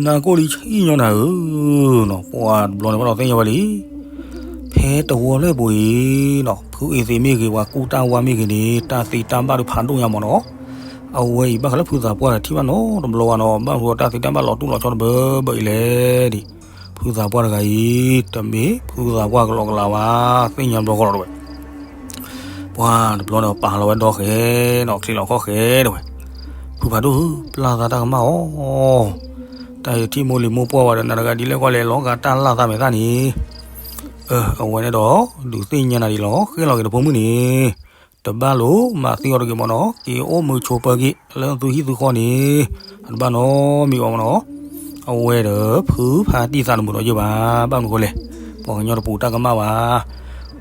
နၢ်ကိၣ်လံဆံၣ်ညီနၤဧၢနီၤ, ပှၤတဘျီန့ၣ်ဘၣ်ဒီးသ့ၣ်ညါဝဲလံ, ဖဲတဝီဖျၢၣ်ပူၤအံၤနီၤ, ဖုအ့သံးမ့ၢ်ဂ့ၤ ပှၤကူတၢ်ဝါမ့ၢ်ဂ့ၤန့ၣ် တၢ်သံတၢ်ဘၣ်ဒုးဖးဒိၣ်ညါမ့ၢ်နီၤ, အဝဲအံၤဘၣ်ဃးလၢဖုသးပှၢ်ဒီးထံၣ်ဘၣ်နီတဘျီဘၣ်နီၤ, ဘၣ်မနုၤတၢ်သံတၢ်ဘၣ်လီၤတူၢ်လီၤဆီတဘၢဘၢအံၤလဲၣ်ဒံး, ဖုသးပှၢ်တဂၤအံၤ တမ့ၢ်ဖုသးပှၢ်ကလီကလီဘၣ်, သ့ၣ်ညါဘျီဃီလီၤတဝဲ ပှၤတဘျီန့ၣ်ပာ်လီၤဝဲဒီဃဲနီၤ, ချံးလီၤခီၣ်ဃဲတဝဲ, ဖုဖးဒိၣ်ဧၢ, ပျၢ်သးတၢ်ကမၣ်အီၤ, တၢ်အံၤထံၣ်မိၢ်လံၤမိၢ်ပှၢ်ဝဲဒီး နၤတဂၤဒ်လဲၣ်ကွၢ်လဲၣ် လီၤဂာ်တၢ်လၢ်သးမဲာ်သၣ်န့ၣ်, အဝဲန့ၣ်ဒီး ဒုးသ့ၣ်ညါနၤဒ်လီၤ, ဃ့ၢ်လီၤက့ၤတဖိမုၣ်န့ၣ် တဘၣ်လိာ်မၤသံအီၤတဂ့ၤမ့ၢ်နီၤ, က့ၤအိၣ်မုာ်ဆိးပၢၤက့ၤ လၢသုဟံၣ်သုဃီန့ၣ် အတဘၣ်နီတမံၤဘၣ်မ့ၢ်နီၤ, အဝဲဒီး ဖုဖးတံၢ်သးတမုာ်ဒီးယဲၢ်ဘၣ်, ဘၣ်မနုၤဃိလဲၣ်, ပှၤကညီတပူၤတၢ်ကမၣ်ဘၣ်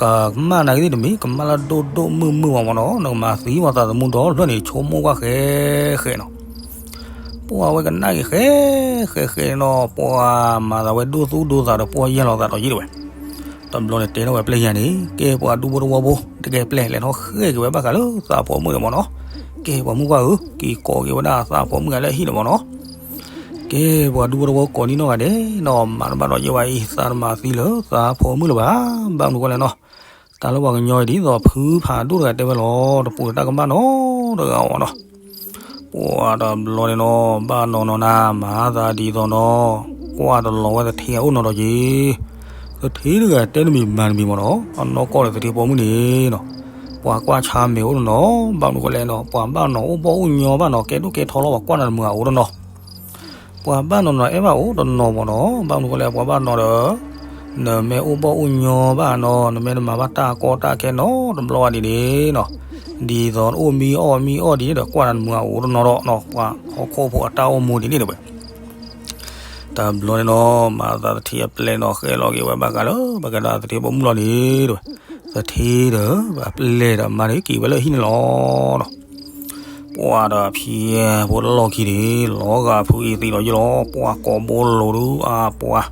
ကမၣ်နၤဂ့ၤသ့ၣ်တမ့ၢ် ကမၣ်လၢဒိၣ်ဒိၣ်မုၢ်မုၢ်ဘၣ်မ့ၢ်နီၤ, နကမၤသံပှၤသးသမူဒီဖျၢၣ်န့ၣ် ဆိကမိၣ်ကွၢ်ဃဲဃဲနီၤ, ပှၤဝဲကနၣ်က့ၤဃဲဃဲဃဲနီၤ, ပှၤမၤသးဝဲဒိၣ်သူၣ်ဒိၣ်သးဒီးပှၤယဲၢ်လီၤသးဒီးယဲၢ်တဝဲ, တဘျီန့ၣ်တဲထီၣ်ဝဲပျဲၢ်ညါန့ၣ် ကဲပှၤဒူဖိတဝီဖိ တကဲပျဲၢ်လဲၤထီၣ်ဃ့ၢ်က့ၤဝဲဘၣ်ဃးလၢသးဖိမုၣ်န့ၣ်မ့ၢ်နီၤ, ကဲပှၤမုၣ်ကွၢ်ဧၢ က့ၤကိးက့ၤဝဲဒၣ်သးဖိမုၣ်ဂၤလၢဟံၣ်န့ၣ်မ့ၢ်နီၤ ကဲပှၤဒူဖိတဝီကိးနံၣ်နီၢ်ဂၤဒဲးနီၤ, မၤတဘၣ်ဒီးယဲၢ်ဝဲအံၤ သးတမၤသံလၢသးဖိမုၣ်လၢၤဘၣ်, ဘၣ်မနုၤဃိလဲၣ်နီၤ, တၢ်လၢပှၤကညီအံၤဒ်သိးဖုဖးဒိၣ်တဂၤတဲဝဲလီၤ, တပူၤတၢ်ကမၣ်နီတဂၤအီၤနီၤ, ပှၤတဘျီန့ၣ်နီၤ ဘၣ်နီၤနီၤနၤ မၤသးဒ်သိးနီၤ, ကွၢ်တလီၤဝဲသထ့အအိၣ်နီၤဒီးက့ၤ, သထ့တဂၤတဲတမံၤမၤတမံၤမ့ၢ်နီၤ, အနီၢ်ကီၢ်ဒီးသထ့ပိာ်မုၣ်န့ၣ်နီၤ, ပှၤကွၢ်ဆါမဲာ်အိၣ်တနီၤ, ဘၣ်မနုၤဃိလဲၣ်နီၤ, ပှၤဘၣ်နီၤအိၣ်ဘီၣ်အိၣ်ညီဘၣ်နီၤ, ကဲဒိၣ်ကဲထီလီၤ ပှၤကွၢ်နၤတမုာ်အအိၣ်တနီၤ ပှၤဘၣ်နီၤနီၤအဲၣ်ဘၣ်အိၣ်တနီၤမ့ၢ်နီၤ, ဘၣ်မနုၤဃိလဲၣ် ပှၤဘၣ်နီၤဒီး နမ့ၢ်အိၣ်ဘီၣ်အိၣ်ညီဘၣ်နီၤ, နမ့ၢ်တမၤဘၣ်တၢ်ကီတၢ်ခဲနီတဘျီဘၣ်ဒ်န့ၣ်နီၤ, ဒ်သိးနအိၣ်မံအီၣ်မံအီၣ်ဒ်န့ၣ်ဒီး ကွၢ်နၤတမုာ်အအိၣ်တနီၤဒီးနီၤ, ပှၤဟီၣ်ခိၣ်ဖိအတၢ်အိၣ်မူဒ်န့ၣ်တဝဲ တဘျီန့ၣ်နီၤ မၤသးသထ့အပျဲၢ်နီၤ ဃဲလီၤက့ၤဝဲဘၣ်ဃးလၢ ဘၣ်ကဲဒီးသထ့ပိာ်မုၣ်လီၤန့ၣ်တဝဲ, သထ့ဒီးအပျဲၢ်ဒီးမၤန့ၢ်က့ၤဝဲလၢဟံၣ်န့ၣ်လီၤနီၤ ပှၤဒီးဖံဖိတလီၢ်ခံန့ၣ် လီၤဂာ်ဖုအ့သံးဒီးယ့ၢ်လီၤ, ပှၤကိးဘိလိၤဒုးအါပှၤ,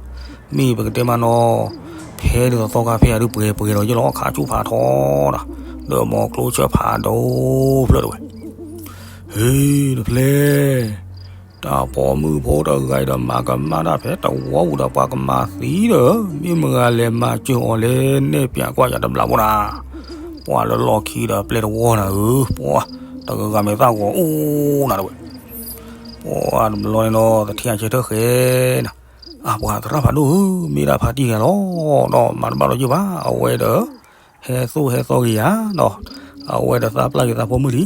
မ့ၢ်ပကတဲမးနီၤ, ဖဲဒ်သိးသီခါဖဲအဒုးပှဲၤပှဲၤဒီးယ့ၢ်လီၤ ခးဆူၣ်ဖးထီဒၣ်, ဒီးမီၤကျိဆၢဖးဒိၣ်ဖျၢၣ်တဝဲ, ဟ့ၣ်တဖျဲၣ် တၢ်ပိာ်မုၣ်ဖိတဂၤအံၤဒီး မၤကမၣ်တၢ်ဖဲတဝီပူၤဒီး ပှၤကမၤသံဒီး မ့ၢ်မဂၤလဲၤမၤစၢၤအီၤလဲၣ်န့ၣ် ပျးကွၢ်ယၤတဘျးဖိနၤ, ပှၤလၢလီၢ်ခံဒီးပျဲၢ်တဝီနၤဧၢ, ပှၤတဂၤဂၤမဲာ်သၣ်ဂီၤအိၣ်နၤတဝဲ, ပှၤတဘျီန့ၣ်နီၤ သထ့အဆၢထၢၣ်ဃဲနၤ, အပှၤသရၣ်ဖးဒိၣ်ဧၢ, မ့ၢ်ဒၣ်ဖါတံၢ်ဂၤလီၤ, ဒီးမၤတဘၣ်ဒီးယုၢ်ဘၣ်, အဝဲဒီး ဟဲသိၣ်ဟဲသီက့ၤယၤနီၤ, အဝဲဒီးသးပျၢ်က့ၤသးဖိမုၣ်လံ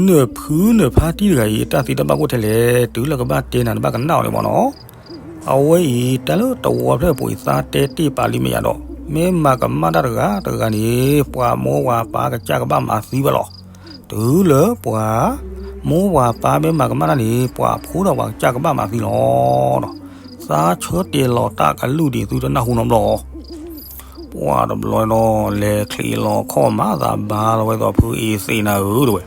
နဖုနဖါတံၢ်တဂၤအံၤ တၢ်သံတၢ်ဘၣ်အိၣ်ထဲလဲၣ်, တုၤလၢကဘၣ်တဲနၤ နဘၣ်ကနၣ်အီၤန့ၣ်မ့ၢ်နီၤ, အဝဲအံၤ တၢ်လၢတဝီဖျၢၣ်ပူၤအံၤ သးတဲတ့ၢ်ပာ်လံမ့ၢ်ယၤဒီး မ့ၢ်မၤကမၣ်တၢ်တဂၤတဂၤန့ၣ် ပှၤမိၢ်ပှၤပၢ်ကစၢ်ကဘၣ်မၤသံဝဲလီၤ. တုၤလၢပှၤမိၢ်ပှၤပၢ်မ့ၢ်မၤကမၣ်တၢ်န့ၣ် ပှၤဖိဒီးပှၤကစၢ်ကဘၣ်မၤသံလီၤ. သးဆၢတဲာ်လီၤတၢ်ကလုၢ်ဒံး သုတနၢ်ဟူနီတဘျီ ပှၤတဘျီနီၤ လဲၤချံးလီၤခီၣ်မၤသးဘါလီၤဝဲဒီးဖုအ့သံးနၤဧၢတဝဲ,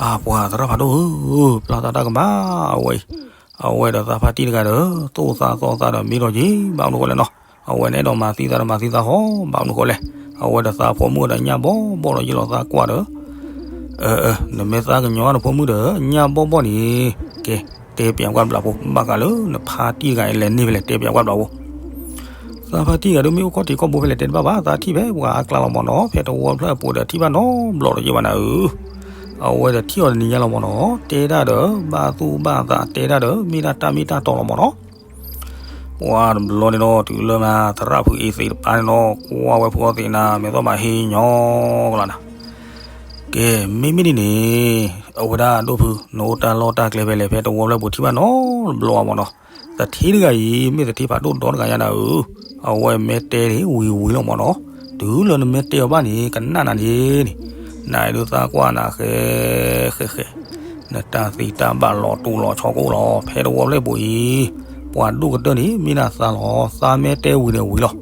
အပှၤသရၣ်ဖးဒိၣ်ဧၢ, ပျၢ်သးတၢ်ကမၣ်ဝဲအံၤ, အဝဲဒီးသးဖါတံၢ်တဂၤဒီး သိၣ်သးသီသးဒီးမ့ၢ်ထီၣ်က့ၤ ဘၣ်မနုၤဃိလဲၣ်နီၤ, အဝဲန့ၣ်ဒီးမၤသံသးဒီးမၤသံသးဟီ ဘၣ်မနုၤဃိလဲၣ်, အဝဲဒီးသးဖိမုၣ်ဒီးညၣ်ဘီဘီဒီးယ့ၢ်လီၤသးကွၢ်ဒီး နမ့ၢ်သးကညီၤနဖိမုၣ်ဒီး ညၣ်ဘီဘီန့ၣ် ကဲ တဲပၠးကွၢ်တဘျီဖိ ဘၣ်ဃးလၢနဖါတံၢ်တဂၤအံၤလဲၤန့ၢ်ဖဲလဲၣ် တဲပၠးကွၢ်တဘျီဖိ, သးဖါတံၢ်တဂၤဒုးမ့ၢ်အိၣ်ခီၣ်ထံးခီၣ်ဘိဖဲလဲၣ်တဲတဘၣ်ဘၣ် သးထံၣ်ဖဲပှၤအကျါလီၤမ့ၢ်နီၤ ဖဲတဝီဖျၢၣ်အပူၤဒီးထံၣ်ဘၣ်နီတဘျီဒီးယ့ၢ်ဘၣ်နၤဧၢ, အဝဲဒီးထံၣ်အီၤတနံၤညါလီၤမ့ၢ်နီၤ တဲတၢ်ဒီး ဘၣ်သူၣ်ဘၣ်သးတဲတၢ်ဒီး မ့ၢ်ဒၣ်တၢ်မ့ၢ်တၢ်တီလီၤမ့ၢ်နီၤ ပှၤတဘျီန့ၣ်ဒီး တုၤလၢမး သရၣ်ဖုအ့သ့းတပၤန့ၣ်ဒီး ကွၢ်ဝဲဖုအီသံးနၤ မဲာ်သီၣ်မးဟ့ၣ်ညီကလီၤနၤ, ကဲ, မ့မ့ၢ်ဒ်န့ၣ် အဝဲဒၣ်ဒိၣ်ဖု နအိၣ်တၢ်လီၢ်တၢ်ကျဲဖဲလဲၣ် ဖဲတဝီဖျၢၣ်ပူၤထံၣ်ဘၣ်နီတဘျီဘၣ်မ့ၢ်နီၤ. သထ့တဂၤအံၤ မ့ၢ်သထ့ဖးဒိၣ်ဒီတဂၤညါနၤဧၢ, အဝဲမဲာ်တဲန့ၣ်ဝံၤဝံၤလီၤမ့ၢ်နီၤ. တုၤလၢနမဲာ်တဲအီၤဘၣ်န့ၣ် ကနၣ်နၤန့ၣ်န့ၣ်, နဒုးသးကွၢ်နၤဃဲဃဲဃဲ, နတၢ်သံတၢ်ဘၣ်လီၤတူာ်လီၤဆီကိၣ်လီၤ. ဖဲတဝီဖျၢၣ်ပူၤအံၤ ပှၤဒိၣ်ကတၢၢ်န့ၣ် မ့ၢ်နၤသးလီၤ, သးမဲာ်တဲဝံၤန့ၣ်ဝံၤလီၤ.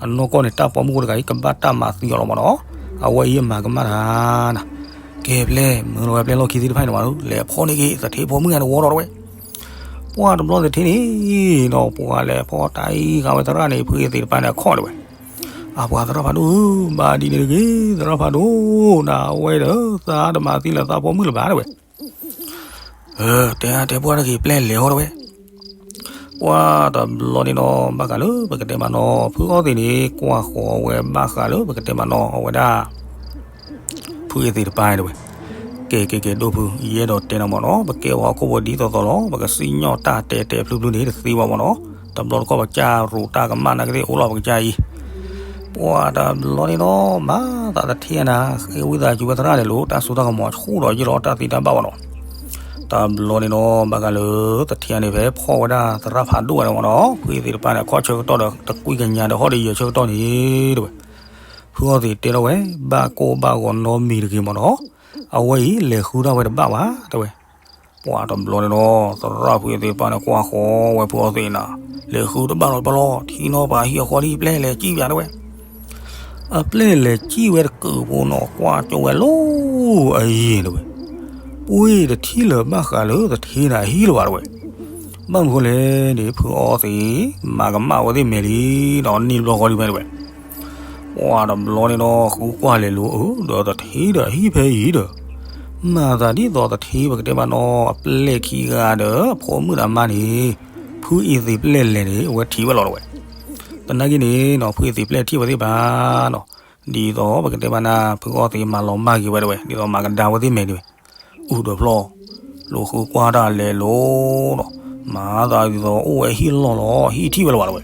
အနီၢ်ကီၢ်န့ၣ် တၢ်ပိာ်မုၣ်ဖိတဂၤအံၤ ကဘၣ်တၢ်မၤသံအီၤလီၤမ့ၢ်နီၤ. အဝဲအံၤမၤကမၣ်တၢ်နၤ, ကဲပျဲၢ် မၢလီၤဝဲပျဲၢ်လီၢ်ခံသ့ၣ်တဖၣ်န့ၣ်မ့ၢ်နီၤ, လဲၤဖီၣ်န့ၢ်က့ၤသထ့ဖိမုၣ်ဂၤတဝီဒီးတဝဲ. ပှၢ်တဘျီသထ့န့ၣ်ဒီး ပှၤလဲၤဖီၣ်တၢ်အံၤဃာ်ဝဲသရၣ်န့ၣ် ဖုအ့သ့ၣ်တဖၣ်န့ၣ်အခီၣ်တဝဲ. အပှၤသရၣ်ဖးဒိၣ်ဧၢ, ဘၣ်ဒ်န့ၣ်တဂ့ၤ သရၣ်ဖးဒိၣ်, နဝဲဒီး သးတမၤသံလၢသးဖိမုၣ်လၢၤဘၣ်တဝဲ. တဲတဲပှၢ်တဂ့ၤ ပျဲၢ်လဲၤဟီတဝဲ. ပှၢ်တဘျီန့ၣ်ဒီး ဘၣ်ဃးလၢပကတဲမးနီၤ ဖုအီသံးန့ၣ် ကွၢ်ဃီၤဝဲဘၣ်ဃးလၢပကတဲမးနီၤ အဝဲဒၣ် ဖုအ့သ့ၣ်တဖၣ်တဝဲ. ကဲကဲကဲ ဒိၣ်ဖု ယအဲၣ်ဒိးတဲနၤမ့ၢ်နီၤ ပကဲဝဲဟီၣ်ခိၣ်ဖိဒ်သိးသိးလီၤ ပကစံၣ်ညီၣ်တၢ်တဲတဲဖျုဖျုန့ၣ် တသ့ဘၣ်မ့ၢ်နီၤ. တဘျီတခီၣ်ပကစၢ်ရိးတၢ်ကမၣ်နာ်က့သ့ၣ်အိၣ်လီၤပကစၢ်အံၤ ပှၢ်တဘျီန့ၣ်ဒီး မၤသးသထ့နၤ ဃ့ဝံသးစူၤဝဲသရၣ်န့ၣ်လိၤ တၢ်စိတၢ်ကမီၤဆူၣ်ဒီးယ့ၢ်လီၤ တၢ်သံတၢ်ဘၣ်ဝဲနီၤ. တဘျီန့ၣ်ဒီး ဘၣ်ဃးလၢသထ့န့ၣ် ဖဲဖီၣ်ဝဲဒၣ်သရၣ်ဖးဒိၣ်ဝဲန့ၣ်မ့ၢ်နီၤ ဖုအ့သ့ၣ်တဖၣ်န့ၣ် အခီၣ်ဆၢကတီၢ်ဒီး တကွံကညးဒီးဟီၣ်ဒီးယၢၤဆၢကတီၢ်န့ၣ်တဝဲ. ဖုအီသံးတဲထီၣ်ဝဲ ဘၣ်ကိၢ်ဘၣ်ဂီၤနီတမံၤတဂ့ၤမ့ၢ်နီၤ အဝဲအံၤလဲၤဃုတၢ်ဝဲတဘၣ်ဘၣ်တဝဲ. ပှၢ်တဘျီန့ၣ်ဒီး သရၣ်ဖုအ့သ့ၣ်တဖၣ်န့ၣ် ကွၢ်ဃီၤဝဲဖုအီသံးနၤ လဲၤဃုတဘၣ်လီၤတဘၣ်လီၤ ထံနီၤဖးဟံၣ်အဃီဒ် ပျဲၢ်လဲၤစံၣ်ပၠးတဝဲ. အပျဲၢ်လဲၤစံၣ်ဝဲတကုးဖိနီၤ ကွၢ်ကၠိဝဲလီၤအယံၤတဝဲ. ပှ့ၤတထံၣ်လၢၤဘၣ်ဃးလၢသထ့နၤဟံၣ်လၢၤဘၣ်တဝဲ. ဘၣ်မနုၤဃိလဲၣ်န့ၣ် ဖုအီသံး မၤကမၣ်ဝဲသ့ၣ်မဲာ်လံဒီး နံၣ်တဘျီဃီဒ်ဖဲတဝဲ. ပှၢ်တဘျီန့ၣ်ဒီး ဃုကွၢ်လဲၤလိၤအၢ ဒီးသထ့ဒီးဟံၣ်ဖဲအံၤဒီး မၤသးဒ်သိးသထ့ပကတဲမးနီၤ အပျဲၢ်ခံဂၤဒီး အဖိမုၣ်ဒီးအမါန့ၣ် ဖုအ့သ့ၣ်ပျဲၢ်လဲၤန့ၣ် အဝဲထံၣ်ဝဲလီၤတဝဲ. သနာ်က့န့ၣ်နီၤ ဖုအ့သ့ၣ်ပျဲၢ်ထံၣ်ဝဲသ့ၣ်ဘၣ်နီၤ ဒ်သိးပကတဲမးနၤ ဖုအီသံးမၤလီၤမၢ်က့ၤဝဲတဝဲ ဒ်သိးမၤကဒါဝဲသ့ၣ်မဲာ်န့ၣ်ဝဲ အိၣ်ဒီးဖျီၣ်လိာ်ဃုကွၢ်တၢ်လဲၤလိၤဒီး မၤသးဒ်သိးအိၣ်ဝဲဟံၣ်လီၢ်လီၤ ဟံၣ်ထံၣ်ဝဲလၢၤဘၣ်တဝဲ.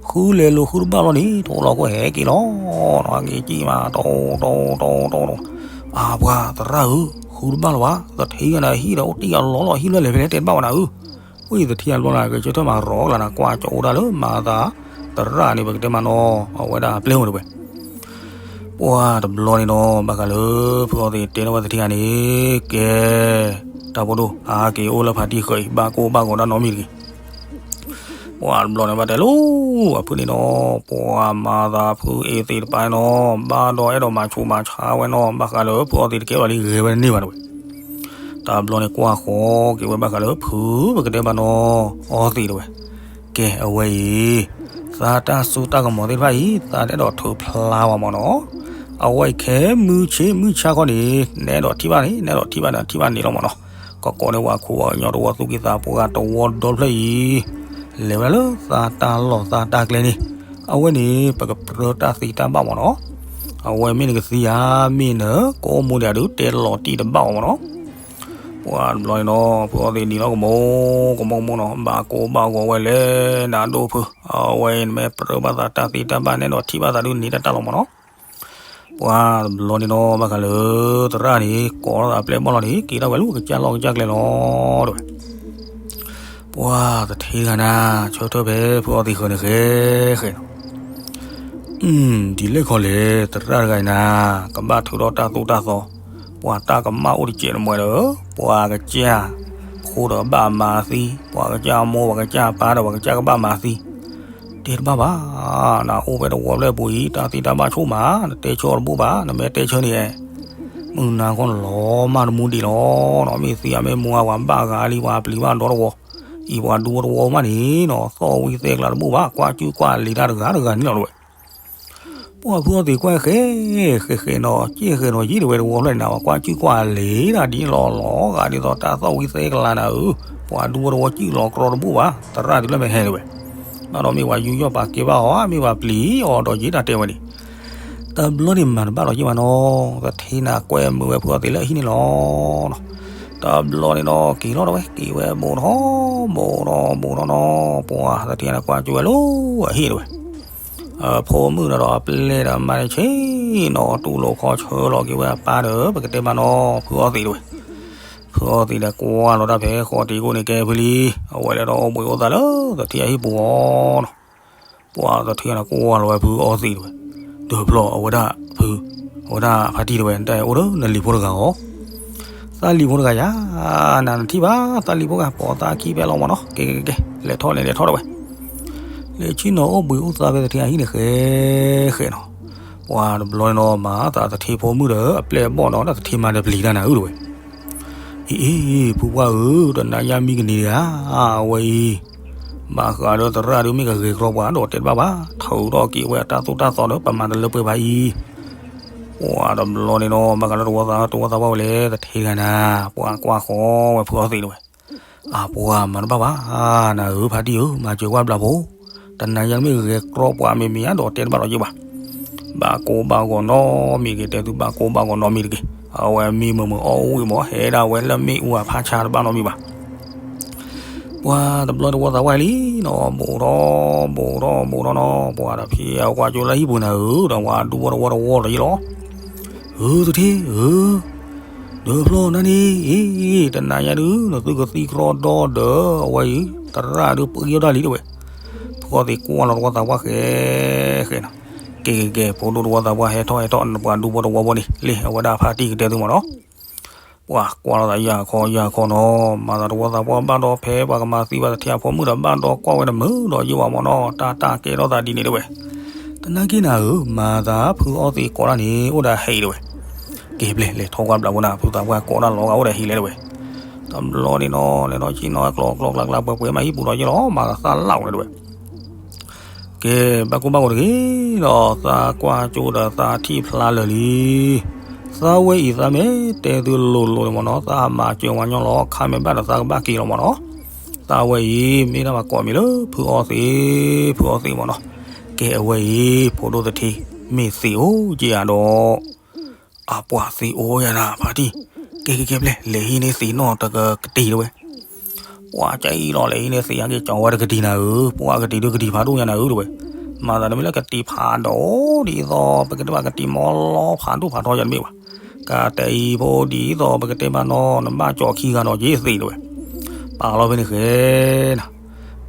ဃုလဲၤလိၤဃုတဘၣ်လီၤန့ၣ် တအိၣ်လီၤကီၢ်ဟဲက့ၤလီၤနီၤ ဟဲက့ၤကံၣ်မး တီတီတီတီတီ အပှၤသရၣ်ဧၢ ဃုတဘၣ်လီၤဘၣ် သထ့ဂၤန့ၣ်ဟံၣ်ဒီးအိၣ်တ့ၢ်အလီၢ်လီၤ ဟံၣ်လၢလဲၤဖဲလဲၣ်တဲတဘၣ်ဝဲနၤဧၢ. ဝံသထ့အဘျီန့ၣ် ကဆၢထၢၣ်မးရီၤကလၤနၤ ကွၢ်ကၠိအိၣ်ဒၣ်လၢမၤသး သရၣ်န့ၣ် ပကတဲမးနီၤ အဝဲဒၣ်အပျဲၢ်အိၣ်တဝဲ. ပှၢ်တဘျီန့ၣ်ဒီး ဘၣ်ဃးလၢ ဖုအီသံးတဲထီၣ်ဝဲသထ့ဂၤန့ၣ် ကဲ တၢ်ဖိဒိၣ် အါက့ၤအိၣ်လၢဖးတံၢ်ဃၢၤအံၤ ဘၣ်ကိၢ်ဘၣ်ဂီၤတၢ်နီတမံၤတဂ့ၤ. ပှၢ်တဘျီန့ၣ် ဘၣ်တဲလိၤ အဖုန့ၣ်ဒီး ပှၢ်မၤသးဖုအ့သ့ၣ်တဖၣ်န့ၣ်နီၤ ဘၣ်ဒီးအဲၣ်ဒိးမၤဆူးမၤဆါဝဲနီၤ ဘၣ်ဃးလၢ ဖုအီသံးတကဲလီၤလံ ဂဲၤဝဲတန့ၢ်ဘၣ်တဝဲ. တဘျီန့ၣ် ကွၢ်ဃီၤက့ၤဝဲဘၣ်ဃးလၢ ဖုပကတဲမးနီၤ အီသံးတဝဲ. ကဲ အဝဲအံၤ သးတၢ်စိတၢ်ကမီၤသ့ၣ်တဖၣ်အံၤ သးတအဲၣ်ဒိးထုးဖျါဝဲမ့ၢ်နီၤ. အဝဲအံၤခဲမုၢ်ဆ့ၣ်မုၢ်ဆါခီန့ၣ် နအဲၣ်ဒိးထံၣ်ဘၣ်န့ၣ် နအဲၣ်ဒိးထံၣ်ဘၣ်န့ၣ် ထံၣ်ဘၣ်န့ၣ်လီၤမ့ၢ်နီၤ. ကကိးန့ၢ်ဝဲခိၣ်ဝဲကညီတဝီ သူၣ်ကံၢ်သးပှၢ်တဝီဒီဖျၢၣ်အံၤ လဲၤဝဲဒၣ်လၢသးတၢ်လီၢ်သးတၢ်ကျဲန့ၣ် အဝဲန့ၣ် ပကပြၢတၢ်သံတၢ်ဘၣ်မ့ၢ်နီၤ. အဝဲမ့ၢ်နကသံဧါ မ့ၢ်နကအိၣ်မူဒံးဒုး တဲလီၤတံၢ်တဘၣ်အီၤမ့ၢ်နီၤ. ပှၢ်တဘျီန့ၣ်နီၤ ဖုအီသံးနံၤလီၤကမိၣ် ကမိၣ်ကမိၣ်နီၤ ဘၣ်ကိၢ်ဘၣ်ဂီၤဝဲလဲၣ် နၤဒိၣ်ဖု အဝဲအံၤနမ့ၢ်ပြၢဘၣ်သးတၢ်သံတၢ်ဘၣ် နအဲၣ်ဒိးထံၣ်ဘၣ်သးဒုးန့ၣ်တၢ်တၢ်လီၤမ့ၢ်နီၤ. ပှၢ်တဘျီန့ၣ်နီၤ ဘၣ်ဃးလၢ သရၣ်န့ၣ် ကိးထီၣ်သးပျဲၢ်ဘီၣ်လီၤန့ၣ် က့ၤထီၣ်ဝဲလၢကစၢ်လီၢ်ကစၢ်ကျဲလီၤတဝဲ. ပှၢ်သထ့တဂၤနၤ ဆၢထၢၣ်ဖဲဖုအီသံးဃၢၤန့ၣ်ဃဲဃဲနီၤ. ဒ်လဲၣ်ခီလဲၣ် သရၣ်တဂၤအံၤနၤ ကဘၣ်ထုးထီၣ်တၢ်သိၣ်တၢ်သီ ပှၤတၢ်ကမၣ်အိၣ်တစဲးတမှဲဒီး ပှၤကစၢ်ဖိဒီးဘၣ်မၤသံ ပှၤကစၢ်မိၢ်ပှၤကစၢ်ပၢ်ဒီးပှၤကစၢ်ကဘၣ်မၤသံ တဲတဘၣ်ဘၣ်. နအိၣ်ဖဲတဝီဖျၢၣ်ပူၤအံၤ တၢ်သံတၢ်ဘၣ်ဆိၣ်မး နတဲဆၢအီၤတဘူၣ်ဘၣ် နမ့ၢ်တဲဆၢန့ၣ် မုၢ်နၤခီနလီၤမၢ်တမူဒံးလီၤ. မ့ၢ်သံအမ့ၢ်မူအပှၤဘၣ်ဂၤလံ ပှၤပျံၤဘၣ်ဒီတဝီ အံၤပှၤဒူဖိတဝီမးန့ၣ်နီၤ သီၣ်ဝံသဲကျါတဘူၣ်ဘၣ် ကွၢ်ကူၣ်ကွၢ်လံၤတၢ်တဂၤတဂၤန့ၣ်လီၤတဝဲ. ပှၢ်ဖုအီသံးကွၢ်ဃဲ ဃဲဃဲနီၤ ကဲဃဲနီၤယံၤတဝဲတဝီဖျၢၣ်န့ၣ် ပှၤကွၢ်ကူၣ်ကွၢ်လံၤတၢ်ဒ်လီၤလီၤဂာ်ဒ်သိးတၢ်သီၣ်ဝံသဲကျါနၤဧၢ, ပှၤဒူဖိတဝီကူၣ်လီၤကြီတဘူၣ်ဘၣ်, သရၣ်တုၤလၢမဲာ်ဟဲတဝဲ, ဘၣ်ဒီးမ့ၢ်ပှၤယူးယီၣ်ပာ်ကဲဘၣ်အီၤ မ့ၢ်ပှၤပျံၤအီၤဒီးယံၤတၢ်တဲဝဲန့ၣ် တဘျီန့ၣ်မၤတဘၣ်ဒီးယံၤဘၣ်နီၤ, သထ့နၤကွဲမုာ်ဝဲဖုအီသံးလၢအဟံၣ်န့ၣ်လီၤ. တဘျီန့ၣ်ဒီးက့ၤလီၤတဝဲ က့ၤဝဲဘူးထီၣ်ဘူးထီၣ်ဘူးထီၣ်နီၤ, ပှၤသထ့နၤကွၢ်ကၠိဝဲလၢအဟံၣ်တဝဲ, အဖိမုၣ်ဒီးအပျဲၢ်ဒီးမါန့ၣ်ဆ့ နီၢ် တူၢ်လိာ်ခီဆၢလီၤက့ၤဝဲအပၢ်ဒီး ပကတဲဘၣ်နီၢ် ဖုအီသံးတဝဲ. ဖုအီသံးဒီးကွၢ်လီၤတၢ်ဖဲဃီတံၤကိးန့ၣ်ကဲဖုလံ, အဝဲလဲၤဒီးအိၣ်ဘှံးအိၣ်သါလၢသထ့အဟံၣ်ပူၤအီၤနီၤ. ပှၤသထ့န့ၣ်ကွၢ်လီၤဝဲဖုအီသံးတဝဲ, ဒီးဖျီအဝဲဒၣ်ဖု, အဝဲဒၣ်ဖါတံၢ်တဝဲ တၢ်အဲၣ်အိၣ်ဒီးနလံၤဖိတဂၤအီၤ သးလံၤဖိတဂၤယၤ, နနထံၣ်ဘၣ် သးလံၤဖိဂၤ ပိာ်သးခံဖဲလီၤမးနီၤ, ကဲကဲကဲ လဲၤထီၣ်လဲၤလဲၤထီၣ်တဝဲ. လဲၤဆ့ၣ်နီၤအိၣ်ဘှံးအိၣ်သါဖဲသထ့အဟံၣ်န့ၣ်ဃဲဃဲနီၤ. ပှၤတဘျီန့ၣ်နီၤ မၤသးသထ့ဖိမုၣ်ဒီးအပျဲၢ်အဘီၣ်နီၤ ဒီးသထ့မၤဒီးပျံၤတၢ်နၤဧၢတဝဲ. အ့အ့ ဖုပှၢ်ဧၢ, တနၤညါမံကနံၤတဂၤ, အဝဲအံၤ ဘၣ်ဃးဒီးသရၣ်ဒုးမ့ၢ်ကဂဲၤကြီပှၤဒီးတဲတဘၣ်ဘၣ်, ထုးထီၣ်က့ၤဝဲအတၢ်သိၣ်တၢ်သီဒီး ပမၤတလၢပှဲၤဘၣ်အံၤ. ပှၤတဘျီန့ၣ်နီၤ ဘၣ်ဃးလၢတဝီသး တဝီသးပှၢ်ဝဲလဲၣ် သထ့တဂၤနၤ, ပှၤကွၢ်ဃီဝဲဖုအီသံးတဝဲ. အပှၤမၤတဘၣ်ဘၣ်, နၤဧၢ ဖါတံၢ်ဧၢ, မၤစၢၤကွၢ်ဘျးဖိ, တနၤညါမ့ၢ်ဂဲၤကြီပှၤမ့မ့ၢ်ဧါဒီးတဲတဘၣ်ဒီးယဲဘၣ်. ဘၣ်ကိၢ်ဘၣ်ဂီၤနီတမံၤတဂ့ၤ, တဲသုဘၣ်ကိၢ်ဘၣ်ဂီၤနီတမံၤတဂ့ၤ, အဝဲမံမုာ်မုာ်အီၣ်ဝံၣ်မး ဟဲဒၣ်ဝဲလၢမ့ၣ်အူအဖးဆါတဘၣ်နီတမံၤဘၣ်. ပှၤတဘျီတဝီသးပှၢ်လံနီၤ ဘူးထီၣ်ဘူးထီၣ်ဘူးထီၣ်နီၤ ပှၤဒီးဖံးအကွၢ်ကၠိလၢဟံၣ်ပူၤနၤဧၢ ဒီးပှၤဒူဝီတဝီတဝီဒီးယဲလီၤ. ဧၢ သထ့ဧၢ, ဒီးဖျီနၤန့ၣ် အ့ တနၤညါဒုး နသုကသံကြီဒီဒီး အဝဲအံၤ သရၣ်ဒုးပှံၤအီၣ်တၢ်လံတဝဲ. ဖုအီသံးကွၢ်လီၤတဝီသးပှၢ်ဃဲဃဲနီၤ. ကဲကဲကဲ ဖိဒိၣ်တဝီသးပှၢ်ဟဲထီၣ်ဟဲထီၣ် နပှၤဒူဝီတဝီဘီန့ၣ် လၢအဝဲဒၣ်ဖါတံၢ်ကတဲသုမးနီၤ. ပှၤကွၢ်လီၤသးယၢ်ခီယၢ်ခီနီၤ, မၤသးတဝီသးပှၢ်ဘၣ်ဒီးဖဲပှၤကမၤသံဘၣ်သထ့အဖိမုၣ်ဒီး ဘၣ်ဒီးကွၢ်ဝဲတမုာ်ဒီးယဲဘၣ်မးနီၤ, တၢ်တၢ်ကဲထီၣ်သးဒ်န့ၣ်တဝဲ. တနာ်က့နၤဧၢ, မၤသးဖုအီသံးကိးတၢ်န့ၣ် အိၣ်ဒီးဟံၣ်တဝဲ. ကဲဘျဲၣ် လဲၤထီၣ်ကွၢ်ဘျးဖိနၤ ဖုသးပှၢ်ကိးတၢ်လီၤဂာ်အိၣ်ဒီးဟံၣ်လဲၣ်တဝဲ. တဘျီန့ၣ်နီၤ လဲၤထီၣ်ဆ့ၣ်နီၤကျီကျီကျါကျါပှဲၤပှဲၤမးဟံၣ်ပူၤဒီးယဲလီၤ, မၤသးသၣ်လၣ်ဝဲတဝဲ. ကဲ ဘၣ်ကိၢ်ဘၣ်ဂီၤတဂ့ၤဒီး သးကွၢ်ကၠိဒီးသးထံၣ်ဖျါလၢာ်လံ. သးဝဲအံၤသးမ့ၢ်တဲသုလိၤလိၤန့ၣ်မးနီၤ, သးမၤစၢၤဝဲညီလီၤ, ခါမ့ၢ်ဘၣ်ဒီးသးကဘၣ်က့ၤလီၤမးနီၤ. သးဝဲအံၤ မ့ၢ်ဒၣ်ပှၤကိးမံၤလၢဖုအီသံး, ဖုအီသံးမးနီၤ. ကဲအဝဲအံၤ ဖိဒိၣ်သထ့ မ့ၢ်သံးအိၣ်က့ၤဧါဒီး အပှၤသံးအိၣ်ယၤနၤဖါတံၢ်, ကဲကဲကဲဘျဲၣ် လဲၤဟံးန့ၢ်သံးနီၢ်တကကတံၤတဝဲ. ပှၤကအံၤလီၤ လဲၤဟံးန့ၢ်သံးဟဲက့ၤကၠီၤဝဲတကတံၤနၤဧၢ, ပှၤကတံၤဒုးကတံၤဖးဒိၣ်ညါနၤဧၢတဝဲ. မၤသးတမ့ၢ်လၢကတံၤဖးဒိၣ်ဒ်သိး ပကတဲဘၣ်ကတံၤမီလီဖးဒိၣ်ဖးထီယၤတမ့ၢ်ဘၣ်. ကတံၤဖိဒ်သိး ပကတဲဘၣ်နီၤ နဘၣ်ကၠီၤခံဂၤနီၤက့ၤသံးတဝဲ. ပာ်လီၤဖဲန့ၣ်ဃဲနၤ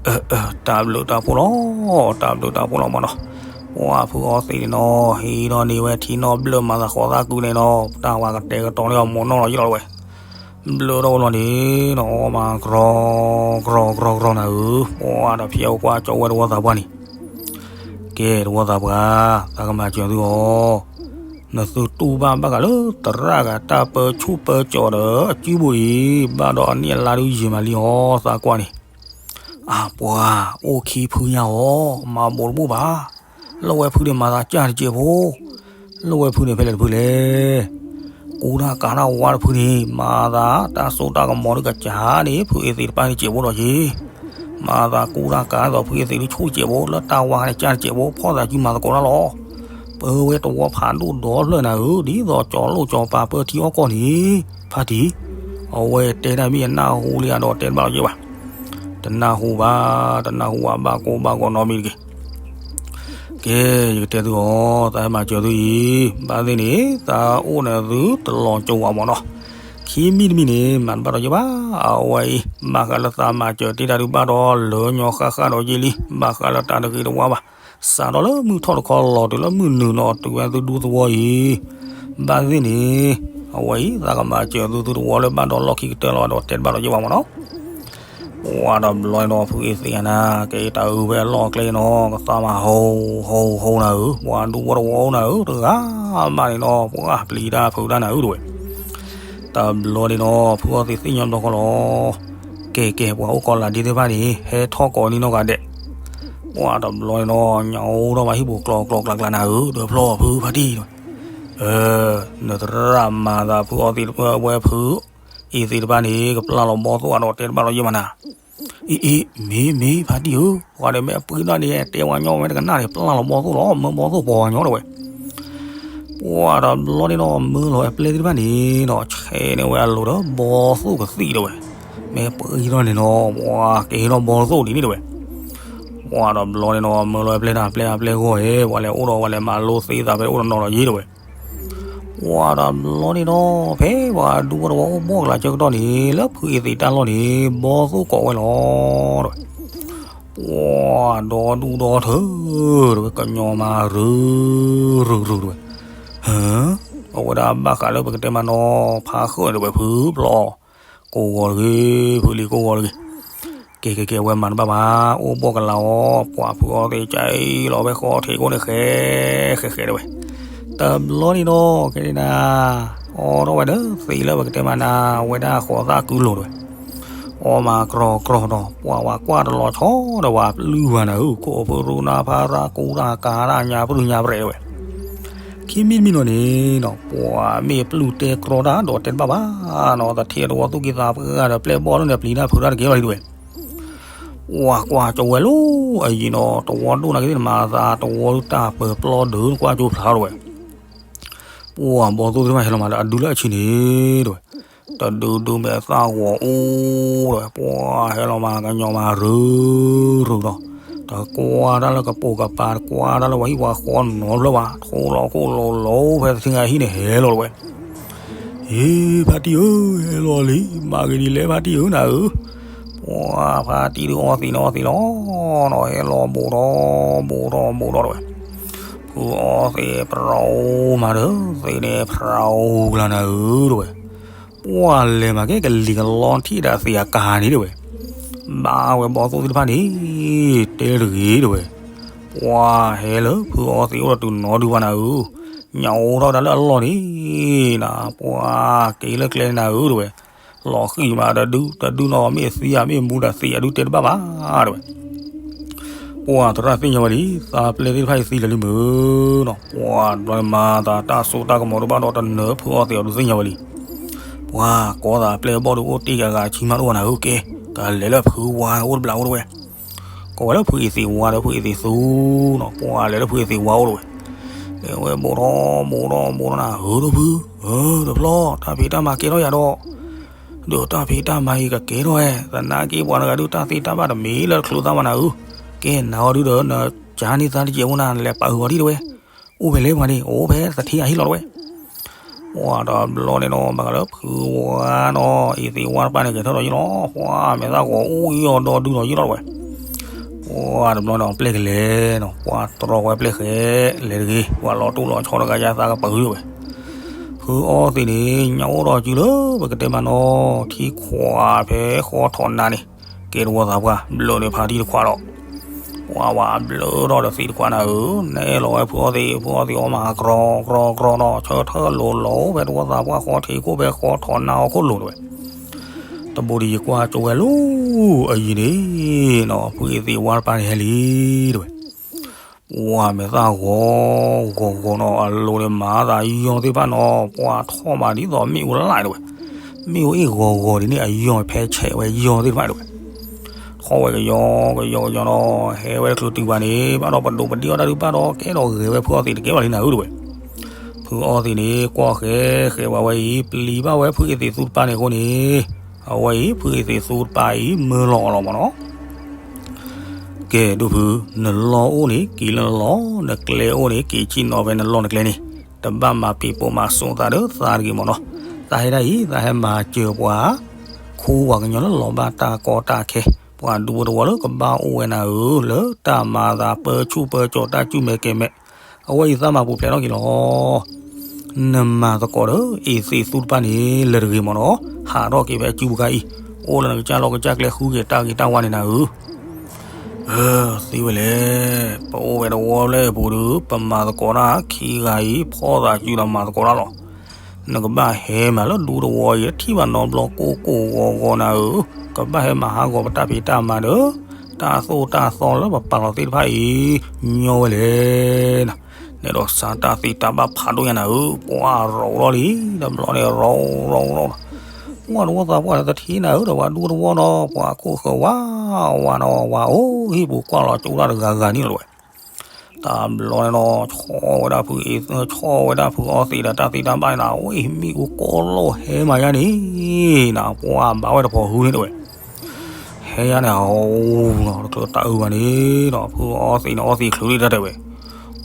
အၢ အၢ တၢ်ဘျုးတၢ်ဖှိၣ်လီၤ, တၢ်ဘျုးတၢ်ဖှိၣ်လီၤမးနီၤ. ပှၤဖုအီသံးန့ၣ်နီၤ ဟံးထီၣ်န့ၢ်ဝဲထံနီၣ်ဘျၢၣ်မၤသးဃီသးကုန့ၣ်နီၤ တၢ်ဝဲကတဲာ်ကတီၤန့ၢ်အီၤမိၢ်နီၢ်လီၤယလီၤတဝဲ. ဘျၢၣ်ထီၣ်ဝဲလီၤန့ၣ်နီၤ မၤကြီကြီကြီကြီနၤဧၢ, ပှၤဒီးဖံးအကွၢ်ကၠီၤဝဲတဝီသးပှၢ်န့ၣ်. ကဲတဝီသးပှၢ်, သးကမၤစၢၤသုအီၤ နသုတူၢ်ဘၣ်ဘၣ်ဃးလၢသရၣ်ဂၤတၢ်ပၢဆူၣ်ပၢကၠီၤဒီးအစုပူၤအံၤ ဘၣ်ဒီးအနံၣ်အလါဒုးယံာ်မးလံအီၤ သးကွၢ်န့ၣ်. အပှၤ အိၣ်ခံဖုညါအီၤ မၤဘိးတဘိၣ်ဘၣ်. လၢဝဲဖုန့ၣ်မၤသးကၢ်တစဲးဖိ, လၢဝဲဖုန့ၣ်ဖဲလဲၣ်တဖုလဲၣ်. ကူတၢ်ကၤတၢ်ဝါတဖုန့ၣ် မၤသးတၢ်စိတၢ်ကမီၤဒုးကစၢ်န့ၣ် ဖုအီသံးတပၢ်န့ၣ်စဲးဖိဒီးက့ၤ မၤသးကူတၢ်ကၤဒ်သိးဖုအီသံးဒုးဆူၣ်စဲးဖိ လၢတၢ်ဝါန့ၣ်ကၢ်တစဲးဖိ ဖီၣ်သးစုမၤသကိးတၢ်လီၤ. ပၢဝဲတဝီဖးဒိၣ်ဒီဖျၢၣ်နၤဧၢ, ဒ်သိးကၠီၤလိၣ်ကၠီၤပၤပၢထံအီၣ်ကီၢ်န့ၣ် ဖါတံၢ်. အဝဲတဲတၢ်မ့ၢ်အနၢ်ဟူလံဧါဒီးတဲတဘၣ်လီၤယဲဘၣ်. တနၢ်ဟူဘၣ်, တနၢ်ဟူဘၣ် ဘၣ်ကိၢ်ဘၣ်ဂီၤနီတမံၤတဂ့ၤ. ကဲ, ယကတဲသုအီၤ, သးဟဲမၤစၢၤသုအံၤ, ဘၣ်သ့ၣ်န့ၣ် သးအိၣ်န့ၣ်သုတလီၤကၠိဝဲမးနီၤ. ခံမံၤတမံၤန့ၣ် မၤတဘၣ်ဒီးယဲဘၣ်. အဝဲအံၤ ဘၣ်ဃးလၢသးမၤစၢၤတ့ၢ်တၢ်ဒုးဘၣ်ဒီးလၢညီဃၣ်ဃၣ်ဒီးယဲလံ, ဘၣ်ဃးလၢတၢ်တဂ့ၤတဝါဘၣ်. စးထီၣ်လၢမုၢ်ထီၣ်တခီလီၤတုၤလၢမုၢ်နုာ်နီၤ တုၤဝဲသုဒူသဝီအံၤ, ဘၣ်သ့ၣ်န့ၣ် အဝဲအံၤ သးကမၤစၢၤသုသုတဝီလၢဘၣ်ဒီးလီၢ်ခံကတၢၢ်လီၤဒီးတဲတဘၣ်ဒီးယဲဘၣ်မးနီၤ. ပှၤဒီးဘျီန့ၣ်ဒီး ဖုအီသံးနၤ, ကဲတၢ်အုးဖဲအလီၢ်အကျဲနီၤ, ကသးမၤဟိဟိဟိနၤဧၢ, ပှၤဒူဝီတဝီနၤဧၢ, တဂၤမးန့ၣ်နီၤ ပှၤပျံၤတၢ်ဖုးတၢ်နၤဧၢတဝဲ. တဘျီန့ၣ်ဒီး ဖုအီသံးသ့ၣ်ညါဘျီဃီလီၤ. ကဲကဲ ပှၤအိၣ်ကီးလၢဒ့သ့ၣ်တဖၣ်န့ၣ် ဟဲထီၣ်ကိးန့ၢ်နီၢ်ဂၤဒဲး. ပှၤတဘျီန့ၣ်ဒီး ညၣ်အိၣ်ထီၣ်ဘၣ်ဟံၣ်ပူၤကျီကျီကျါကျါနၤဧၢ, ဒီးဖျီဖုဖါတံၢ်တဝဲ. နသရၣ်မၤသးဖုအီသံးတဖၣ်ဝဲဖု အီသံးတဖၣ်န့ၣ် ကပျၢ်လီၤဘီသိၣ်အါဒီးတဲတဘၣ်လီၤယဲၢ်မးနၤ. အ့အ့ မ့ၢ်မ့ၢ်ဖါတံၢ်ဧၢ, ပှၤဒီးမ့ၢ်အပှ့ၤဒီးန့ၣ် တဲဝဲညီဝဲတကနၣ်န့ၣ် ပျၢ်လီၤဘီသိၣ်လီၤ, မၢဘီသိၣ်ပီၤညီတဝဲ. ပှၤတဘျီန့ၣ်ဒီး မၢလီၤအပျဲၢ်သ့ၣ်တဖၣ်န့ၣ်ဒီး ဆဲးန့ၢ်ဝဲအလိၤဒီးဘီသိၣ်ကသံၣ်တဝဲ. မ့ၢ်ပှ့ၤဒီးန့ၣ်ဒီး ပှၤကဟ့ၣ်ထီၣ်ဘီသိၣ်ဒ်န့ၣ်တဝဲ. ပှၤတဘျီန့ၣ်ဒီး မၢလီၤအပျဲၢ်တၢ် ပျဲၢ်အပျဲၢ်ဂီၢ်ဧဲ, ပှၤလဲၤအိၣ်ဒီးပှၤလဲၤမၤလိသ့သးဖဲအိၣ်ဒီးနီၤဒီးယ့ၢ်တဝဲ. ပှၤတဘျီန့ၣ်ဒီး ဖဲပှၤဒူဖိတဝီအိၣ်ဘှီၣ်ကလာ်ဆၢကတီၢ်န့ၣ် လၢဖုအ့သံးတၢ်လီၢ်န့ၣ် ဘီသိၣ်ကိးဝဲလီၤ တဲဝဲ. ပှၤဒီဒူၣ်ဒီထၢ တဲဝဲ ကညီမါရူၤရူၤရူၤ တဲဝဲ. အဝဲဒၣ်ဘၣ်ဃးလၢပကတဲမးနီၤ ဖးဃုာ်န့ၣ် တဲဝဲ ဖုဖျီၣ် ကိးဂီၤတဂ့ၤ, ဖုလံၤကိးဂီၤတဂ့ၤ. ကဲကဲကဲ အဝဲမၤတဘၣ်ဘၣ်, အိၣ်ဘှီၣ်ကလာ်အီၤ, ပှၤဖုအီသံးကၠဲလီၤဝဲဃီထံးကိးန့ၣ် ဃဲဃဲဃဲ တဲဝဲ. တဘျီန့ၣ်ဒီး ကဲဒၣ် အီထီၣ်ဝဲဒီးသံးလၢပကတဲမးနၤ ဝဲဒၣ်ဃီသၣ်ကုလိၤ တဲဝဲ. အီမးကြီကြီဒီး ပှၤဝဲကွၢ်တလီၤဆီဒီး ဝဲပျုၢ်ဝဲနၤဧၢ, ခိၣ်ဖုရူနၤဖါရၤကူတၢ်ကၤတၢ်ညါပြုၢ်ညါပြဲး တဲဝဲ. ခံမံၤတမံၤနီၤန့ၣ်နီၤ ပှၤမ့ၢ်ပျုၢ်တဲကြီတၢ်ဒီးတဲတဘၣ်ဘၣ်နီၤ, တထံၣ်တဝီသူၣ်ကံၢ်သးပှၢ်ဒီး ပျဲၢ်ဘီၣ်လၢန့ၣ် ပျံၤတၢ်ဖုးတၢ်တကဲဘၣ်လံ တဲဝဲ. ပှၤကွၢ်ကၠိဝဲလီၤအယံၤနီၤ, တဝီဒိၣ်နၤက့ၤသ့ၣ်နမၤသး တဝီတၢ်ပၢၤပျီဒုး နကွၢ်ကၠိဖျါ တဲဝဲ. ပှၤဘီၣ်သိၣ်သ့ၣ်တဖၣ်ဟဲလီၤမးလၢအဒုလၢအဆံန့ၣ် တဲဝဲ. တဒုဒုမဲာ်သၣ်ဂီၤအူ တဲဝဲ, ပှၤဟဲလီၤမးကညီမးရူၤရူၤဒီး တကွၢ်တၢ်လၢကပိာ်ကပၤ တကွၢ်တၢ်လၢပှၤဟံၣ်ပှၤဃီနီတဘျီဘၣ်, ထိလီၤခိၣ်လိၤလိၤဖဲသထံဂၤဟံၣ်န့ၣ်ဟဲလီၤ တဲဝဲ. ဟ့ ဖါတံၢ်ဧၢ, ဟဲလီၤလံ, မၤဂ့ၤဒ်လဲၣ်ဖါတံၢ်ဧၢနၤဧၢ. ပှၤဖါတံၢ်ဒုးအီသံးန့ၣ်အီသံးလီၤနီၤ, ဟဲလီၤဘူးထီၣ်ဘူးထီၣ်ဘူးထီၣ် တဲဝဲ. ဖုအီသံးပြိမးဒီး သံးန့ၣ်ပြိကလၤနၤဧၢ တဲဝဲ. ပှၤလဲၤမးကဲကလံၤကလီထံၣ်ဒၣ်သံးအကၤန့ၣ် တဲဝဲ. ဘၣ်ဝဲဘီၣ်သိၣ်သ့ၣ်တဖၣ်န့ၣ် တဲတဂ့ၤ တဲဝဲ. ပှၤဟဲလၢဖုအီသံးအိၣ်ဒီးတုၤနီၤဒုးဘၣ်နၤဧၢ, ညၣ်အိၣ်ထီၣ်ဝဲဒၣ်လၢအလီၢ်န့ၣ်နၤ, ပှၤက့ၤလၢကျဲန့ၣ်နၤဧၢ တဲဝဲ. လီၤဃံၣ်မးတဒု, တဒုနီၤမ့ၢ်သံဧါမ့ၢ်မူဒီးသံးအဒုတဲတဘၣ်ဘၣ် တဲဝဲ. ပှၤသရၣ်သ့ၣ်ညါဝဲလံ, သးပျဲၢ်သ့ၣ်တဖၣ်အံၤသံလၢာ်လံမုၢ်နီၤ, ပှၤဒွးမၤသးတၢ်စိတၢ်ကမီၤတဘၣ်ဒီး တနၢၤဖုအီသံးအီၤဒုးသ့ၣ်ညါဝဲလံ. ပှၤကိးသးပျဲၢ်ဘီၣ်ဒုးအိၣ်တ့ၢ်ဂၤဂၤဆံမးတအိၣ်နၤဧၢ, ကဲ ကလဲၤလၢဖုဝါအိၣ်တဘျီအိၣ် တဲဝဲ. ကိးဝဲလၢဖုအ့သံးဝါဒီး ဖုအ့သံးသူနီၤ, ပှၤလဲၤလၢဖုအ့သံးဝါအိၣ် တဲဝဲ. လဲၤဝဲဘူးထီၣ်ဘူးထီၣ်ဘူးထီၣ်နၤဧၢ, ဒီးဖုဧၢ, တဖျီ တၢ်ဖံးတၢ်မၤကဲထီၣ်ယၤဒီး ဒီးတၢ်ဖံးတၢ်မၤအံၤကကဲထီၣ်ဝဲ, သနာ်က့ပှၤတဂၤဒုးတၢ်သ့တၢ်ဘၣ်တမံၤလၢတချုးသးဘၣ်နၤဧၢ, ကဲနၤအီၤဒုးဒီး နကၢန့ၢ်သးတကဲးဖိနၤ နလဲၤပာ်ဃုာ်အီၤဒံး တဲဝဲ. အိၣ်ဖဲလဲၣ်ပှၤန့ၣ်, အိၣ်ဖဲသထံအဟံၣ်လီၤ တဲဝဲ. ပှၤတဘျီန့ၣ်ဒီး ဘၣ်ဃးလၢဖုဝါနီၤ အ့သံးဝါတပၤန့ၣ် ကဲထီၣ်ဒီးယံလီၤ, ပှၤမဲာ်သၣ်ဂီၤအူအံၤအီၤဒီဒုဒီးယံလီၤ တဲဝဲ. ပှၤတဘျီန့ၣ် အပျဲၢ်ကလဲၤနီၤ, ပှၤတြီဝဲပျဲၢ်ဃဲ လဲၤတဂ့ၤ, ပှၤလီၤတူၢ်လီၤဆီတဂၤယါသးကပၢၤဝဲ. ဖုအီသံးန့ၣ် ညၣ်အိၣ်ဒီးစုလၢပကတဲမးနီၤ ထံခွးဖဲဃီထီၣ်နါန့ၣ် ကဲတဝီသးပှၢ် ဘျၢန့ၢ်ဖါတံၢ်တခွးဒီး ပှၤဝဲဘျၢထီၣ်ဒီးသံးတခွးနၤဧၢ, နဲလီၤဝဲဖုအီသံး, ဖုအီသံးအီမးကြီကြီကြီနီၤ, ဆၢထၢၣ်လိၤလိၤဖဲတဝီသးပှၢ်ဃီထံးခိၣ်ဖဲဃီထီၣ်နါအီၤခိၣ်လိၤ တဲဝဲ. တဘိဒီးယကွၢ်ကၠိဝဲလီၤအယံၤန့ၣ်နီၤ, ဖုအ့သံးဝါတပၤန့ၣ်ဟဲလံ တဲဝဲ. ပှၤမဲာ်သၣ်ဂီၤဂီၤဂီၤနီၤ, အလိၤန့ၣ်မၤသးယီၤသ့ၣ်တဖၣ်နီၤ, ပှၤထီၣ်မးဒ်သိးမ့ၣ်အူလၢ် တဲဝဲ. မ့ၣ်အူအ့ၣ်ဂီၤဂီၤဒ်န့ၣ် အယီၤဖဲဆဲးဝဲယီၤသ့ၣ်တဖၣ် တဲဝဲ. ထီၣ်ဝဲကယီကယီကယီနီၤ, ဟဲဝဲတချုးတုၤဘၣ်န့ၣ် ဘၣ်ဒီးပဒိးပဒ့ၣ်အီၣ်တၢ်ဒုးဘၣ်ဒီး ကဲထီၣ်ဂဲၤဝဲဖုအီသံးတကဲဘၣ်လံနၤဧၢ တဲဝဲ. ဖုအီသံးန့ၣ် ကွၢ်ဃဲဃဲဝဲဝဲအံၤ ပျံၤဘၣ်ဝဲဖုအ့သံးသူတပၤန့ၣ်အဃိန့ၣ်, အဝဲအံၤ ဖုအ့သံးသူတပၤအံၤ မၢလီၤအီၤလီၤမးနီၤ. ကဲဒိၣ်ဖု, နလီၢ်အိၣ်န့ၣ် က့ၤလၢနလီၢ်, နကျဲအိၣ်န့ၣ် က့ၤဆ့ၣ်နီၤဖဲနလီၢ်နကျဲန့ၣ်, တဘၣ်မၤပံာ်ပိာ်မၤစိးသးဒီးသးတဂ့ၤမးနီၤ. သးဟဲဒၣ်အံၤ သးဟဲမၤစၢၤပှၤ ခူပှၤကညီလၢလီၤဘၣ်တၢ်ကီတၢ်ခဲ, ပှၤဒူဖိတဝီလၢကဘၣ်အိၣ်ဝဲနၤဧၢ, လၢတၢ်မၤသးပၢဆူၣ်ပၢစိးတၢ်စူၣ်မဲာ်ကဲၤမဲာ်, အဝဲအံၤသးမၤပူၤဖျဲးထီၣ်က့ၤလီၤ. နမၤသကိးဒီး အ့သ့းသူတပၤန့ၣ် လၢတဂ့ၤမးနီၤ, ဟးထီၣ်က့ၤဖဲစုပူၤခါအံၤ, အိၣ်လၢနကစၢ်လီၢ်ကစၢ်ကျဲ ဃုက့ၤတၢ်ဂ့ၤတၢ်ဝါန့ၣ်နၤဧၢ. သ့ဝဲလဲၣ်, ပအိၣ်ဝဲတဝီလၢအပူၤဒီး ပမၤသကိးတၢ်ခံဂၤအံၤ ဖီၣ်သးစုဒီးမၤသကိးတၢ်လီၤ. နကဘၣ်ဟဲမးလၢဒူသဝီအံၤ ထံၣ်ဘၣ်နီတဘျီကိၢ်ကိၢ်ဂီၤဂီၤနၤဧၢ, ကဘၣ်ဟဲမၤဟးဂီၤပတၢ်ဖံးတၢ်မၤဒီး တၢ်သိၣ်တၢ်သီလၢပပာ်လီၤသ့ၣ်တဖၣ်အံၤ ညီဝဲလဲၣ်နၤ. နဲဒိးစါတၢ်သံတၢ်ဘၣ်ဖးဒိၣ်ညါနၤဧၢ, ပှၤရိးထီၣ်လံ, တဘျီန့ၣ်ရိးရိးရိး, ပှၤတဝီသးပှၢ်တထံၣ်နၤဧၢ, ဒီးပှၤဒူသဝီနီၤ, ပှၤခိၣ်ဃၢၤဝါဝါနီၤ, ဝါအိၣ်ဟံၣ်ပူၤကွၢ်လီၤကၠိတၢ်တဂၤဂၤန့ၣ်လီၤဝဲ. တဘျီန့ၣ်နီၤ ဆီၣ်ဝဲဒၣ်ဖုအ့, ဆီၣ်ဝဲဒၣ်ဖုအီသံးဒီးတၢ်သံတၢ်ဘၣ်န့ၣ်နၤ, အဝဲအံၤမ့ၣ်အူကိးလီၤဟဲမးယါန့ၣ်နၤ, ပှၤဘၣ်ဝဲတဖိးဟုန့ၣ်တဲဝဲ. ဟဲယါန့ၣ် အအိၣ်နီၤ တချုးတၢ်အုးဘၣ်န့ၣ်နီၤ, ဖုအီသံးန့ၣ် အီသံးချုးလံတၢ်တဲဝဲ.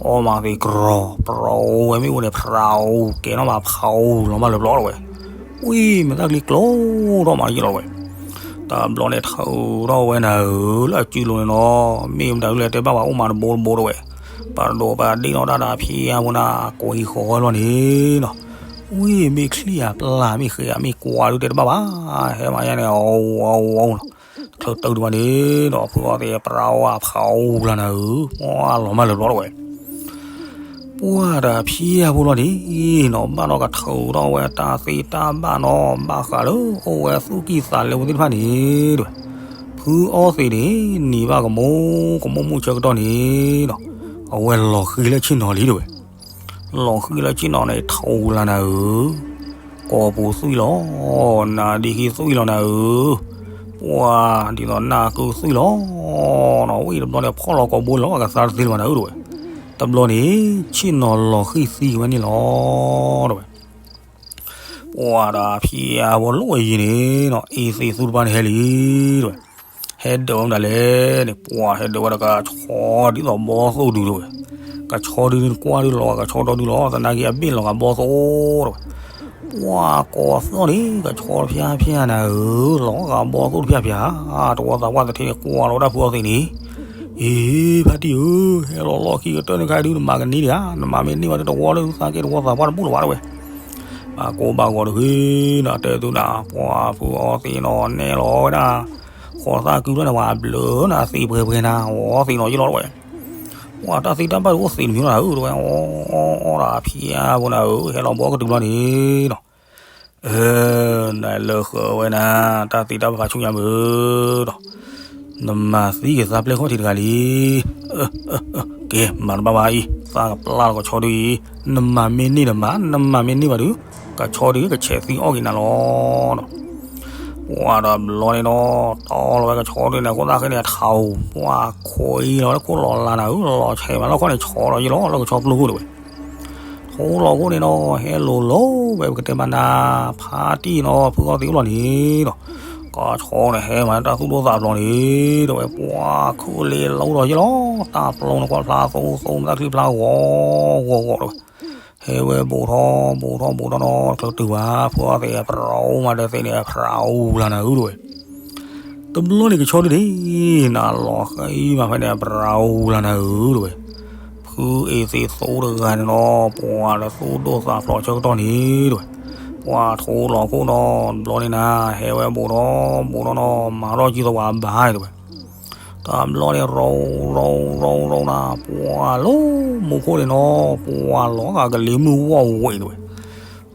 အီၣ်မးသ့ၣ်ကြီ, ပြၤအိၣ်ဝဲမ့ၣ်အူန့ၣ် ပြၤအိၣ်ကဲနီၣ်မး ဖးအိၣ်လီၤမးလၢၤဘျီတဝဲ, ဝံၤမ့ၢ်တၢ်ကလံၤကျိထီၣ်မးယ့ၢ်လီၤဝဲ, တဘျီန့ၣ်ထုးထီၣ်ဝဲနၤဧၢ, လၢအစုလိၤန့ၣ်နီၤ, မ့ၢ်မတၤဒုလဲၣ်တဲဘၣ်ဝဲ အိၣ်မးတဘိတဘိတဝဲ, ပဒိးပဒ့ၣ်နီၣ်တၢ်ဒီးဖံအါဖိနၤ ကိးဟံၣ်ဃီဝဲလီၤန့ၣ်နီၤ, ဝံၤမ့ၢ်ချံၣ်ဧါပျၢ်မ့ၢ်ဃဲၤဧါမ့ၢ်ကွၢ်ဒုတဲတဘၣ်ဘၣ်, ဟဲမးယါန့ၣ် အဝီအဝီနီၤ, တချုးတုၤဒံးဘၣ်န့ၣ်ဒီး ဖုအီသံးပြၤအိၣ်အဖးအိၣ်လၢနၤဧၢ, ပှၤလီၤမးလၢၤဘျီတဝဲ ပှၤဒီးဖံအါဖိလီၤန့ၣ်နီၤ, ဘၣ်ဒီးကထုးထီၣ်ဝဲတၢ်သ့တၢ်ဘၣ်နီၤ, ဘၣ်ဃးလၢအိၣ်ဝဲသူၣ်ကံၢ်သးလဲပူၤသ့ၣ်တဖၣ်န့ၣ်တဝဲ, ဖုအီသံးန့ၣ် နံၤဘၣ်ကမိၣ်ကမိၣ်မုၢ်ဆၢကတီၢ်န့ၣ်နီၤ, အဝဲလီၤဃံၤလၢဆ့ၣ်နီၤလံတဝဲ, လီၤဃံၤလၢဆ့ၣ်နီၤန့ၣ် ထုးလၢနၤဧၢ, ကိာ်ပူၤသွံၣ်လီၤ, နၤဒ့ခံသွံၣ်လီၤနၤဧၢ, ပှၤဒ်သိးနၢ်ကုသွံၣ်လီၤနီၤ, ဝံၤတဘျီန့ၣ် ဖီၣ်လီၤကိာ်ဘိလီၤကသါတသ့လၢၤဘၣ်နၤဧၢတဝဲ, တဘျီန့ၣ် ဆ့ၣ်နီၤလီၤဃံၤသံဝဲန့ၣ်လီၤတဝဲ ပှၤဒီးဖံအါဖိလီၤဝဲယံၤန့ၣ်နီၤ, အီသံးသူတပၤန့ၣ်ဟဲလံတဝဲ, ဟဲဒၢးဝဲမတၤလဲၣ်န့ၣ်, ပှၤဟဲဒၢးဝဲဒီးကဆီဒ်သိးဘီသိၣ်ဒုတဝဲ, ကဆီဒုန့ၣ်ကွၢ်ဒုလီၤဂာ်ကဆီဒီဒုလီၤ, သနာ်က့အဘ့ၣ်လီၤဂာ်ဘီသိၣ်တဝဲ, ပှၤကိးသီၣ်န့ၣ် ကဆီတဖၠၣ်ဖၠၣ်နၤဧၢ, လီၤဂာ်ဘီသိၣ်တဖၠၣ်ဖၠၣ်, တဝီသးပှၢ်သထ့န့ၣ် ကွၢ်လီၤဝဲဒၣ်ဖုအီသံးန့ၣ်, အ့ ဖါတံၢ်ဧၢ, ဟဲလီၤလီၢ်ခံကတၢၢ်န့ၣ်ခါဒု နမၤကန့ၢ်ဒံးဧါ, နမၤမ့ၢ်န့ၢ်ဘၣ်ဒု တဝီလၢသုသးကဲတဝီသးပှၢ်တဘူၣ်လၢၤဘၣ်တဝဲ ဘၣ်ကိးဘၣ်ဂီၤတဂ့ၤနီၤ, တဲသုနၤ ပှၤဖုအီသံးနီၤ နဲၣ်လီၤဝဲဒၣ် ဃီသၣ်ကုလီၤန့ၣ် ပှၤဘျၢနၤသံးပှဲၤပှဲၤနၤ အီသံးနီၤယ့ၢ်လီၤတဝဲ, ပှၤတၢ်သံတၢ်ဘၣ်ဒုအိၣ်သံးတမံၤလီၤနၤဧၢတဝဲ, အီအီဒီးဖံအါဖိနၤဧၢ, ဟဲလီၤဘီကတုၤလီၤန့ၣ်နီၤ, နလၢဃၢၤဝဲနၤ, တၢ်သံတၢ်ဘၣ်ဖးဆူညါမုၢ်ဒီး နမၤသံက့ၤသးပျဲၢ်ခီၣ်ထံးတဂၤလံ, ကဲ မၤတဘၣ်ဘၣ်အံၤ သးကပျၢ်လီၤကဆီဒုအံၤ, နမၤမ့ၢ်န့ၢ်ဒီးမၤ, နမၤမ့ၢ်န့ၢ်ဘၣ်ဒု ကဆီဒုကဆဲးသံအီၣ်က့ၤနၤလီၤနီၤ, ပှၤဒီးဘျီန့ၣ်နီၤ တီလီၤဝဲကဆီဒုန့ၣ် အဃိသတးခဲန့ၣ် အထးဧိၤ ပှၤခိးအံၤလီၤလၢခိၣ်လီၤလၤနၤဧၢ, လီၤဆဲးမးလီၤခီန့ၣ် ဆီလီၤယ့ၢ်လီၤ လၢကဆီပျိခိၣ်တဝဲ ထိလီၤခိၣ်န့ၣ်နီၤ ဟဲလိၤလိၤဝဲပကတဲမးနၤ, ဖါတံၢ်နီၤ ဖုအီသံးအိၣ်လီၤန့ၣ်ဒီး ကဆီန့ၣ်ဟဲမးတၢ်သူၣ်ဒိၣ်သးဖျိးန့ၣ် တဝဲ ပှၤခိၣ်လ့လီၤဒီးယ့ၢ်လီၤ တၢ်ပျိန့ၣ်ကွၢ်ဖျါသိသိ မတၢ်ချံဖျါဂီၤဂီၤဂီၤတဝဲ ဟဲဝဲဘူးထီၣ်ဘူးထီၣ်ဘူးထီၣ်နီၤ တချုးတုၤဘၣ် ဖုအီသံးပြၤအိၣ်မးဒီးသ့ၣ်န့ၣ် ပြၤအိၣ်လၢနၤဧၢတဝဲ တဘျီန့ၣ်ကဆီဒုန့ၣ် နၤလီၤဃံမးဖဲန့ၣ် ပြၤအိၣ်လၢနၤဧၢတဝဲ, ဖုအီသံးသူတဂၤန့ၣ်နီၤ ပှၤလၢသူၣ်ဒိၣ်သးဖျိးဆၢကတီၢ်န့ၣ်တဝဲ, ပှၤထိလီၤခိၣ်နီၤ တဘျီန့ၣ်နၤ ဟဲဝဲဘူးထီၣ်ဘူးထီၣ်နီၤ မၤထီၣ်ကံသိးပှၤဘၣ်န့ၣ်တဝဲ တဘျီန့ၣ် ရီၤရီၤရီၤရီၤနၤ ပှၤလၢမူခိၣ်န့ၣ်နီၤ ပှၤလီၤဂာ်ကလံၤမုၢ်ဝီၢ်ဝံၤတဝဲ,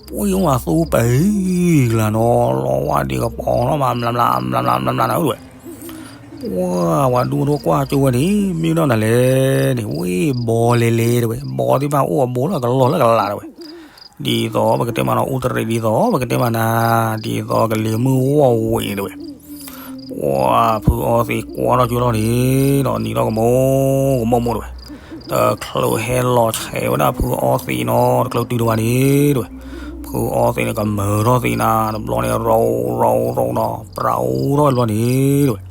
ပှၤအိၣ်မးသူပှၤလၢနီၤ လီၤဝဲဒံးကပီၤနီၤ မၤမျးမျးမျးမျးနၤဧၢတဝဲ, ပှၤဝဲဒူၣ်ဒိၣ်ကွၢ်ကၠိဝဲန့ၣ် မ့ၢ်နီၢ်နၤလဲၣ်န့ၣ် ဝ့ၢ်ဘီလဲၤလဲၤတဝဲ ဘီသ့ၣ်တဖၣ်အိၣ်အဘိလၢအကလီၢ်လၢကလးတဝဲ ဒ်သိးပကတဲမးနီၤ အူတရံးဒ်သိးပကတဲမးနၤ ဒ်သိးကလံၤမုၢ်ဝီၢ်ဝံၤတဝဲ, ပှၤဖုအီသံးကွၢ်ထီၣ်ကၠိလီၤန့ၣ်ဒီး နံၤထီၣ်ကမိၢ်ကမိၢ်မိၢ်တဝဲ, တချုးဟဲလီၤဆဲးဝဲဒၣ်ဖုအီသံးနီၤ တချုးတုၤတဝဲန့ၣ်တဝဲ, ဖုအီသံးန့ၣ်ကမၢထီၣ်သံးနၤ တဘျီန့ၣ် ရီၤရီၤရီၤနီၤ ပြၤအိၣ်ထီၣ်တဘျီန့ၣ်တဝဲ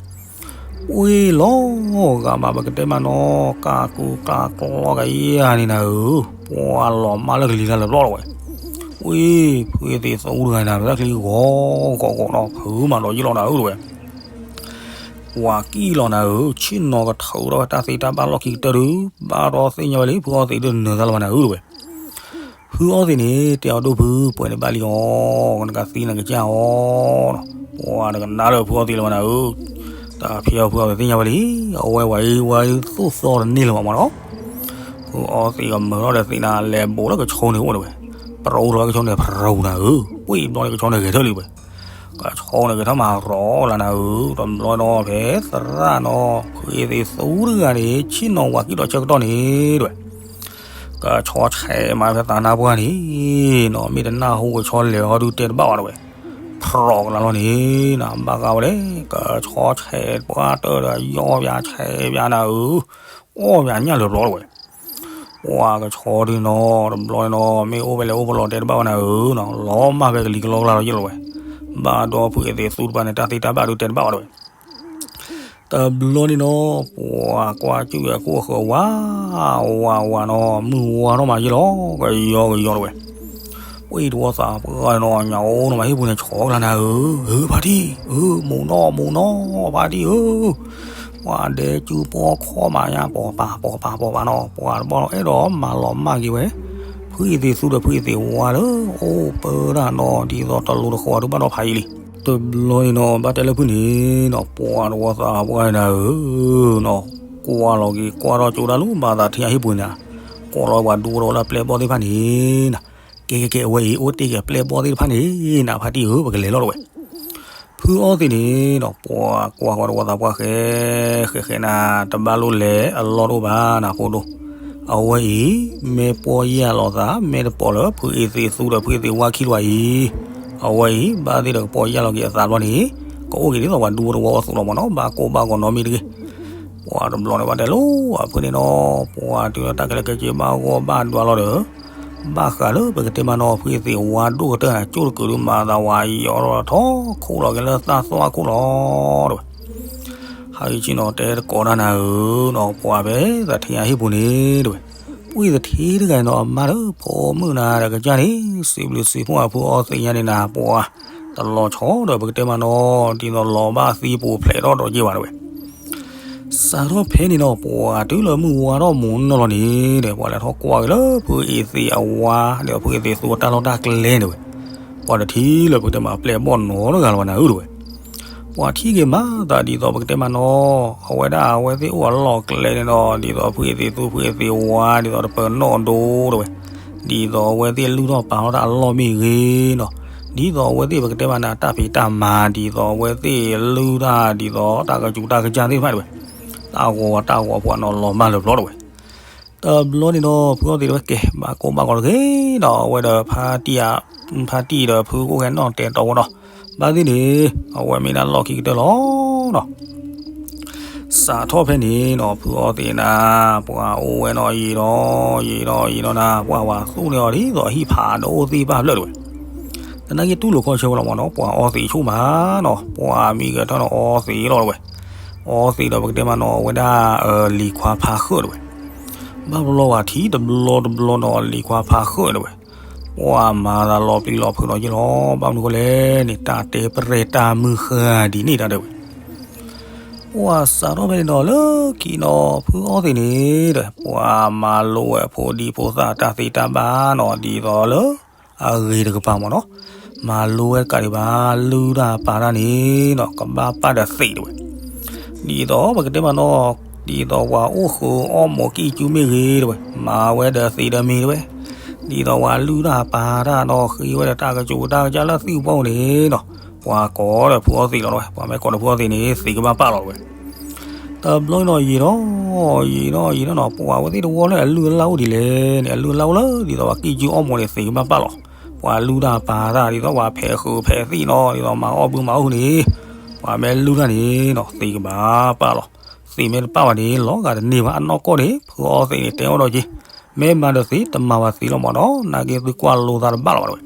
ဝ့ၢ်လီၤဂာ်မး ပကတဲမးနီၤ ကးကူကးကျီကယၤန့ၣ်နၤဧၢ, ပှၤလီၤမၢ်လၢကလံၤလၢ်လၢပျီလီၤဝဲ, ဝ့ၢ် ဖုအီသံးသူတဂၤနၤ ပတၢ်ချံဂီၤဂီၤဂီၤနီၤ ဖုမးဒီးယ့ၢ်လီၤနၤဧၢတဝဲ, ဝၤကံၣ်လီၤနၤဧၢ, ဆ့ၣ်နီၤကထုးထီၣ်ဝဲတၢ်သ့တၢ်ဘၣ်လီၢ်ခံကတၢၢ်ဒုး ဘၣ်ဒီးသ့ၣ်ညါဝဲလံ ဖုအီသံးဒုးနၢၤတၢ်လၢၤဘၣ်နၤဧၢတဝဲ ဖုအီသံးန့ၣ် တဲအီၤဒိၣ်ဖု ပှဲၤန့ၣ်ဘၣ်လံအီၤ, နကသံနကစၢ်အီၤနီၤ, ပှၤတကနၣ်လၢဖုအီသံးလၢၤဘၣ်နၤဧၢ, တၢ်ဖံးအီၤဖုအီသံးသ့ၣ်ညါဝဲလံ, အဝဲဝဲအံၤဝဲသူၣ်သီတန့ၢ်လၢၤဘၣ်မးနီၤ, ဖုအီသံးကမၢထီၣ်ဒီးသံးနၤ လဲၤဘူးလၢကဆီန့ၣ်အိၣ်တဝဲ, ပြၤအိၣ်လီၤဝဲကဆီန့ၣ် ပြၤနၤဧၢ, ဝ့ၢ်ဘျီန့ၣ်ကဆီန့ၣ်ဂဲၤထၢၣ်လံဝဲ, ကဆီန့ၣ်ဂဲၤထၢၣ်မးရီၤလၢနၤဧၢ, တဘျီနီၤ ဖဲသရၣ်နီၤ ဖုအီသံးသူတဂၤန့ၣ် ဆ့ၣ်နီၤဝၤကံၣ်ဒီးဆၢကတီၢ်န့ၣ်တဝဲ ကဆီဆဲးမးဖဲသးနါပှၢ်န့ၣ်နီၤ မ့ၢ်တနၢ်ဟူကဆီလဲၤဟီဒုတဲတဘၣ်ဘၣ်တဝဲ, ဖြီၣ်ကလါလီၤန့ၣ်နီၤ ဘၣ်ဃးဝဲလဲၣ် ကဆီဆဲးပှၢ်တၢၢ်ဒီးယီၢ်ပၠးဆဲးပၠးနၤဧၢ, အီၣ်ပၠးညၣ်လၢၤဘျီတဝဲ, ပှၤကဆီဒုနီၤ တဘျီန့ၣ်နီၤ မ့ၢ်အိၣ်ဖဲလဲၣ်အိၣ်ဖဲလဲၣ်တဲတဘၣ်ဘၣ်နၤဧၢနီၤ လီၤမၢ်ဖဲကလံၤကလီကလါလီၤယ့ၢ်လီၤဝဲ, ဘၣ်ဒီးဖုအီသံးသူတပၤန့ၣ် တၢ်သ့တၢ်ဘၣ်ဒုတဲတဘၣ်ဘၣ်တဝဲ တဘျီန့ၣ်နီၤ ပှၤကွၢ်ကၠူၣ်ဝဲကိၣ်ဃၢၤဝါ ဝါဝါနီၤ မုၢ်ဝါထီၣ်မးယဲလီၤ ကယီကယီတဝဲ. ပှၤတဝီသးပှၢ်နီၤ ညၣ်အိၣ်နီၤမးဟံၣ်ပူၤန့ၣ် ဆီကလါနၤဧၢ ဧၢ ဖါတံၢ်ဧၢ မိၢ်နီၢ်မိၢ်နီၢ် ဖါတံၢ်ဧၢ ပှၤဒဲးကၠူပီခီၣ်မးညါ ပိာ်ပာ်ပိာ်ပာ်ပိာ်ပာ်နီၤ ပှၤတဘီနီၤ အဲၣ်ဒိးမၤလီၤမၢ်က့ၤဝဲ ဖုအ့သ့းသူဒီးဖုအ့သ့းဝါလၢ အိၣ်ပၢတၢ်နီၤ ဒ်သိးတလိၤတဃီၤဒုးဘၣ်ဒီးဖးယံာ်လံ. တဘျီန့ၣ်နီၤ ဘၣ်တဲလၢဖုန့ၣ်နီၤ ပှၤတဝီသးပှၢ်နၤဧၢနီၤ ကွၢ်လီၤက့ၤကွၢ်ထီၣ်ကၠိဒၣ်လၢဘၣ်သးထံအဟံၣ်ပူၤန့ၣ် ကိးလီၤပှၤဒူဝဲတဝီလၢပျဲၢ်ဘီၣ်သ့ၣ်တဖၣ်န့ၣ်နီၤ ကဲကဲကဲ အဝဲအံၤအိၣ်တ့ၢ်က့ၤပျဲၢ်ဘီၣ်သ့ၣ်တဖၣ်န့ၣ်နၤ ဖါတံၢ်ဧၢ ပကလဲၤလီၤတဝဲ. ဖုအီသံးန့ၣ်နီၤ ပှၤကွၢ်ဃီတဝီသးပှၢ်ဃဲ ဃဲဃဲနၤ တဘၣ်လိၣ်လဲၤအလီၢ်တအိၣ်ဘၣ်နၤဖိဒိၣ် အဝဲအံၤ မ့ၢ်ပီၢ်ယၢ်လီၤသး မ့ၢ်တပိာ်လၢဖုအ့သ့းသူဒီးဖုအ့သ့းဝါခံလွၤအံၤ အဝဲအံၤ ဘၣ်သ့ၣ်ဒီးကပီၢ်ယၢ်လီၤက့ၤအသးတဘျီန့ၣ် ကအိၣ်က့ၤဒ်သိးပှၤဒူဝဲတဝီအသိးလီၤမးနီၤ ဘၣ်ကိၢ်ဘၣ်ဂီၤနီတမံၤတဂ့ၤ. ပှၤတဘျီန့ၣ်ဘၣ်တဲလီၤ အဖုန့ၣ်နီၤ ပှၤတုၤလၢတၢ်ကလဲၤကဲက့ၤဘၣ်ဂီၢ်ဘၣ်ဒွးလီၤဒီး ဘၣ်ဃးလၢပကတဲမးနီၤ ဖုအ့သ့းဝါဒိၣ်ကတၢၢ်နၤ ကၠိၣ်တကုာ်ဒုးမၤသးဝးယီၤထီၣ်ထီခိၣ်လီၤက့ၤလၢသၣ်သွါခိၣ်လီၤတဝဲ. ဟးဂီၤဆ့ၣ်နီၤ တဲတကိးတၢ်နၤဧၢနီၤ ပှၤဖဲသးထံအဟံၣ်ပူၤန့ၣ်တဝဲ ပှၤအ့သထ့တဂၤန့ၣ်နီၤ အမါဒီးဖိမုၣ်နၤဒီးကစၢ်န့ၣ် စံးဘျုးစံးဖှိၣ်အဖုအီသံးညါန့ၣ်နၤ ပှၤတလီၤဆီဒီးပကတဲမးနီၤ ဒ်သိးလီၤဘၣ်သံပူၤဖျဲးထီၣ်ဒီးက့ၤဘၣ်တဝဲ. စးထီၣ်ဖဲန့ၣ်နီၤ ပှၤတုၤလၢမုၢ်ဝါထီၣ်မူးနီၢ်လီၤန့ၣ်ဒီး ပှၤလဲၤထီၣ်ကွၢ်က့ၤလၢဖုအ့သ့းအဝါဒီးဖုအ့သ့းသူအတၢ်လီၢ်တၢ်ကျဲန့ၣ်ဝဲ ပှၤတထံၣ်လၢပကတဲမးပျဲၢ်ဘီၣ်နီတဂၤလၢၤဘၣ်နၤဧၢတဝဲ. ပှၤထံၣ်က့ၤမးသးဒ်သိးပကတဲမးနီၤ အဝဲဒၣ်အဝဲသ့ၣ်အိၣ်အလီၢ်ကျဲန့ၣ်ဒီး ဒ်သိးဖုအ့သ့းသူဖုအ့သ့းဝါ ဒ်သိးတပၢၤနီၣ်ဒိတဝဲ ဒ်သိးအဝဲသ့ၣ်လုၢ်ထီၣ်ပာ်ထီၣ်တၢ်အလီၢ်မ့ၢ်ဂ့ၤနီၤ ဒ်သိးအဝဲသ့ၣ်ပကတဲမးနၤတၢ်ဖံးတၢ်မၤ ဒ်သိးအဝဲသ့ၣ်လုၢ်တၢ် ဒ်သိးတၢ်ကစူၤတၢ်ကစၢ်သ့ၣ်တဖၣ်တဝဲ တၢ်ဂီၤဝါတၢ်ဂီၤပှၤနီၤလီၤမၢ်လၢပျီတဝဲ. တဘျီန့ၣ်ဒီး ဖုအီသံးတဝဲကဲ ဘၣ်ကိၢ်ဘၣ်ဂီၤတဂ့ၤဒီး အဝဲဒီးဖါတံၢ် ဖါတံၢ်ဒီးဖုကိၣ်ဃဲနီၣ်တဲာ်တီဝဲဒီး ဘၣ်သ့ၣ်န့ၣ် အဝဲမ့ၢ်ဒၣ်လီၢ်ခံကတၢၢ်လီၤနီၤ. စးထီၣ်ဖဲန့ၣ်နီၤ ဖုအီသံးနၤ ပှၤအိၣ်ဝဲနီၤ ယံာ်ဒီး ယံာ်ဒီး ယံာ်ဒီးနၤ ပှၤဝဲသူၣ်န့ၢ်အီၤဒ်သိးအဟံၣ်ဖးဒိၣ်သ့ၣ်တဖၣ်ဖျၢၣ်တဝဲ သနာ်က့တူၢ်လိာ်ခီဆၢဝဲလီၤမးနီၤ ပှၤအီသံးဆိၣ်မးနီၤ ပှၤမံၤဂဲၤထၢၣ်နီၤအီသံးလီၤတဝဲ အီသံးဒီးပကတဲမးနီၤ အဝဲဒၣ် လံၤခွါဖါဃၢၣ်တဝဲ ဘၣ်ဘျီဝဲထံၣ်တဘျီတဘျီနီၤ လံၤခွါဖါဃၢၣ်တဝဲ ပှၤမၤသးလီၤပျံၤလီၤဖုးနီၤယ့ၢ်လီၤ ဘၣ်မနုၤဃိလဲၣ်န့ၣ် တၢ်တဲပရဲၣ်တၢ်မုၢ်ဃၢ်ဒ်န့ၣ်တၢ်တဝဲ ပှၤစးထီၣ်ဖဲန့ၣ်နီၤ လၢခံနီၤ ဖုအီသံးန့ၣ်ဒီး ပှၤမၤလိဝဲဖိဒံဖိသၣ်တၢ်သ့တၢ်ဘၣ်နီၤ ဒ်သိးလၢ အဂ့ၤတကပၤမးနီၤ မၤလိဝဲတကးဒံးဘၣ် လုၢ်တၢ်ပာ်တၢ်န့ၣ်နီၤ ကဘၣ်ပာ်ဒီးသံးတဝဲ ဒ်သိးပကတဲမးနီၤ ဒ်သိးပှၤအိၣ်ဃုာ်အီၣ်မူးကံၢ်ကူမ့ၢ်ဂ့ၤတဝဲ မၤဝဲဒီးသံးဒီးမ့ၤတဝဲ ဒ်သိးပှၤလုၢ်တၢ်ပာ်တၢ်နီၤ ဃ့ဝဲဒီးတၢ်ကစူၤတၢ်ကစၢ်လၢသံးပူၤန့ၣ်နီၤ ပှၤကိးဒီးဖုအီသံးလီၤတဝဲ ပှၤမ့ၢ်ကိးဒီးဖုအီသံးန့ၣ် သံးကဘၣ်ပာ်လီၤတဝဲ တဘျီနီၤ ယံာ်ဒီး ယံာ်ဒီး ယံာ်ဒီးနီၤ ပှၤဝဲသ့ၣ်တဝီလၢအလုၢ်အလၢ်အိၣ်ဒ်လဲၣ်န့ၣ် အလုၢ်အလၢ်အိၣ်လၢ ဒ်သိးပှၤကံၢ်ကူအီၣ်မူးန့ၣ် သံးကဘၣ်ပာ်လီၤ ပှၤလုၢ်တၢ်ပာ်တၢ် ဒ်သိးပှၤဖဲးဃုာ်ဖဲးသံးနီၤ ဒ်သိးမၤအီၣ်ဘုမၤအီၣ်ဟုန့ၣ် ပှၤမ့ၢ်လုၢ်တၢ်န့ၣ်နီၤ သံးကဘၣ်ပာ်လီၤ သံးမ့ၢ်တပာ်ဘၣ်န့ၣ် လီၤဂာ်တန့ၢ်ဘၣ် အနီၢ်ကီၢ်န့ၣ် ဖုအီသံးန့ၣ် တဲအီၤဒီးက့ၤ မ့ၢ်မၤဒီးသံး တမၤဘၣ်သံးလီၤမးနီၤ နာ်က့သုကွၢ်လိသးတဘၣ်လီၤဘၣ်တဝဲ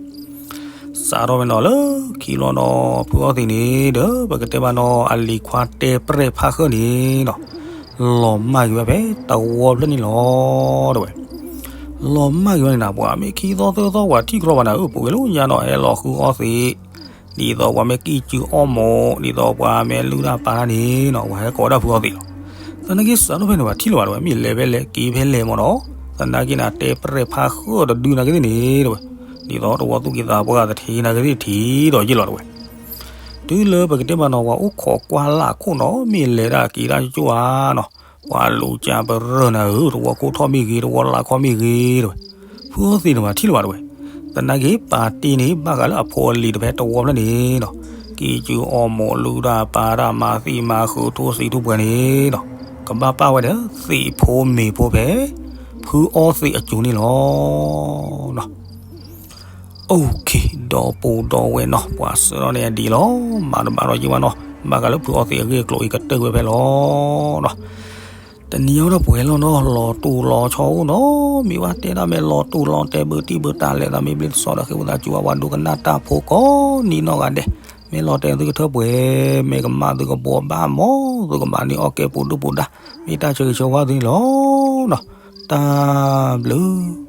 စးထီၣ်ဖဲနီၤလၢခံလီၤနီၤ ဖုအီသံးန့ၣ်ဒီး ပကတဲမးနီၤ အလံၤခွါတဲပရဲၣ်ဖးဃၢၣ်န့ၣ်နီၤ လီၤမၢ်က့ၤဝဲဖဲတဝီဖျၢၣ်န့ၣ်လီၤ တဝဲ လီၤမၢ်က့ၤဝဲန့ၣ်နၤ ပှၤမ့ၢ်ခံသီသၢသီ ပှၤထံၣ်ကလီဘၣ်နၤဧၢ ပူၤကွံာ်လၢညါနီၤ ဟဲလီၤဃုအီသံး ဒ်သိးပှၤမ့ၢ်ကံၢ်ကူအီၣ်မူး ဒ်သိးပှၤမ့ၢ်လုၢ်တၢ်ပာ်တၢ်န့ၣ်နီၤ ပှၤဟဲကိးဝဲဒၣ်ဖုအီသံးလီၤ သနာ်က့စးထီၣ်ဖဲန့ၣ် ပှၤထံၣ်လီၤဘၣ်တဝဲ မ့ၢ်လဲၤဖဲလဲၣ်က့ၤဖဲလဲၣ်မးနီၤ သနာ်က့နၤ တဲပရဲၣ်ဖးဃၢၣ်တဒုနၤကသ့ၣ်န့ၣ်တဝဲ ဒ်သိးတဝီသူၣ်က့သးပှၢ်သထ့နၤကသ့ၣ်ထံၣ်ဒီးယ့ၢ်လီၤတဝဲ တုၤလၢပကတဲမးနီၤ ပှၤအိၣ်ခိးကွၢ်လၢ်ခိၣ်နီၤ မ့ၢ်လဲၤဒၣ်က့ၤတၢ်ကၠိၣ်ဧါနီၤ ပှၤလူၤကၢ်ပရၢၢ်နၤဧၢ တဝီခိၣ်ထီၣ်မ့ၢ်ဂ့ၤ တဝီလၢ်ခီၣ်မ့ၢ်ဂ့ၤတဝဲ ဖုအီသံးန့ၣ် ပှၤထံၣ်လီၤဘၣ်တဝဲ သနာ်က့ပာ်တ့ၢ်န့ၣ် ဘၣ်ဃးလၢအဖိအလံၤတဖဲတဝီဖျၢၣ်န့ၣ်နီၤ ကံၢ်ကူအီၣ်မူး လုၢ်တၢ်ပာ်တၢ် မၤသံၣ်မၤဃုာ် ထိၣ်သံးထူၣ်ပှဲၤန့ၣ်နီၤ ကဘၣ်ပာ်ဝဲဒီးသံးဖိမ့ၤဖိဖဲ ဖုအီသံးအစိၤန့ၣ်လီၤ OK ဒီပုၢ်ဒီဝဲၢ်နီၤ ပှၤဆှၢထီၣ်န့ၢ်အဒံးလီၤ မၤတဘၣ်ဒီးယ့ၢ်ဘၣ်နီၤ ဘၣ်ဃးလၢဖုအီသံးအဂ့ၢ်အကျိၤအံၤကတၢၢ်ဝဲဖဲလီၤနီၤ တနံၤအံၤဒီးပှဲၤလီၤနီၤ လီၤတူာ်လီၤဆီအိၣ်နီၤ မ့ၢ်ဘၣ်တဲဒၣ်မ့ၢ်လီၤတူာ်လီၤတဲာ်ဘၢတံၢ်ဘၢတၢ်လဲၤသးမ့ၢ်ဘျ့တဆီဒီး ဃ့ဝံသးစူၤဘၣ်ပှၤဒိကနၣ်တၢ်ဖိကိးနံၤနီၢ်ဂၤဒဲး မ့ၢ်လီၤတဲာ်သုကထၢပှဲၤ, မ့ၢ်ကမၣ်သုကဘှီဘၣ်မး, သုကဘၣ်န့ၢ်အီၣ်ကဲပူၤဒုၣ်ပူၤဒါ, မ့ၢ်တၢ်ဆၢဂ့ၤဆၢဝါသုန့ၣ်လီၤ. တၢ်ဘျုး